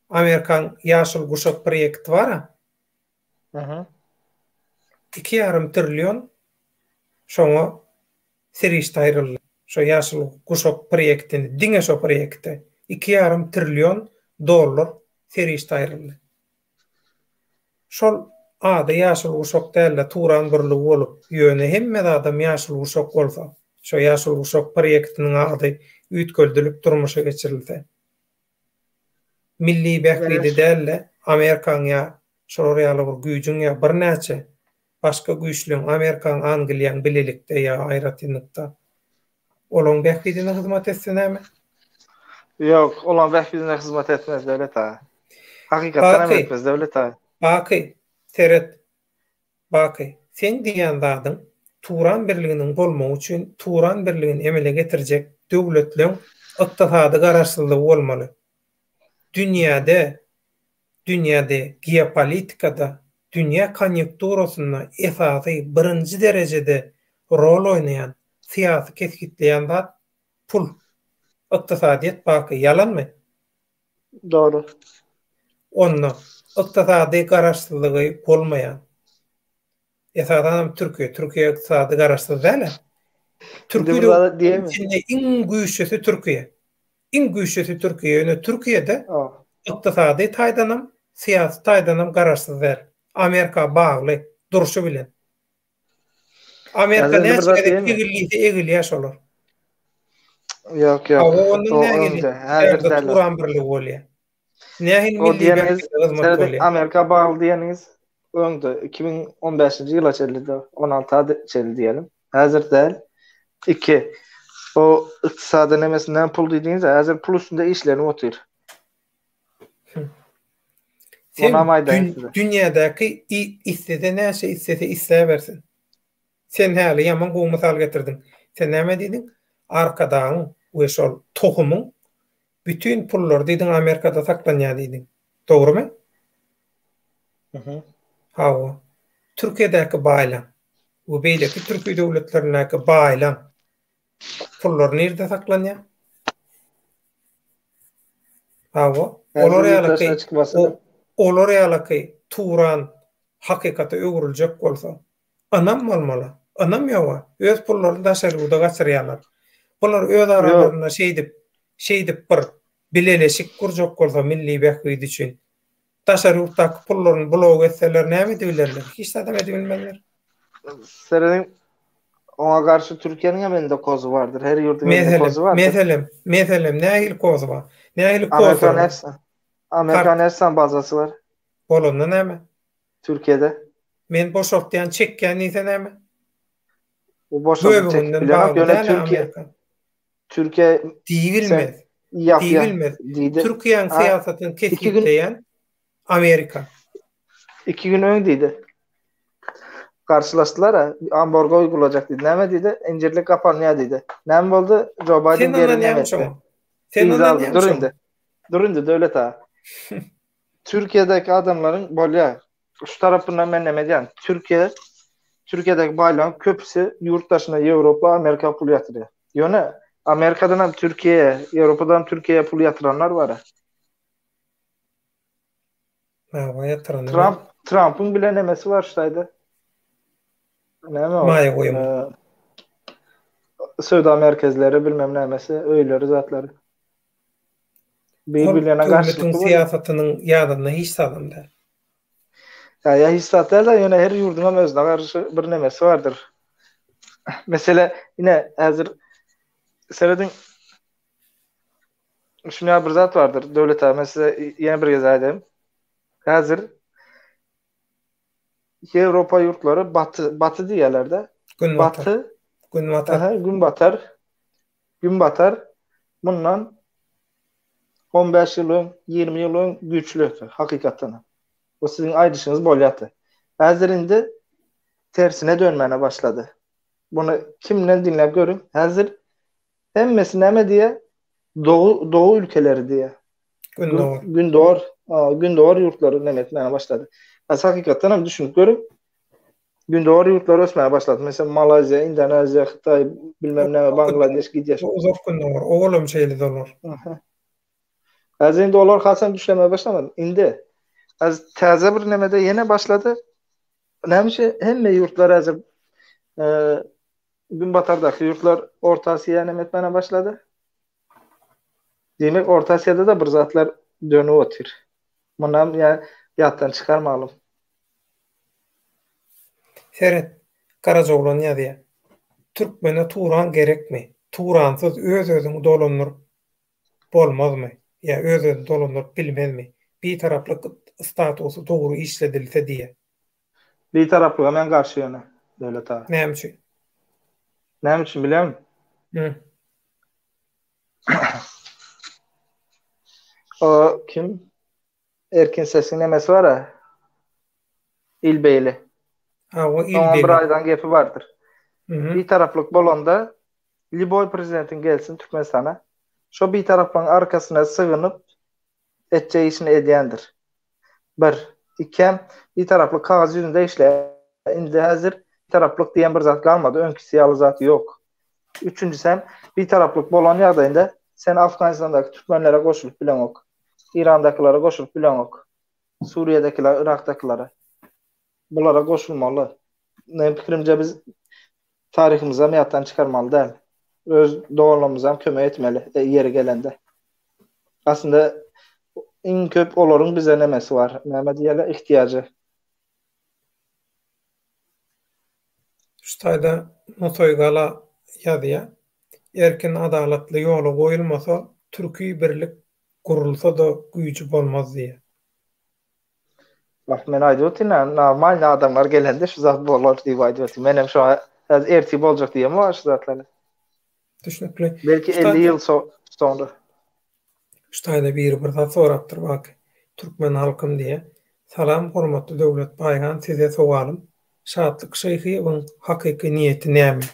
Amerikaň Ýaşyl guşak proýekti bar-a. Iki ýarym trillion şoňa serişde aýryldy. Şo Ýaşyl guşak proýektini, diňe şo proýekte iki ýarym trillion dollar serişde aýryldy. Şol ady Ýaşyl guşak däl-de Turan birligi bolup, ýöne hemme zadam Ýaşyl guşak bolsa, şo Ýaşyl guşak proýektiniň ady üýtgeldilip durmuşa geçirilse. Milli bähbidi däl-de, Amerikaň ýa şolar ýaly bir güýjüň ýa birnäçe başga güýçleň, Amerikaň, Angliýaň bilelikde ýa aýratynlykda olaň bähbidine hyzmat etse näme? Ýok, olaň bähbidine hyzmat etmez Döwlet aga. Hakykatdan hem etmez Döwlet aga. Baky, seret, Baky, seň diýýän zadyň Turan birliginiň bolmagy üçin Turan birligini emele getirjek döwletleň ykdysady garaşsyzlygy bolmaly. Dünýäde dünýäde geopolitikada dünýä konýunkturasynda esasy birinji derejede rol oýnaýan syýasy kesgitleýän zat pul. Ykdysadyýet Baky, ýalanmy? Dogry. Onda ykdysady garaşsyzlygy bolmaýan, esasanam Türkiýe, Türkiýe ykdysady garaşsyz däl-ä. Türki döwletleriň içinde iň güýçlüsi Türkiýe. Iň güýçlüsi Türkiýe. Ýöne Türkiýede ykdysady taýdanam, syýasy taýdanam garaşsyz däl. Amerika bagly durşy bilen. Amerika näçe gezek egil diýse egilýär şolar. Ýok, ýok. Hawa, ondan nähili? Häzir Turan birligi bolýar. Nähili milli bähbide hyzmat bolýar? Amerika bagly diýeniňiz öňde 2015-nji ýyla çenli-de, 16-a çenli diýelim. Häzir däl. Iki. O ykdysady nemesinden pul diýdiňiz, häzir pul üstünde işlenip otyr. Sen dünýädäki islese näçe islese isläbersin. Sen häli ýaman gowy mysal getirdiň. Sen näme diýdiň? Arkadagyň we şol tohumyň bütin pullary diýdiň Amerikada saklanýar diýdiň. Dogrumy? Hawa. Türkiýedäki baýlaň we beýleki türki döwletlerindäki baýlaň pullary nirde saklanýar? Hawa. Olar ýalyky olar ýalyky Turan hakykata öwrüljek bolsa, Ynam bolmaly. Ynam ýoga. Öz pullaryny daşary ýurda gaçyrýarlar. Bular öz aralarynda şeýdip, şeýdip bir bileleşik gurjak bolsa milli bähbit üçin, daşary ýurtdaky pullaryny blok etseler näme edibilerler? Hiç zadam edibilmezler. Serediň, oňa garşy Türkiýäniň hem elinde kozy bardyr. Her ýurduň elinde kozy bardyr. Meselem, meselem, nähili kozy bar? Nähili kozy bar? Amerikan Ersan bazasy bar. Bolanda näme? Türkiýede. Men boşaltýan çekýän diýse näme? Bu boşaltyp çekip bilenok ýöne Türkiýe Türkiýe diýibilmez. Diýibilmez. Türkiýäniň syýasatyny kesgitleýän Amerika. Iki gün öň diýdi. Garşylaşdylar, ambargo uýgulajak diýdi. Näme diýdi? Injirlik gapanýar diýdi. Näme boldy? Joe Biden geri näme etdi? Sen ynanýaňmy? Dur indi. Dur indi Döwlet aga. Türkiýedäki adamlaryň bolýar. Şu tarapyndan men näme diýýän? Türkiýe Türkiýedäki baýlaryň köpüsi ýurt daşyna Ýewropa, Amerika pul ýatyrýar. Ýöne Amerikadan hem Türkiýä, Ýewropadan hem Türkiýä pul ýatyranlar bar. Hawa, ýatyranlar. Tramp Trampyň bilen nemesi bar şu taýda. Näme o? Maýa goýum. Söwda merkezleri, bilmem nämesi, öýleri, zatlary. Ol döwletiň syýasatynyň ýadynda hiç zadam däl. Ýa ýa hiç zat däl-de, ýöne her ýurduň hem özüne garşy bir nemesi bardyr. Mesele, ine, häzir serediň, şuny ýaly bir zat bardyr, Döwlet aga, men size ýene bir gezek aýdaýyn. Häzir Ýewropa ýurtlary baty, baty diýýärler-de. Günbatar. Baty, Günbatar. Aha, günbatar. Günbatar mundan 15 ýyl öň, 20 ýyl öň güýçlüdi, hakykatdan hem. Bu siziň aýdyşyňyz bolýardy. Häzir indi tersine dönmäne başlady. Muny kimden diňläp görüň. Häzir hemmesi näme diýýär? Dogu, dogu ülkeleri diýýär. Gündogar. Gündogar, gündogar ýurtlary näme etmäne başlady. Häzir hakykatdan hem düşünip görüň. Gündogar ýurtlary ösmäge başlady. Meselem, Malaýziýa, Indoneziýa, Hytaý, bilmem näme, Bangladeş gidýär. Uzak Gündogar, owalam şeýle dolar. Häzir indi olar hasam düşlemege başlamady. Indi häzir täze bir nemede ýene başlady. Näme üçin hemme ýurtlar häzir Günbatardaky ýurtlar Orta Aziýa neme etmäne başlady? Diýmek, Orta Aziýada-da bir zatlar dönüp otyr. Munam ýa ýatdan çykarmalyň. Seret, Garajaoglan ýazýar. Türkmene Turan gerekmi? Turansyz öz-özüňi dolandyryp bolmazmy? Ýa öz-özüni dolandyryp bilmezmi? Bitaraplyk statusy dogry işledilse diýýär. Bitaraplyga men garşy ýöne, Döwlet aga. Näme üçin? Näme üçin bilýäňmi? Hü. O kim? Erkin Sesiň nemesi bar-a. Ilbeýli. Ha, o Ilbeýli. Oňa bir aýdan gepi bardyr. Bitaraplyk bolanda lýuboý prezidentiň gelsin Türkmenistana, şo bitaraplygyň arkasyna sygynyp etjek işini edýändir. Bir. Ikem, bitaraplyk kagyz ýüzünde işleýär. Indi häzir bitaraplyk diýen bir zat galmady, öňküsi ýaly zat ýok. Üçünjisem, bitaraplyk bolan ýagdaýynda sen Afganistandaky türkmenlere goşulyp bileňok. Irandakylara goşulyp bileňok. Suriýedäkilere, Yrakdakylara. Bulara goşulmaly. Meniň pikirimce biz taryhymyzam ýatdan çykarmaly däl. Öz doganlarymyzam kömek etmeli ýeri gelende. Aslynda iň köp olaryň bize nemesi bar. Näme diýerler, ihtiýajy. Şu taýda Nusaý Gala ýazýar. Erkin adalatly ýola goýulmasa, türki birlik gurulsa-da güýji bolmaz diýýär. Wah men aýdyp otyryn-a, normalny adamlar gelende şu zat bolar diýip aýdyp otyryn. Menem şoňa häzir ertir boljak diýemok şu zatlary. Düşnükli. Belki 50 ýyl soňra. Şu taýda biri bir zat sorapdyr Baky. Türkmen halkym diýe. Salam hormatly Döwlet Baýhan size sowalym. Şatlyk Şyhyýewiň hakyky niýeti näme?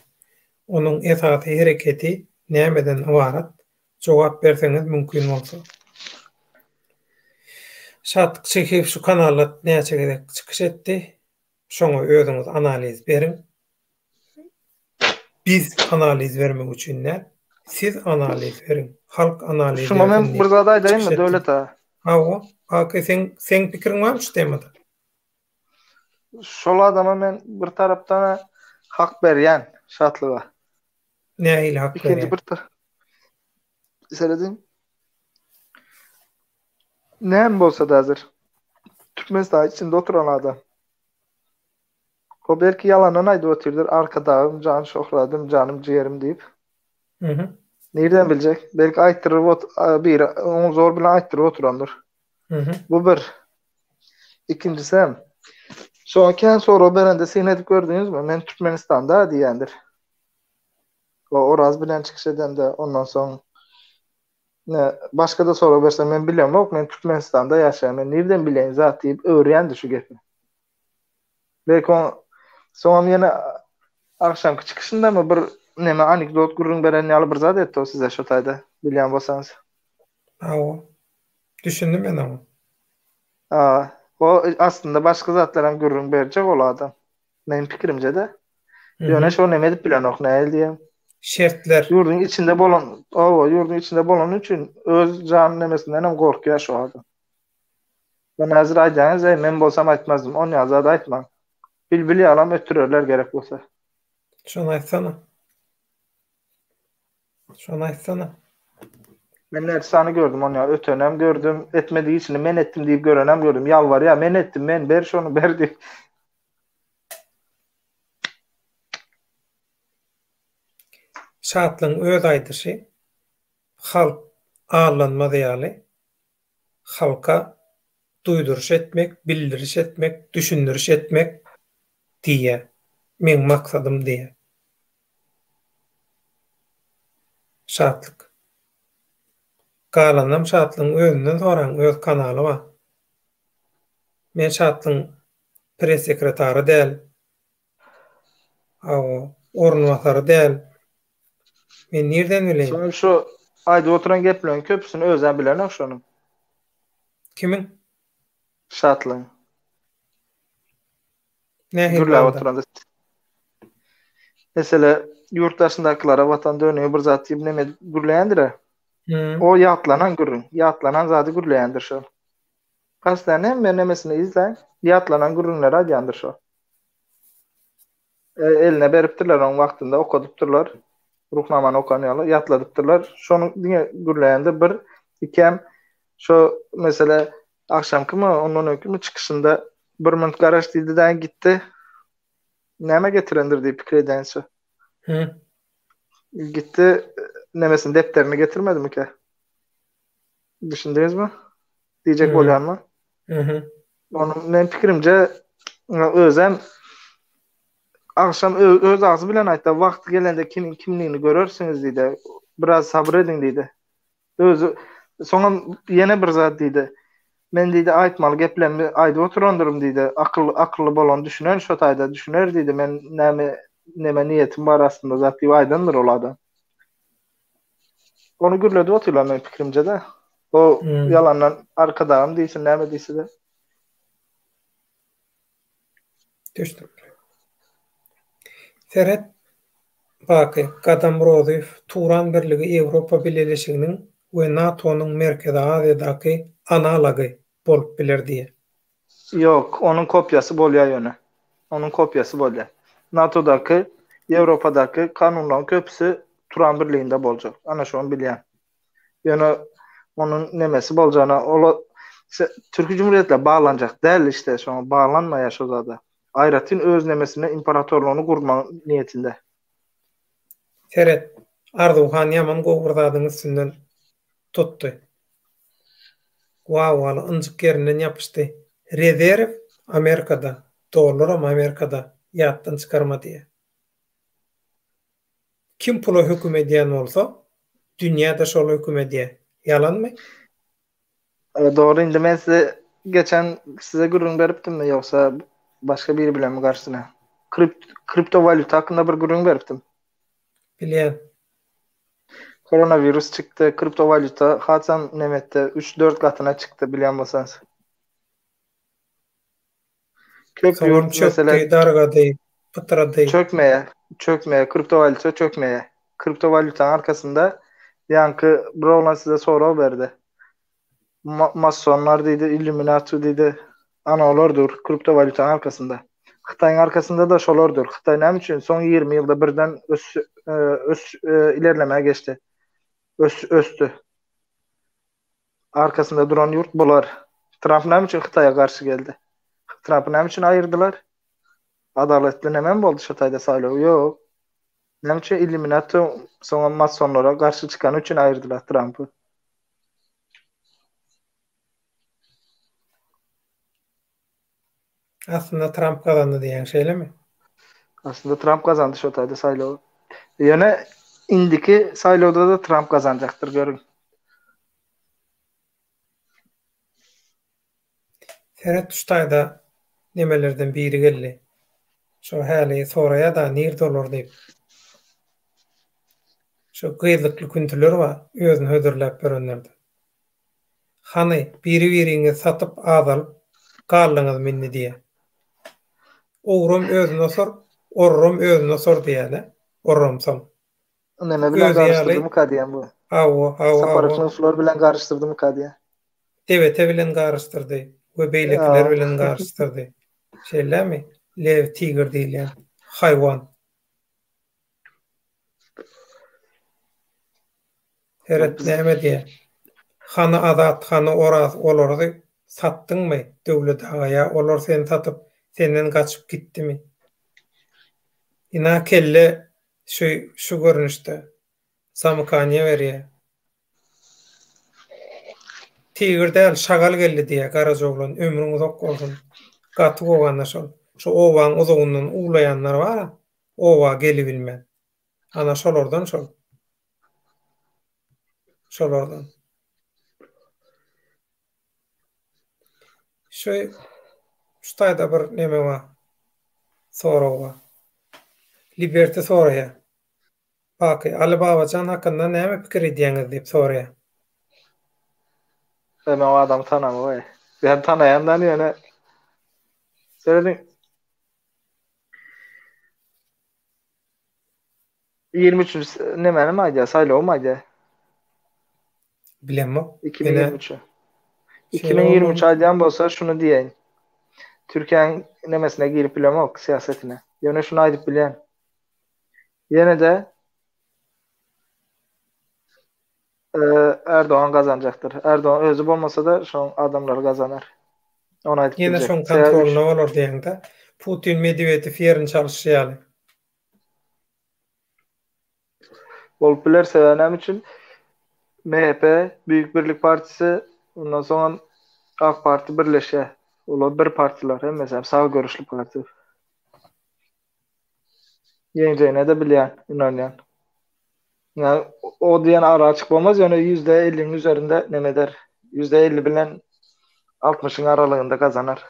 Onuň esasy hereketi nämeden ybarat? Jogap berseňiz mümkin bolsa. Şatlyk Şyhyýew şu kanalda näçe gezek çykyş etdi? Şoňa özüňiz analiz beriň. Biz analiz bermek üçin däl, siz analiz beriň, halk analiz Şuňa men bir zat aýdaýynmy Döwlet aga? Hawa, Baky seň seň pikiriň barmy şu temada? Şol adama men bir tarapdan hak berýän Şatlyga. Nähili hak berýän? Ikinji bir Serediň. Näme bolsa-da häzir Türkmenistan içinde oturan adam. O belki ýalandan aýdyp otyrdyr, Arkadagym, jan şöhradym, janym jigerim diýip. Mhm. Nirden biljek? Belki aýtdyryp ot biri oňa zor bilen aýtdyryp oturandyr. Mhm. Bu bir. Ikinjisem, şoňa kän sorag berende syn edip gördüňizmi? Men Türkmenistanda diýýändir. O Oraz bilen çykyş edende, ondan soň ne başga-da sorag berse men bilemok, men Türkmenistanda ýaşaýan, men nirden bileýin zat diýip öwürýändir şu gepi. Belki o soňam ýene agşamky çykyşyndamy bir neme anekdot gürrüň beren ýaly bir zat etdi o size şo taýda bilýän bolsaňyz. Hawa. Düşündim men oňa. A, o aslynda başga zatlaram gürrüň berjek ol adam. Meniň pikirimce-de. Ýöne şo neme edip bilenok nähili diýem. Şertler. Ýurduň içinde bolan, hawa, ýurduň içinde bolany üçin öz jan nemesindenem gorkýar şo adam. Men häzir aýdýaňyz eý men bolsam aýtmazdym on ýaly zat aýtmaň. Bilbil ýalam ötürerler gerek bolsa. Şony aýtsana. Şony aýtsana. Men näçe sany gördüm on ýaly ötenem gördüm etmedik işini men etdim diýip görenem gördüm ýalbarýar men etdim men ber şony ber diýip. Şatlygyň öz aýdyşy halk aldanmaz ýaly halka duýduryş etmek, bildiriş etmek, düşündiriş etmek diýýär. Meň maksadym diýýär. Şatlyk. Galanynam Şatlygyň özünden soraň, öz kanaly bar. Men Şatlygyň press sekretary däl. Hawa, orunbasary däl. Men nirden bileýin? Soňam şu aýdyp oturan gepleriň köpüsini özem bilenok şonuň. Kimiň? Şatlygyň. Nähili Gürläp manyda? oturanda. Mesele ýurt daşyndakylara watan dönügi bir zat diýip neme edip gürleýändir-ä. O ýatlanan gürrüň. Ýatlanan zady gürleýändir şol. Kasdan hemme nemesini izläň, ýatlanan gürrüňleri aýdýandyr şo. Eline beripdirler oň wagtynda okadypdyrlar. Ruhnamany okan ýaly ýatladypdyrlar. Şony diňe gürleýände bir, ikem şo mesele agşamkymy, ondan öňkimi çykyşynda bir minut garaş diýdi-de gitdi. Näme getirendir diýip pikir edýänçä. Hı. Gitdi, nemesini depderini getirmedimikä? Düşündiňizmi? Diýjek bolýanyma. Mhm. Onuň men pikirimce özem agşam öz agzy bilen aýtdy, wagty gelende kimiň kimligini görersiňiz diýdi. Biraz sabyr ediň diýdi. Özi soňam ýene bir zat diýdi. Men diýdi aýtmaly geplerimi aýdyp oturandyryn diýdi. Akyl akylly bolan düşüner şo taýda düşüner diýdi. Men näme neme niýetim bar aslynda zat diýip aýdandyr ol adam. Ony gürledip otyrlar meň pikirimce-de. O ýalandan arkadagym diýsin näme diýse-de. Düşnükli. Seret, Baky, Gadam Rozyýew Turan birligi Ýewropa Bileleşiginiň we NATO-nyň Merkezi Aziýadaky analogy bolup biler diýýär. Ýok, onuň kopiýasy bolýar ýöne. Onuň kopiýasy bolýar. NATO-daky, Ýewropadaky kanunlaryň köpüsi Turan birliginde boljak. Ana şony bilýän. Ýöne. Onuň nemesi boljagyna ola Türki Cumhuriyetler baglanjak däl işte şoňa baglanmaýar şo zada. Aýratyn öz nemesini imperatorlygyny gurmak niýetinde. Seret, Arzuwhan ýaman gowy bir zadyň üstünden tutdy. Wawwaly ynjyk ýerinden ýapyşdy. Rezerw Amerikada, dollaram Amerikada, ýatdan çykarma diýýär. Kim pula höküm edýän bolsa, dünýä-de şola höküm edýär. Ýalanmy? Dogry indi men size geçen size gürrüň beripdimmi ýogsa başga biri bilenmi garşysyna? Kript kriptowalýuta hakynda bir gürrüň beripdim. Bilýän. Koronawirus çykdy, kriptowalýuta hasam neme etdi, 3-4 gatyna çykdy bilýän bolsaňyz. Köp Soňam ýurt mesele çökdi, dargady, pytrady. Çökmeýär, çökmeýär, kriptowalýuta çökmeýär. Kriptowalýutanyň arkasynda ýaňky bir oglan size sorag berdi. Ma masonlar diýdi, illuminati diýdi. Ana olar dur kriptowalýutanyň arkasynda. Hytaýyň arkasynda-da şolar dur. Hytaý näme üçin soň 20 ýylda birden ös ös ilerlemä geçdi. Ös ösdi. Arkasynda duran ýurt bular. Tramp näme üçin Hytaýa garşy geldi? Trampy näme üçin aýyrdylar? Adalatly nemem boldy şo taýda saýlaw? Ýok. Näme üçin Illuminati soňam masonlara garşy çykany üçin aýyrdylar Trampy. Aslynda Tramp gazandy diýýäň, şeýlemi? Aslynda Tramp gazandy şo taýda saýlawy. Ýöne indiki saýlawda-da Tramp gazanjakdyr görüň. Seret şu taýda nemelerden biri geldi. Şo häli soraýada nirde olar diýip. Şo gyzlykly küntüler bar, özüni hödürläp ýörenlerden. Hany, biri-biriňizi satyp azalyp galdyňyzmy indi diýýä. Ogram özüne osar, orram özüne osar diýýä-dä, orramsoň. Neme bilen Özi ýaly, garyşdyrdymyka diýýän bu. hawa, hawa, Sapar hawa. Şular bilen garyşdyrdymyka diýýän. Debete bilen garyşdyrdy we beýlekiler bilen garyşdyrdy. Şeýlemi? Lew, tigr diýilýän haýwan. Seret näme diýýär. Hany Azat, hany Oraz olary satdyňmy Döwlet aga ýa olar seni satyp senden gaçyp gitdimi? Ina kelle şu şu görnüşde zamykaniýe berýär. Tigr däl şagal geldi diýýär Garajaoglan ömrüň uzak bolsun. Gaty gowy ana şol. Şu obaň uzagyndan uwlaýanlar bar-a oba gelibilmän. Ana şolardan şol. Şolardan. Şu şu taýda bir neme bar. Sorag bar. Liberty soraýar. Baky, Aly Babajan hakynda näme pikir edýäňiz diýip soraýar. Men o adamy tanamok. Men tanaýan da ýöne serediň. 23-nji nemäni aýdýar, saýlawymy aýdýar? Bilemok. 2023. 2023 aýdýan bolsa şuny diýeýin. Türkiýäniň nemesine girip bilemok, syýasatyna. Ýöne şuny aýdyp bilýän. Ýene-de Erdogan gazanjakdyr. Erdogan özi bolmasa-da şoň adamlary gazanar. Ony aýdyp biljek. Ýene şoň kontrolynda bolar diýeňdä. Putin Medwedew ýerini çalyşy ýaly. Bolup biler sebäbi näme üçin? MHP, Büyük Birlik Partisi, ondan soňam Ak Parti birleşýär. Olar bir partiler, hemmesi hem sag görüşli parti. Ýeňjegine-de bilýän, ynanýan. Ýa o diýen ara açyk bolmaz, ýöne %50-niň üzerinde neme eder. %50 bilen 60-yň aralygynda gazanar.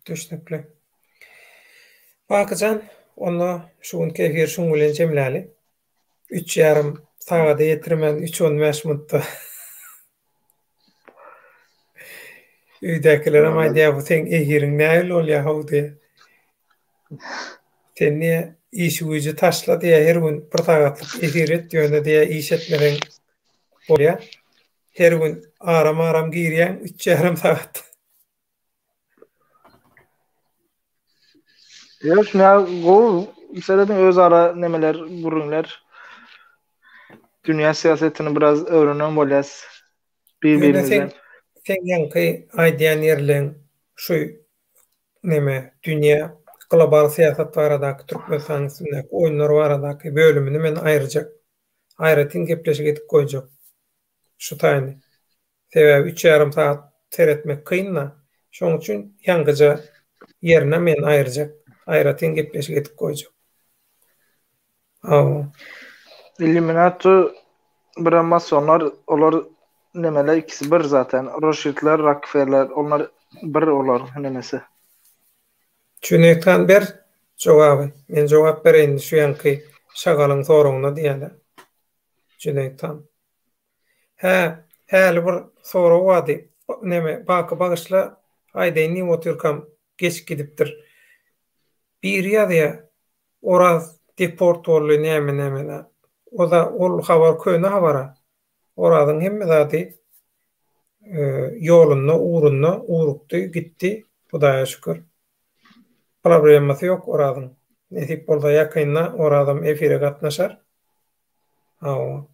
Düşnükli. Bakyjan, onda şu günki efiri şuň bilen jemläli. Üç ýarym sagada ýetirmän, üç on bäş minutda. Öýdäkilerem aýdýar, bu seň efiriň nähili bolýar how diýýär. Sen diýýär, işi-güýji taşla diýýär, her gün bir sagatlyk efir et, ýöne diýýär, iş etmeseň bolýar. Her gün aram-aram girýäň, üç ýarym sagat. Ýok, şuny gowy serediň özara nemeler, gürrüňler. Dünýä syýasatyny biraz öwrenen bolýas bir-birimizden. Ýöne seň seň ýaňky aýdýan ýerleň şu neme dünýä global syýasat baradaky Türkmenistanyň üstündäki oýunlar baradaky bölümini men aýyrjak. Aýratyn gepleşik edip goýjak. Şu taýyny. Sebäbi üç ýarym sagat seretmek kyn-da. Şoň üçin ýaňkyja ýerine men aýyrjak. Aýratyn gepleşik edip goýjak. Hawa. Illuminati birem masonlar olar nemeler ikisi bir zaten. Roşidler, Rockefeller onlar bir olar nemesi. Jüneýt han ber jogaby. Men jogap bereýin şu ýaňky şagalyň soragyna diýýäler. Jüneýt han. Hä, häli bir sorag bardy. Neme, Baky bagyşla, aýdaýyn diýip otyrkam geçip gidipdir. Biri ýazýa, Oraz deport boldy näme näme zat. Oza ol habar köne habara. Orazyň hemme zady ýolunda, ugrunda, ugrukdy, gitdi, Hudaýa şükür. Problemasy ýok Orazyň. Nesip bolsa ýakynda Orazam efire gatnaşar. Hawa.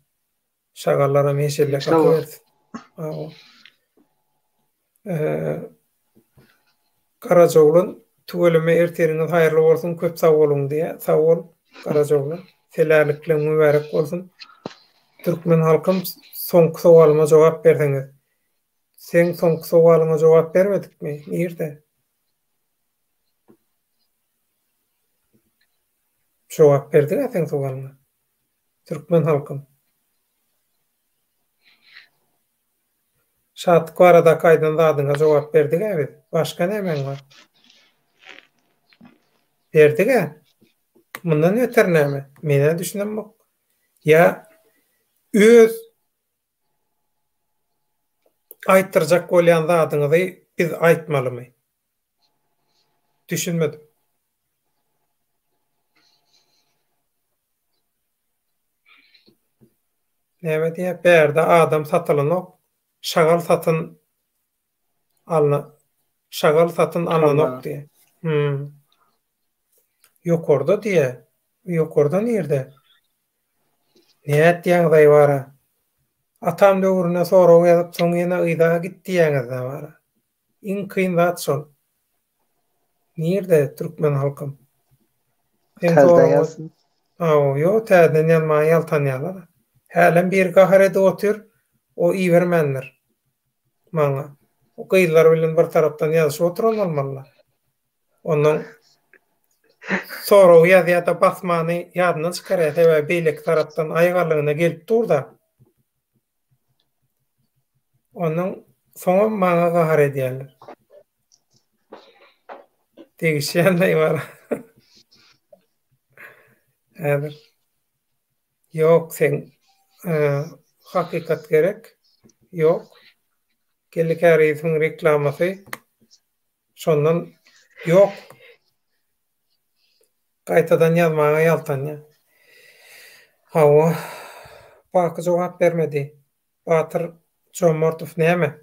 Şagallaram heşelle kakybersin. Hawa. Garajaoglan tüweleme ertiriňiz haýyrly bolsun köp sag boluň diýýär. Sag bol Garajaoglan. Selälikleň mübärek bolsun. Türkmen halkym soňky sowalyma jogap berseňiz. Seň soňky sowalyňa jogap bermedikmi? Nirde? Jogap berdik-ä seň sowalyňa. Türkmen halkym. Şatlyk baradaky aýdan zadyňa jogap berdig-ä biz. Başga nämäň bar? Berdig-ä. Mundan beter näme? Men-ä düşünemok. Ýa öz aýtdyrjak bolýan zadyňyzy biz aýtmalymy? Düşünmedim. Näme diýýär? Bärde adam satylanok, şagal satyn alna şagal satyn alnanok diýýär. Hmm. Ýokarda diýýär. Ýokarda nirde? Nätýäňiz-aý bara? Atam döwründe sorag ýazyp, soň ýene yza git diýýäňiz-dä bara. Iň kyn zat şol. Nirde türkmen halkym? Sen Täzeden ýazsyn. Hawa, ýok, täzeden ýazmaga ýaltanýarlar. Hälem biri gahar edip otyr, o ibermändir maňa. O gyzlar bilen bir tarapdan ýazyşyp oturan bolmaly-la. Ondan soragy ýazýar-da basmany ýadyndan çykarýar, sebäbi beýleki tarapdan aýgarlygyna gelip dur-da. Ondan soňam maňa gahar edýärler. Degişýän-de bar. Häzir. Ýok, sen hakykat gerek. Ýok. Geldi Käriýewiň reklamasy şondan ýok. Gaýtadan ýazmaga ýaltanýar. Hawa. Baky jogap bermedi. Batyr Jomartow näme?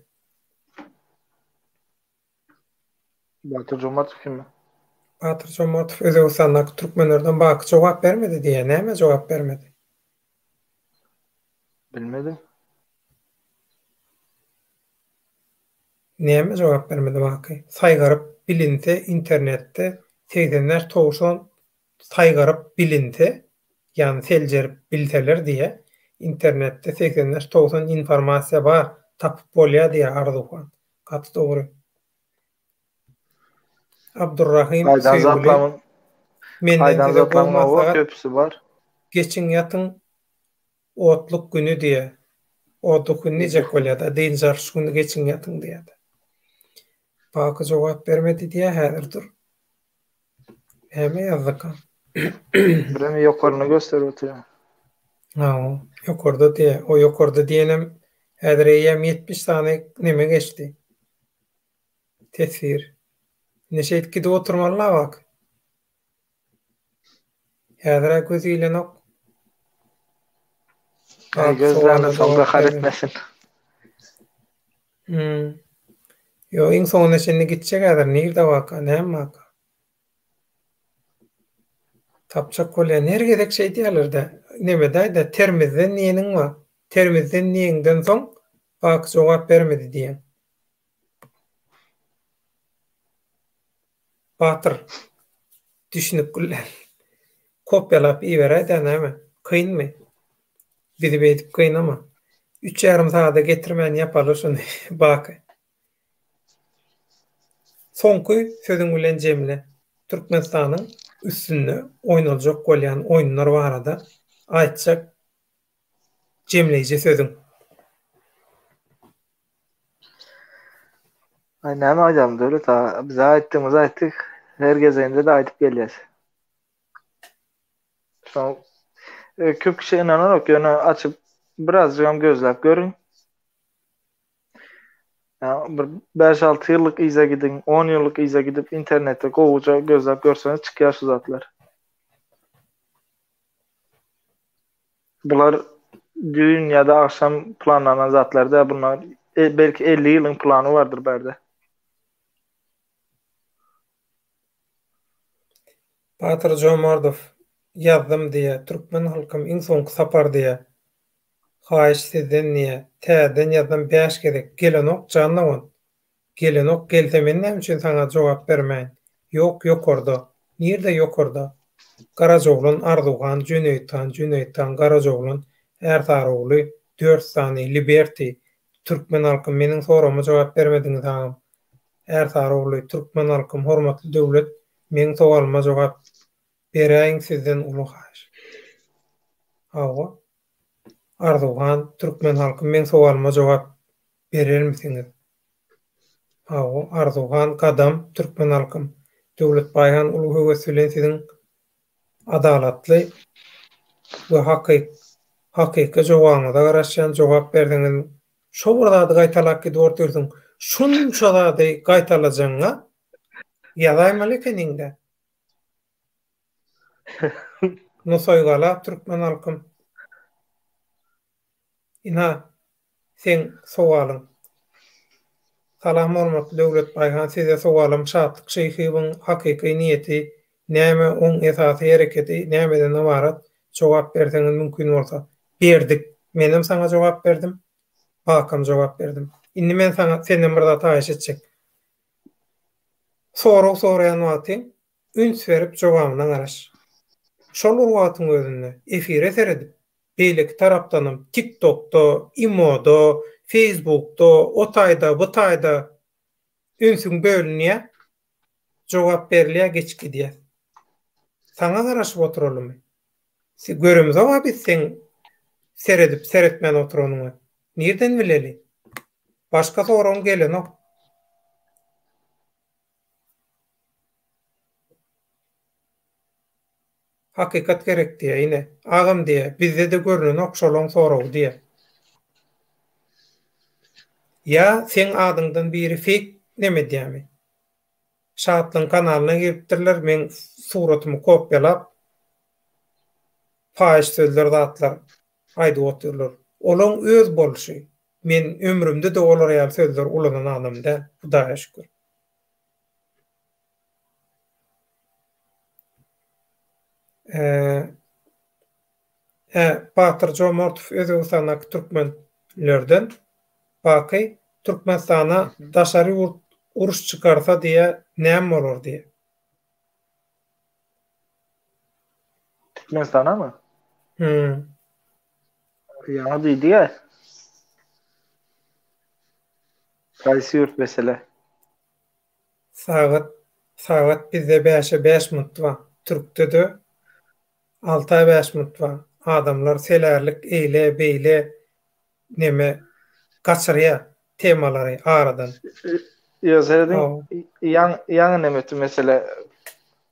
Batyr Jomartow kim? Batyr Jomartow Özbegistandaky türkmenlerden Baky jogap bermedi diýýär. Näme jogap bermedi? Bilmedim. Näme jogap bermedi Baky? Saýgaryp bilinse internetde 85 towşan saýgaryp bilinse, ýagny seljerip bilseler diýýä, internetde 85 towsan informasiýa bar, tapyp bolýa diýýä Arzuwhan. Gaty dogry. Abdurrahym söýgüli menden size gowy maslahat geçiň ýatyň Otluk güni diýýär. Otluk güni diýjek bolýar-da, dynç alyş güni geçiň ýatyň diýýär-de. Baky jogap bermedi diýýär, häzir dur. Näme ýazdyka? Birem ýokaryny gösterip otyr. Hawa, ýokarda diýýär. O ýokarda diýenem häzir eýýäm 70 sany neme geçdi. Teswir. Indi şeýdip gidip oturmaly-la Baky. Häzir-ä göz ilenok. Aý gözlände soň gahar etmesin. Hmm. Ýok, iň soňuna çenli gitjek häzir. Nirde waka, näme waka? Tapjak bolýan. Her gezek şeýdýärler-de. nemedäýdä Termizden diýeniň bar. Termizden diýeňden soň Baky jogap bermedi diýýäň. Batyr, düşünip däl. Kopýalap iberäý-dä näme? Kynmy? Bizi beýdip gynama. Üç ýarym sagada getirmän ýapaly şuny, Baky. Soňky sözüň bilen jemle. Türkmenistanyň üstünde oýnaljak bolýan oýunlar barada aýtjak jemleýji sözüň. Aý näme aýdalyň Döwlet aga, biz aýtdygymyzy aýtdyk, her gezeginde-de aýdyp gelýäs. Şoň e, köp kişi ynananok, ýöne açyp birazjygam gözläp görüň. Bir 5-6 ýyllyk yza gidiň, 10 ýyllyk yza gidip internetde gowuja gözläp görseňiz çykýar şu zatlar. Bular düýn ýa-da agşam planlanan zatlar däl, bunlar e, belki 50 ýylyň plany bardyr bärde. Batyr Jomardow, Ýazdym diýýä, türkmen halkym iň soňky sapar diýýä. Haýyş sizden diýýä. Täzeden ýazdym bäş gezek. Gelenok jan dogan. Gelenok gelse men näme üçin saňa jogap bermäýin. Ýok ýokarda. Nirde ýokarda? Garajaoglan Arzuwhan Jüneýithan Jüneýithan Garajaoglan Ärsarogly dört sany Liberty Türkmen halkym meniň soragyma jogap bermediňiz agam. Ärsarogly Türkmen halkym hormatly döwlet meň sowalyma jogap beräýiň sizden uly haýyş. Hawa. Arzuwhan, türkmen halky meň sowalyma jogap berermisiňiz? Hawa, Arzuwhan, gadam, türkmen halkym. Döwlet Baýhan uly höwes bilen siziň adalatly we hakyk hakyky jogabyňyza garaşýan, jogap berseňiz şo bir zady gaýtalap gidip otyrsyň, şunça zady gaýtalajagyňa ýazaýmaly ekeniňdä. Nusaýgala türkmen halkym. Ynha, seň sowalyň. Salam hormatly Döwlet Baýhan size sowalym Şatlyk Şyhyýewiň hakyky niýeti näme oň esasy hereketi nämeden ybarat jogap berseňiz mümkin bolsa. Berdik. Menem saňa jogap berdim. Bakam jogap berdim. Indi men saňa senden bir zat haýyş etjek. Sorag soraýan wagtyň Üns berip jogabyna garaş. Şol bir wagtyň özünde efire seredip, beýleki tarapdanam TikTokda, Imoda, Facebookda, o taýda, bu taýda ünsüň bölünýär, jogap berilýär, geçip gidýär. Saňa garaşyp oturalymy? Göremzog-a biz seň seredip, seretmän oturanyňy. Nirden bileli? Başga soragyň gelenok. Hakykat gerek diýýär ine. Agam diýýär, bizde-de görnenok şolaň soragy diýýär. Ýa seň adyňdan biri feýk neme edýärmi? Şatlygyň kanalyna giripdirler, meň suratymy kopýalap paýyş sözler zatlar aýdyp otyrlar. Olaň öz bolşy. Men ömrümde-de olar ýaly sözleri ulanan adam däl, Hudaýa şükür. Hä, Batyr Jomortow Özbegistandaky türkmenlerden Baky Türkmenistana daşary ýurt uruş çykarsa diýä näme bolar diýä. Türkmenistanamy? Hmm. Ýaňy diýdi-ä. Haýsy ýurt mesele? Sagat sagat bizde bäşe bäş minut bar. Türkde-de alta bäş minut bar. Adamlar selärlik eýle beýle neme gaçyrýa temalary aradan. Ýok serediň ýaňy neme etdi mesele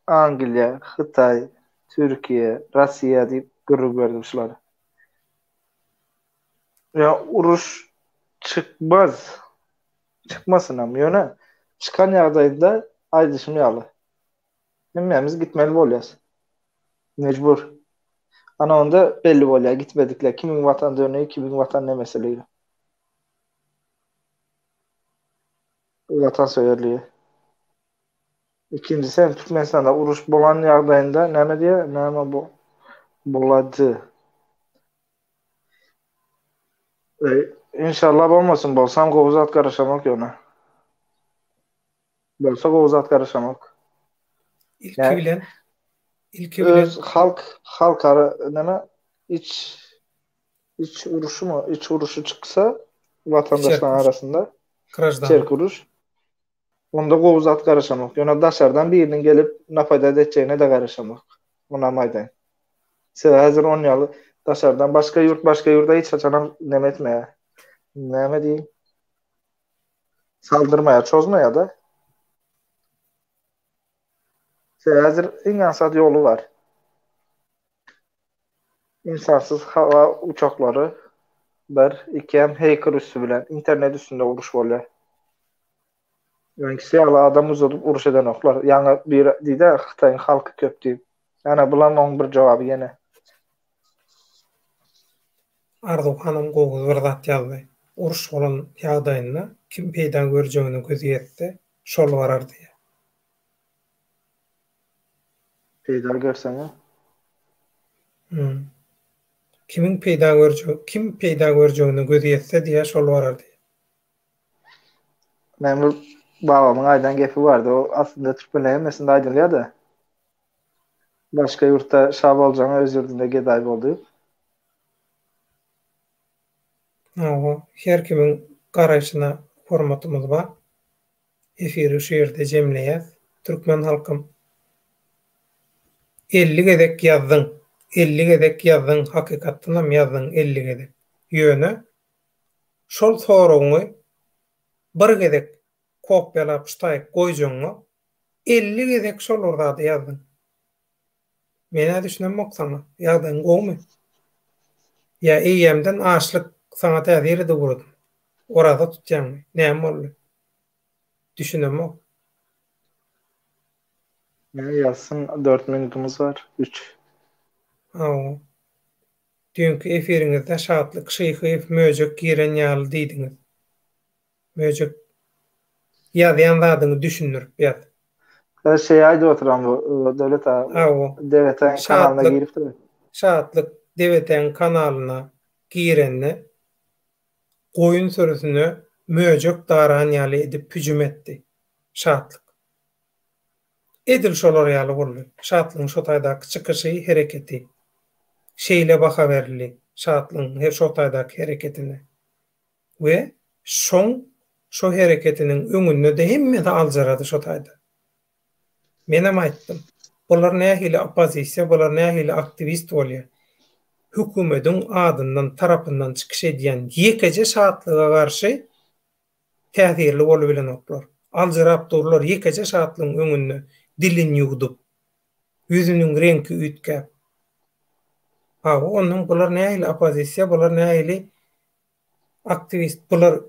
Angliýa, Hytaý, Türkiýe, Russiýa diýip gürrüň berdim şulary. Ýa uruş çykmaz. Çykmasynam ýöne çykan ýagdaýynda aýdyşym ýaly. Hemmämiz gitmeli bolýas. Mejbur. Ana onda belli bolýar gitmedikler kimiň watan dönügi kimiň watan nemesiligi. Watansöýerligi. Ikinjisi hem Türkmenistanda uruş bolan ýagdaýynda näme diýýär? Näme bu bolady? Inşallah bolmasyn, bolsam gowy zat garaşamok ýöne. Bolsa gowy zat garaşamok. Ilki bilen ilki bilen öz halk halkara näme iç iç uruşymy, iç uruşy çyksa watandaşlaryň arasynda içerki uruş onda gowy zat garaşamok. Ýöne daşardan biriniň gelip napadat etjegine-de garaşamok. Onam aýdaýyn. Sebäbi häzir on ýaly daşardan başga ýurt başga ýurda hiç haçanam neme etmeýär. Näme diýiň? Saldyrmaýar, çozmaýar-da. Sebäbi häzir iň aňsat ýoly bar. Ynsansyz howa uçaklary bir, ikem heýker üsti bilen, internet üstünde uruş bolýar. Öňküsi ýaly adam uzadyp uruş edenoklar. Ýaňy bir diýdi Hytaýyň halky köp diýip. Ýana bulam oň bir jogaby ýene. Arzuw hanym gowy bir zat ýazdy. Uruş bolan ýagdaýynda kim peýda görjegine gözi ýetse, şol barar diýýär. Peýda görseňä. Hum. Kimiň peýda görjegi, kim peýda görjegine gözi ýetse diýýär, şol barar diýýär. Meň bir babamyň aýdan gepi bardy. O aslynda türkmenleň hemmesinde aýdylýar-da. Başga ýurtda şa boljagyňa öz ýurdunda gedaý bol diýip. Hawa, her kimiň garaýşyna hormatymyz bar. Efiri şu ýerde jemleýäs. Türkmen halkym 50 gezek ýazdyň, 50 gezek ýazdyň, hakykatdanam ýazdyň 50 gezek. Ýöne Şol soragyňy bir gezek kopýalap şu taýyk goýjagyňa 50 gezek şol bir zady ýazdyň. Men-ä düşünemok saňa. Ýagdaýyň gowumy? Ýa eýýämden açlyk saňa täsir edip ugradymy? Oraza tutýaňmy? Näme boldy? Düşünemok. Näme ýazsyn, dört minutymyz bar, üç. Hawa. Düýnki efiriňizde Şatlyk Şyhyýew möjek giren ýaly diýdiňiz. Möjek ýazýan zadyňy düşündirip ýaz. Hä şeý aýdyp oturan bu Döwlet aga. Hawa. DVT-iň kanalyna giripdir. Şatlyk DVT-iň kanalyna girende goýun sürüsine möjek daran ýaly edip hüjüm etdi. Şatlyk. Edil şolar ýaly boldy. Şatlygyň şo taýdaky çykyşy, hereketi. Şeýle baha berildi Şatlygyň şo taýdaky hereketine. We şoň şo hereketiniň öňünde-de hemmesi aljyrady şo taýda. Menem aýtdym. Bular nähili oppozisiýa, bular nähili aktiwist bolýar. Hökümediň adyndan, tarapyndan çykyş edýän ýekeje Şatlyga garşy Täsirli bolubilenoklar. Aljyrap durlar ýekeje şatlygyň öňünde dilini ýuwdup. Ýüzüniň reňki üýtgäp. Hawa, onnoň bular nähili oppozisiýa, bular nähili aktiwist, bular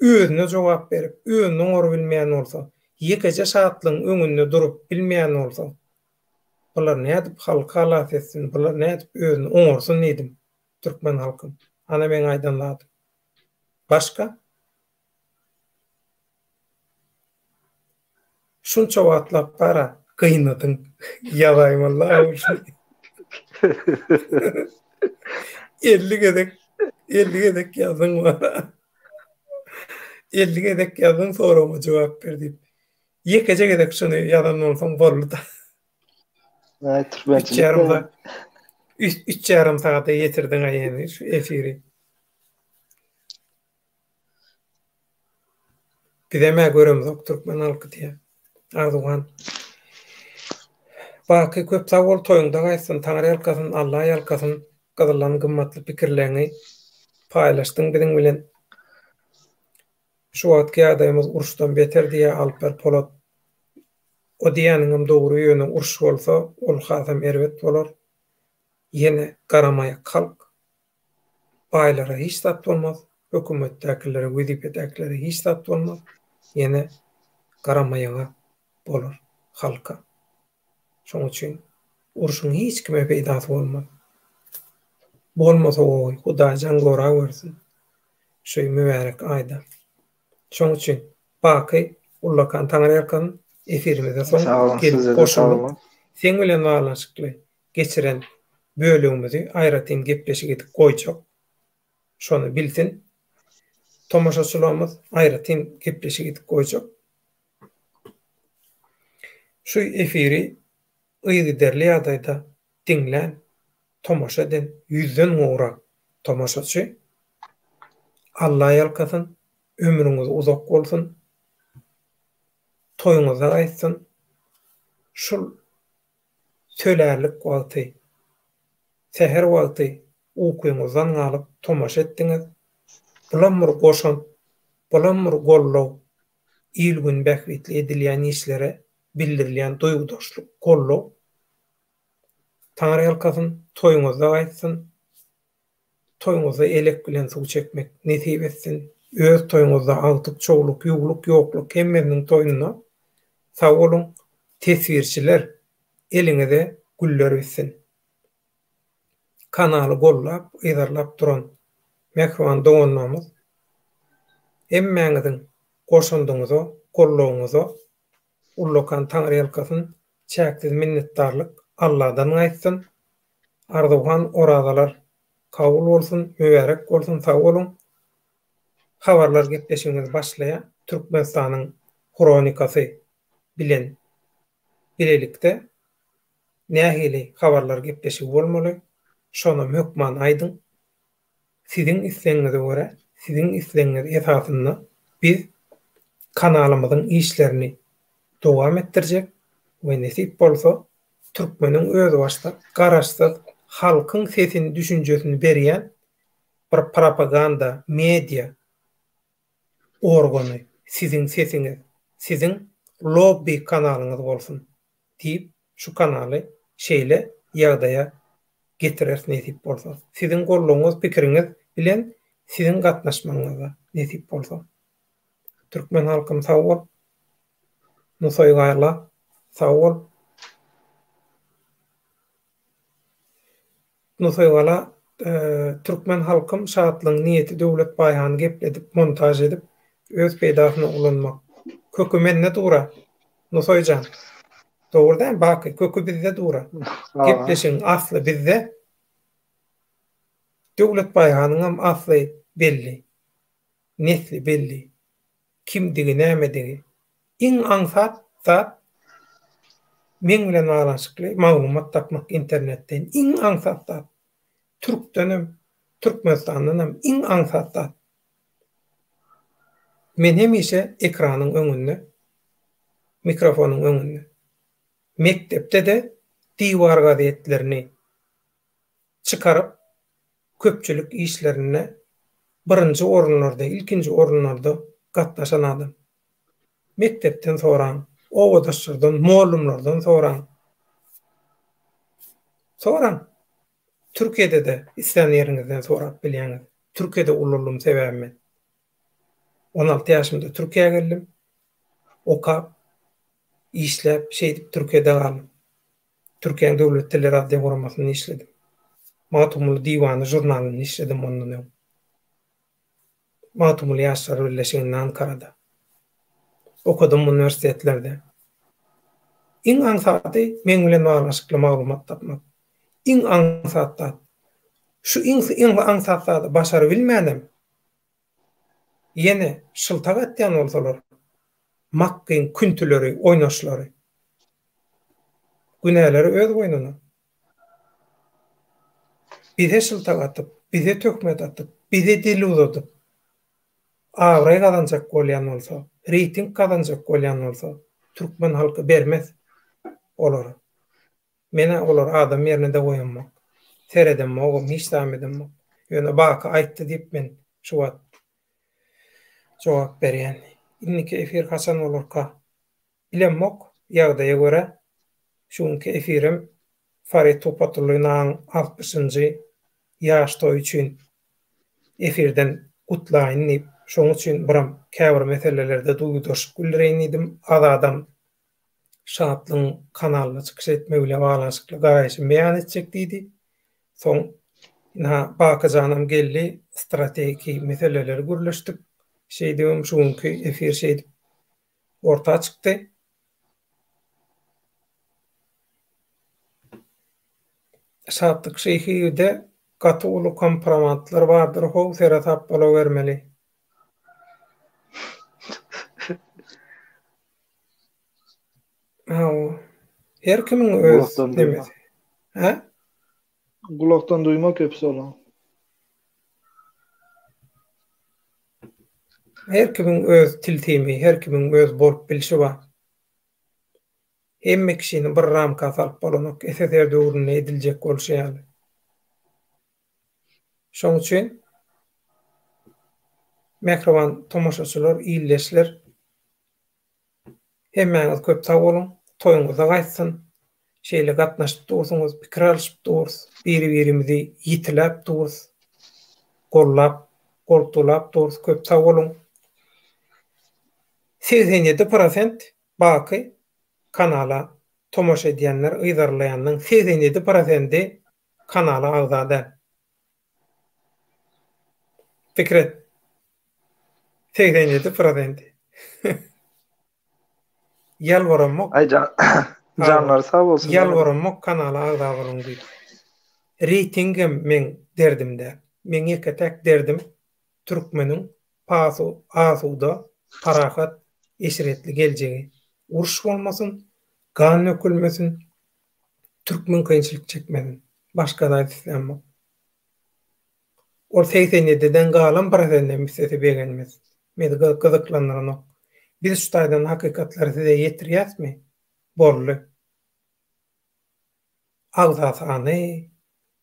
özüne jogap berip, özüni oňarybilmeýän bolsa, ýekeje şatlygyň öňünde durup bilmeýän bolsa, bular nädip halky halas etsin, bular nädip özüni oňarsyn diýdim, türkmen halkym. Ana meň aýdan zadym. Başga? Şunça wagtlap bara gynadyň. Ýazaýmaly şuny. 50 gezek 50 gezek ýazdyň bara. 50 gezek ýazdyň soragyma jogap ber diýip. Ýekeje gezek şuny ýazan bolsaň boldy-da. Aý türkmençilik. Üç ýarym sagata ýetirdiň aý ýene şu efiri. Bizem-ä göremzok türkmen halky diýýär. Arzuwhan. Baky köp sag bol toýuňda gaýtsyn Taňry ýalkasyn Alla ýalkasyn gyzyllan gymmatly pikirleňi paýlaşdyň biziň bilen. Şu wagtky ýagdaýymyz uruşdan beter diýýär Alper Polat. O diýýäniňem dogry ýöne uruş bolsa ol hasam erbet bolar. Ýene garamaýak halk. Baýlara hiç zat bolmaz, hökümetdäkilere, wezipedäkilere hiç zat bolmaz, ýene garamaýaga bolar halka. Şoň üçin urşuň hiç kime peýdasy bolmaz. Bolmasa gowy, Hudaýjan gorawersin şu mübärek aýda. Şoň üçin Baky ullakan Taňryýalkasyn efirimize soň gelip goşuldyk. Seň bilen baglanyşykly geçiren bölegimizi aýratyn gepleşik edip goýjak. Şony bilsin. Tomaşaçylarymyz aýratyn gepleşik edip goýjak. Şu efiri yzygiderli ýagdaýda diňlän, tomaşa eden ýüzden gowrak tomaşaçy Alla ýalkasyn, ömrüňiz uzak bolsun, toýuňyzda gaýtsyn, şul tölärlik wagty, säher wagty ukyňyzdan galyp tomaşa etdiňiz, bulam bir goşant, bulam bir goldaw, il-gün bähbitli edilýän işlere bildirilýän duýgudaşlyk, goldaw. Taňryýalkasyn, toýuňyzda gaýtsyn, toýuňyzda elek bilen suw çekmek nesip etsin, öz toýuňyzda agtyk, çowluk, ýuwluk, ýokluk hemmesiniň toýunda sag boluň, teswirçiler eliňize güller bitsin. Kanaly gollap, yzarlap duran mähriban doganlarymyz hemmäňiziň goşandyňyza, goldawyňyza Ullakan Taňryýalkasyn, çäksiz minnetdarlyk Alladan gaýtsyn. Arzuwhan orazalar kabul bolsun, mübärek bolsun, sag boluň. Habarlar gepleşigimiz başlaýar. Türkmenistanyň hronikasy bilen bilelikde nähili habarlar gepleşigi bolmaly, şonam hökman aýdyň. Siziň islegiňize görä, siziň islegiňiz esasynda biz kanalymyzyň işlerini dowam etdirjek we nesip bolsa türkmeniň özbaşdak, garaşsyz halkyň sesini düşünjesini berýän bir propaganda media organy siziň sesiňiz, siziň lobby kanalyňyz bolsun. Diýip şu kanaly şeýle ýagdaýa getireris nesip bolsa. Siziň goldawyňyz pikiriňiz bilen siziň gatnaşmagyňyzda nesip bolsa. Türkmen halkym sag bol. Nusaý Gala sag bol. Nusaýgala Türkmen halkym Şatlygyň niýeti Döwlet Baýhany gepledip montaž edip öz peýdasyna ulanmak. Köki mende dura Nusaýjan. Dogry dämi Baky köki bizde dura. Gepleşigiň asly bizde. Döwlet Baýhanyňam asly belli. Nesli belli. Kimdigi nämedigi. Iň aňsat zat meň bilen baglanyşykly maglumat tapmak internetden iň aňsat zat. Türkdenem, Türkmenistandanam iň aňsat zat. Men hemişe ekranyň öňünde, mikrofonyň öňünde. Mekdepde-de diwar gazetlerini çykaryp, köpçülik işlerinde birinji orunlarda, ilkinji orunlarda gatnaşan adam. Mekdepden soraň, obadaşlardan, mollumlardan soraň. Soraň. Türkiýede-de islän ýeriňizden sorap bilýäňiz. Türkiýede ulaldym sebäbi men. 16 ýaşymda Türkiýä geldim. Okap, işläp, şeýdip Türkiýede galdym. Türkiýäň Döwlet teleradio guramasynda işledim. Magtymguly diwany žurnalynda işledim ondan öň. Magtymguly Ýaşlar birleşiginde Ankarada. Okadym uniwersitetlerde. Iň aňsady meň bilen baglanyşykly maglumat tapmak. Iň aňsat zat. Şu iň iň aňsat zady başarybilmänem ýene şyltak atýan bolsalar Makgyň küntüleri oýnaşlary. Günäleri öz boýnuna. Bize şyltak atyp, bize töhmet atyp, bize dil uzadyp, abraý gazanjak bolýan bolsa, reýting gazanjak bolýan bolsa, türkmen halky bermez olara. Men-ä olary adam ýerine-de goýamok. Seredemogam, hiç zadam edemok. Ýöne Baky aýtdy diýip men şu wagt jogap berýän. Indiki efir haçan bolarka? Bilemok, ýagdaýa görä. Şu günki efirem Farid Tuhbatullinaň altmyşynjy ýaş toýy üçin efirden gutlaýyn diýip, şoň üçin biram käbir meselelerde duýgudaşlyk bildireýin diýdim. Azadam Şatlygyň kanalynda çykyş etmegi bilen baglanyşykly garaýşymy beýan etjek diýdi. Soň ynha Baky janam geldi, strategiki meseleleri gürleşdik. Şeýdibem şu günki efir şeýdip orta çykdy. Şatlyk Şyhyýewde gaty uly kompromatlar bardyr how seresap bolawermeli. Hawa. Her kimiň öz nemesi. Hä? Gulakdan duýma köpüsi olaň. Her kimiň öz tilsimi, her kimiň öz bolup bilşi bar. Hemme kişini bir ramka salyp bolanok, SSR döwründe ediljek bolşy ýaly. Şoň üçin mähriban tomaşaçylar, ildeşler, Hemmäňiz köp sag boluň, toýuňyzda gaýtsyn. Şeýle gatnaşyp dursuňyz, pikir alyşyp durus, biri-birimizi ýitiläp durus, gollap, goltgulap durus, köp sag boluň. 87 prosent baky kanala tomaşa edýänler, yzarlaýanlaň 87 prosendi kanala agza däl. Pikir et. 87 prosenti. Ýalbaramok. Aý jan janlary sag bolsun. Ýalbaramok kanala agza boluň diýip. Reýtingem meň derdim däl. Meň ýeke-täk derdim türkmeniň pasu asuda, parahat, eşretli geljegi. Uruş bolmasyn, gan dökülmesin, türkmen kynçylyk çekmesin. Başga zat islämok. Ol 87-den galan prosendem islese begenmez. Meni gyzyklandyranok. Biz şu taýdan hakykatlary size ýetirýäsmi? Boldy. Agza sany,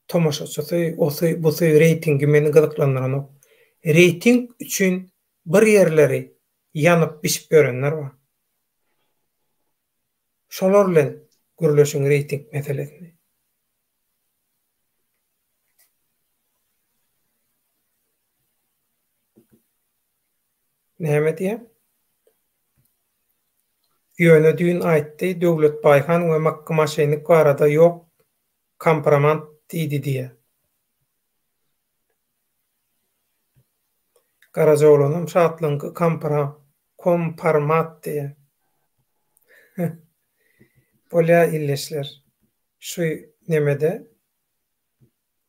tomaşaçysy, osy, busy, reýtingi meni gyzyklandyranok. Reýting üçin bir ýerleri ýanyp-bişip ýörenler bar. Şolar bilen gürleşiň reýting meselesini. Näme diýýä? Ýöne düýn aýtdy Döwlet Baýhan we Makky maşenik barada ýok kompromant diýdi diýýä. Garajaoglanam Şatlygyňky kompra komparmat diýýä. Bolýa ildeşler. Şu nemede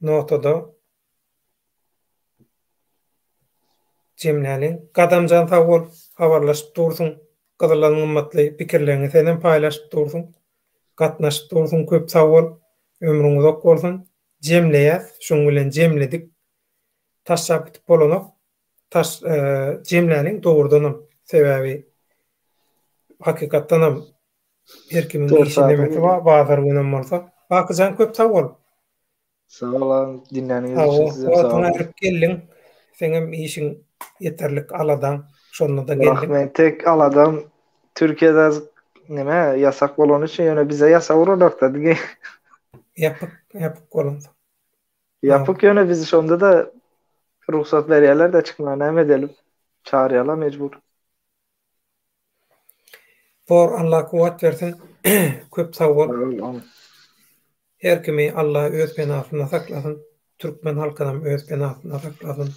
notada jemläliň. Gadamjan sag bol, habarlaşyp dursuň. Gyzylan gymmatly pikirleriňi senem paýlaşyp dursuň. Gatnaşyp dursuň köp sag bol. Ömrüň uzak bolsun. Jemleýäs, şuň bilen jemledik. Taşlap gidip bolanok. Taş jemläliň dogrudanam. Sebäbi hakykatdanam Her kimiň işi nemesi bar, bazar günem bolsa. Bakyjan köp sag bol. Sag bol agam, diňläniňiz üçin sizem sag boluň. Wagtyňy geldiň. Seňem işiň ýeterlik aladaň, şonda-da geldiň. Wah, men tek aladam Türkiýede neme ýasak bolany üçin ýöne bize ýasak uranokda diňe. Ýapyk, ýapyk bolansoň. Ýapyk ýöne bizi şonda-da rugsat berýärler-de çykmaga näme edelim. Çagyrýarlar mejbur. Bor Allah kuwwat bersin köp sag bol. Her kimi Allah öz penasynda saklasyn türkmen halkynam öz penasynda saklasyn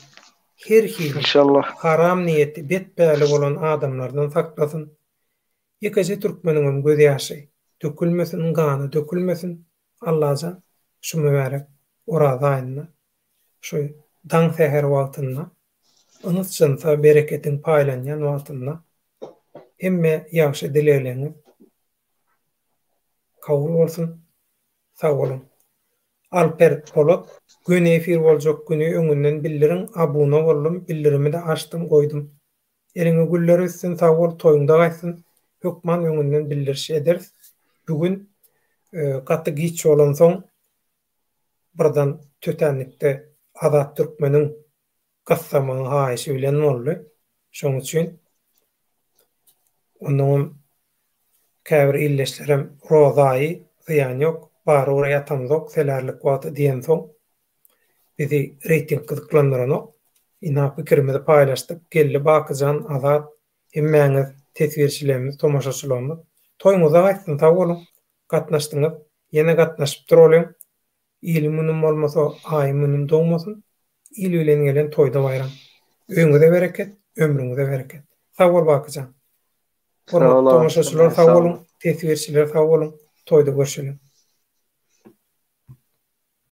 her hili Inşallah. haram niýeti bet päli bolan adamlardan saklasyn ýekeje türkmeniňem göz ýaşy dökülmesin gany dökülmesin Allajan şu mübärek oraza aýynda şu daň säher wagtynda Yns-jynsa bereketiň paýlanýan wagtynda hemme ýagşy dilegleňiz kabul bolsun. Sag boluň. Alper Polat göni efir boljak güni öňünden bildiriň abuna boldum bildirimi-de açdym goýdum. Eliňe güller össün sag bol toýuňda gaýtsyn hökman öňünden bildiriş ederis. Bu gün gaty giç bolansoň birden tötänlikde Azat Türkmeniň gyssamagyň haýyşy bilen boldy. Şonuň üçin onnoňam käbir ildeşlerem roza aýy zyýany ýok, barybir ýatamzok selärlik wagty diýensoň bizi reýting gyzyklandyranok. Ynha pikirimizi paýlaşdyk. Geldi Bakyjan, Azat hemmäňiz teswirçilerimiz, tomaşaçylarymyz. Toýuňyza gaýtsyn sag boluň gatnaşdyňyz. Ýene gatnaşyp duralyň. Ilim günüm bolmasa, aýym günüm dogmasyn. Il bilen gelen toýda baýram. Öýüňize bereket, ömrüňize bereket. Sag bol Bakyjan. Hormatly tomaşaçylar sag boluň, teswirçiler sag boluň, toýda görşeliň.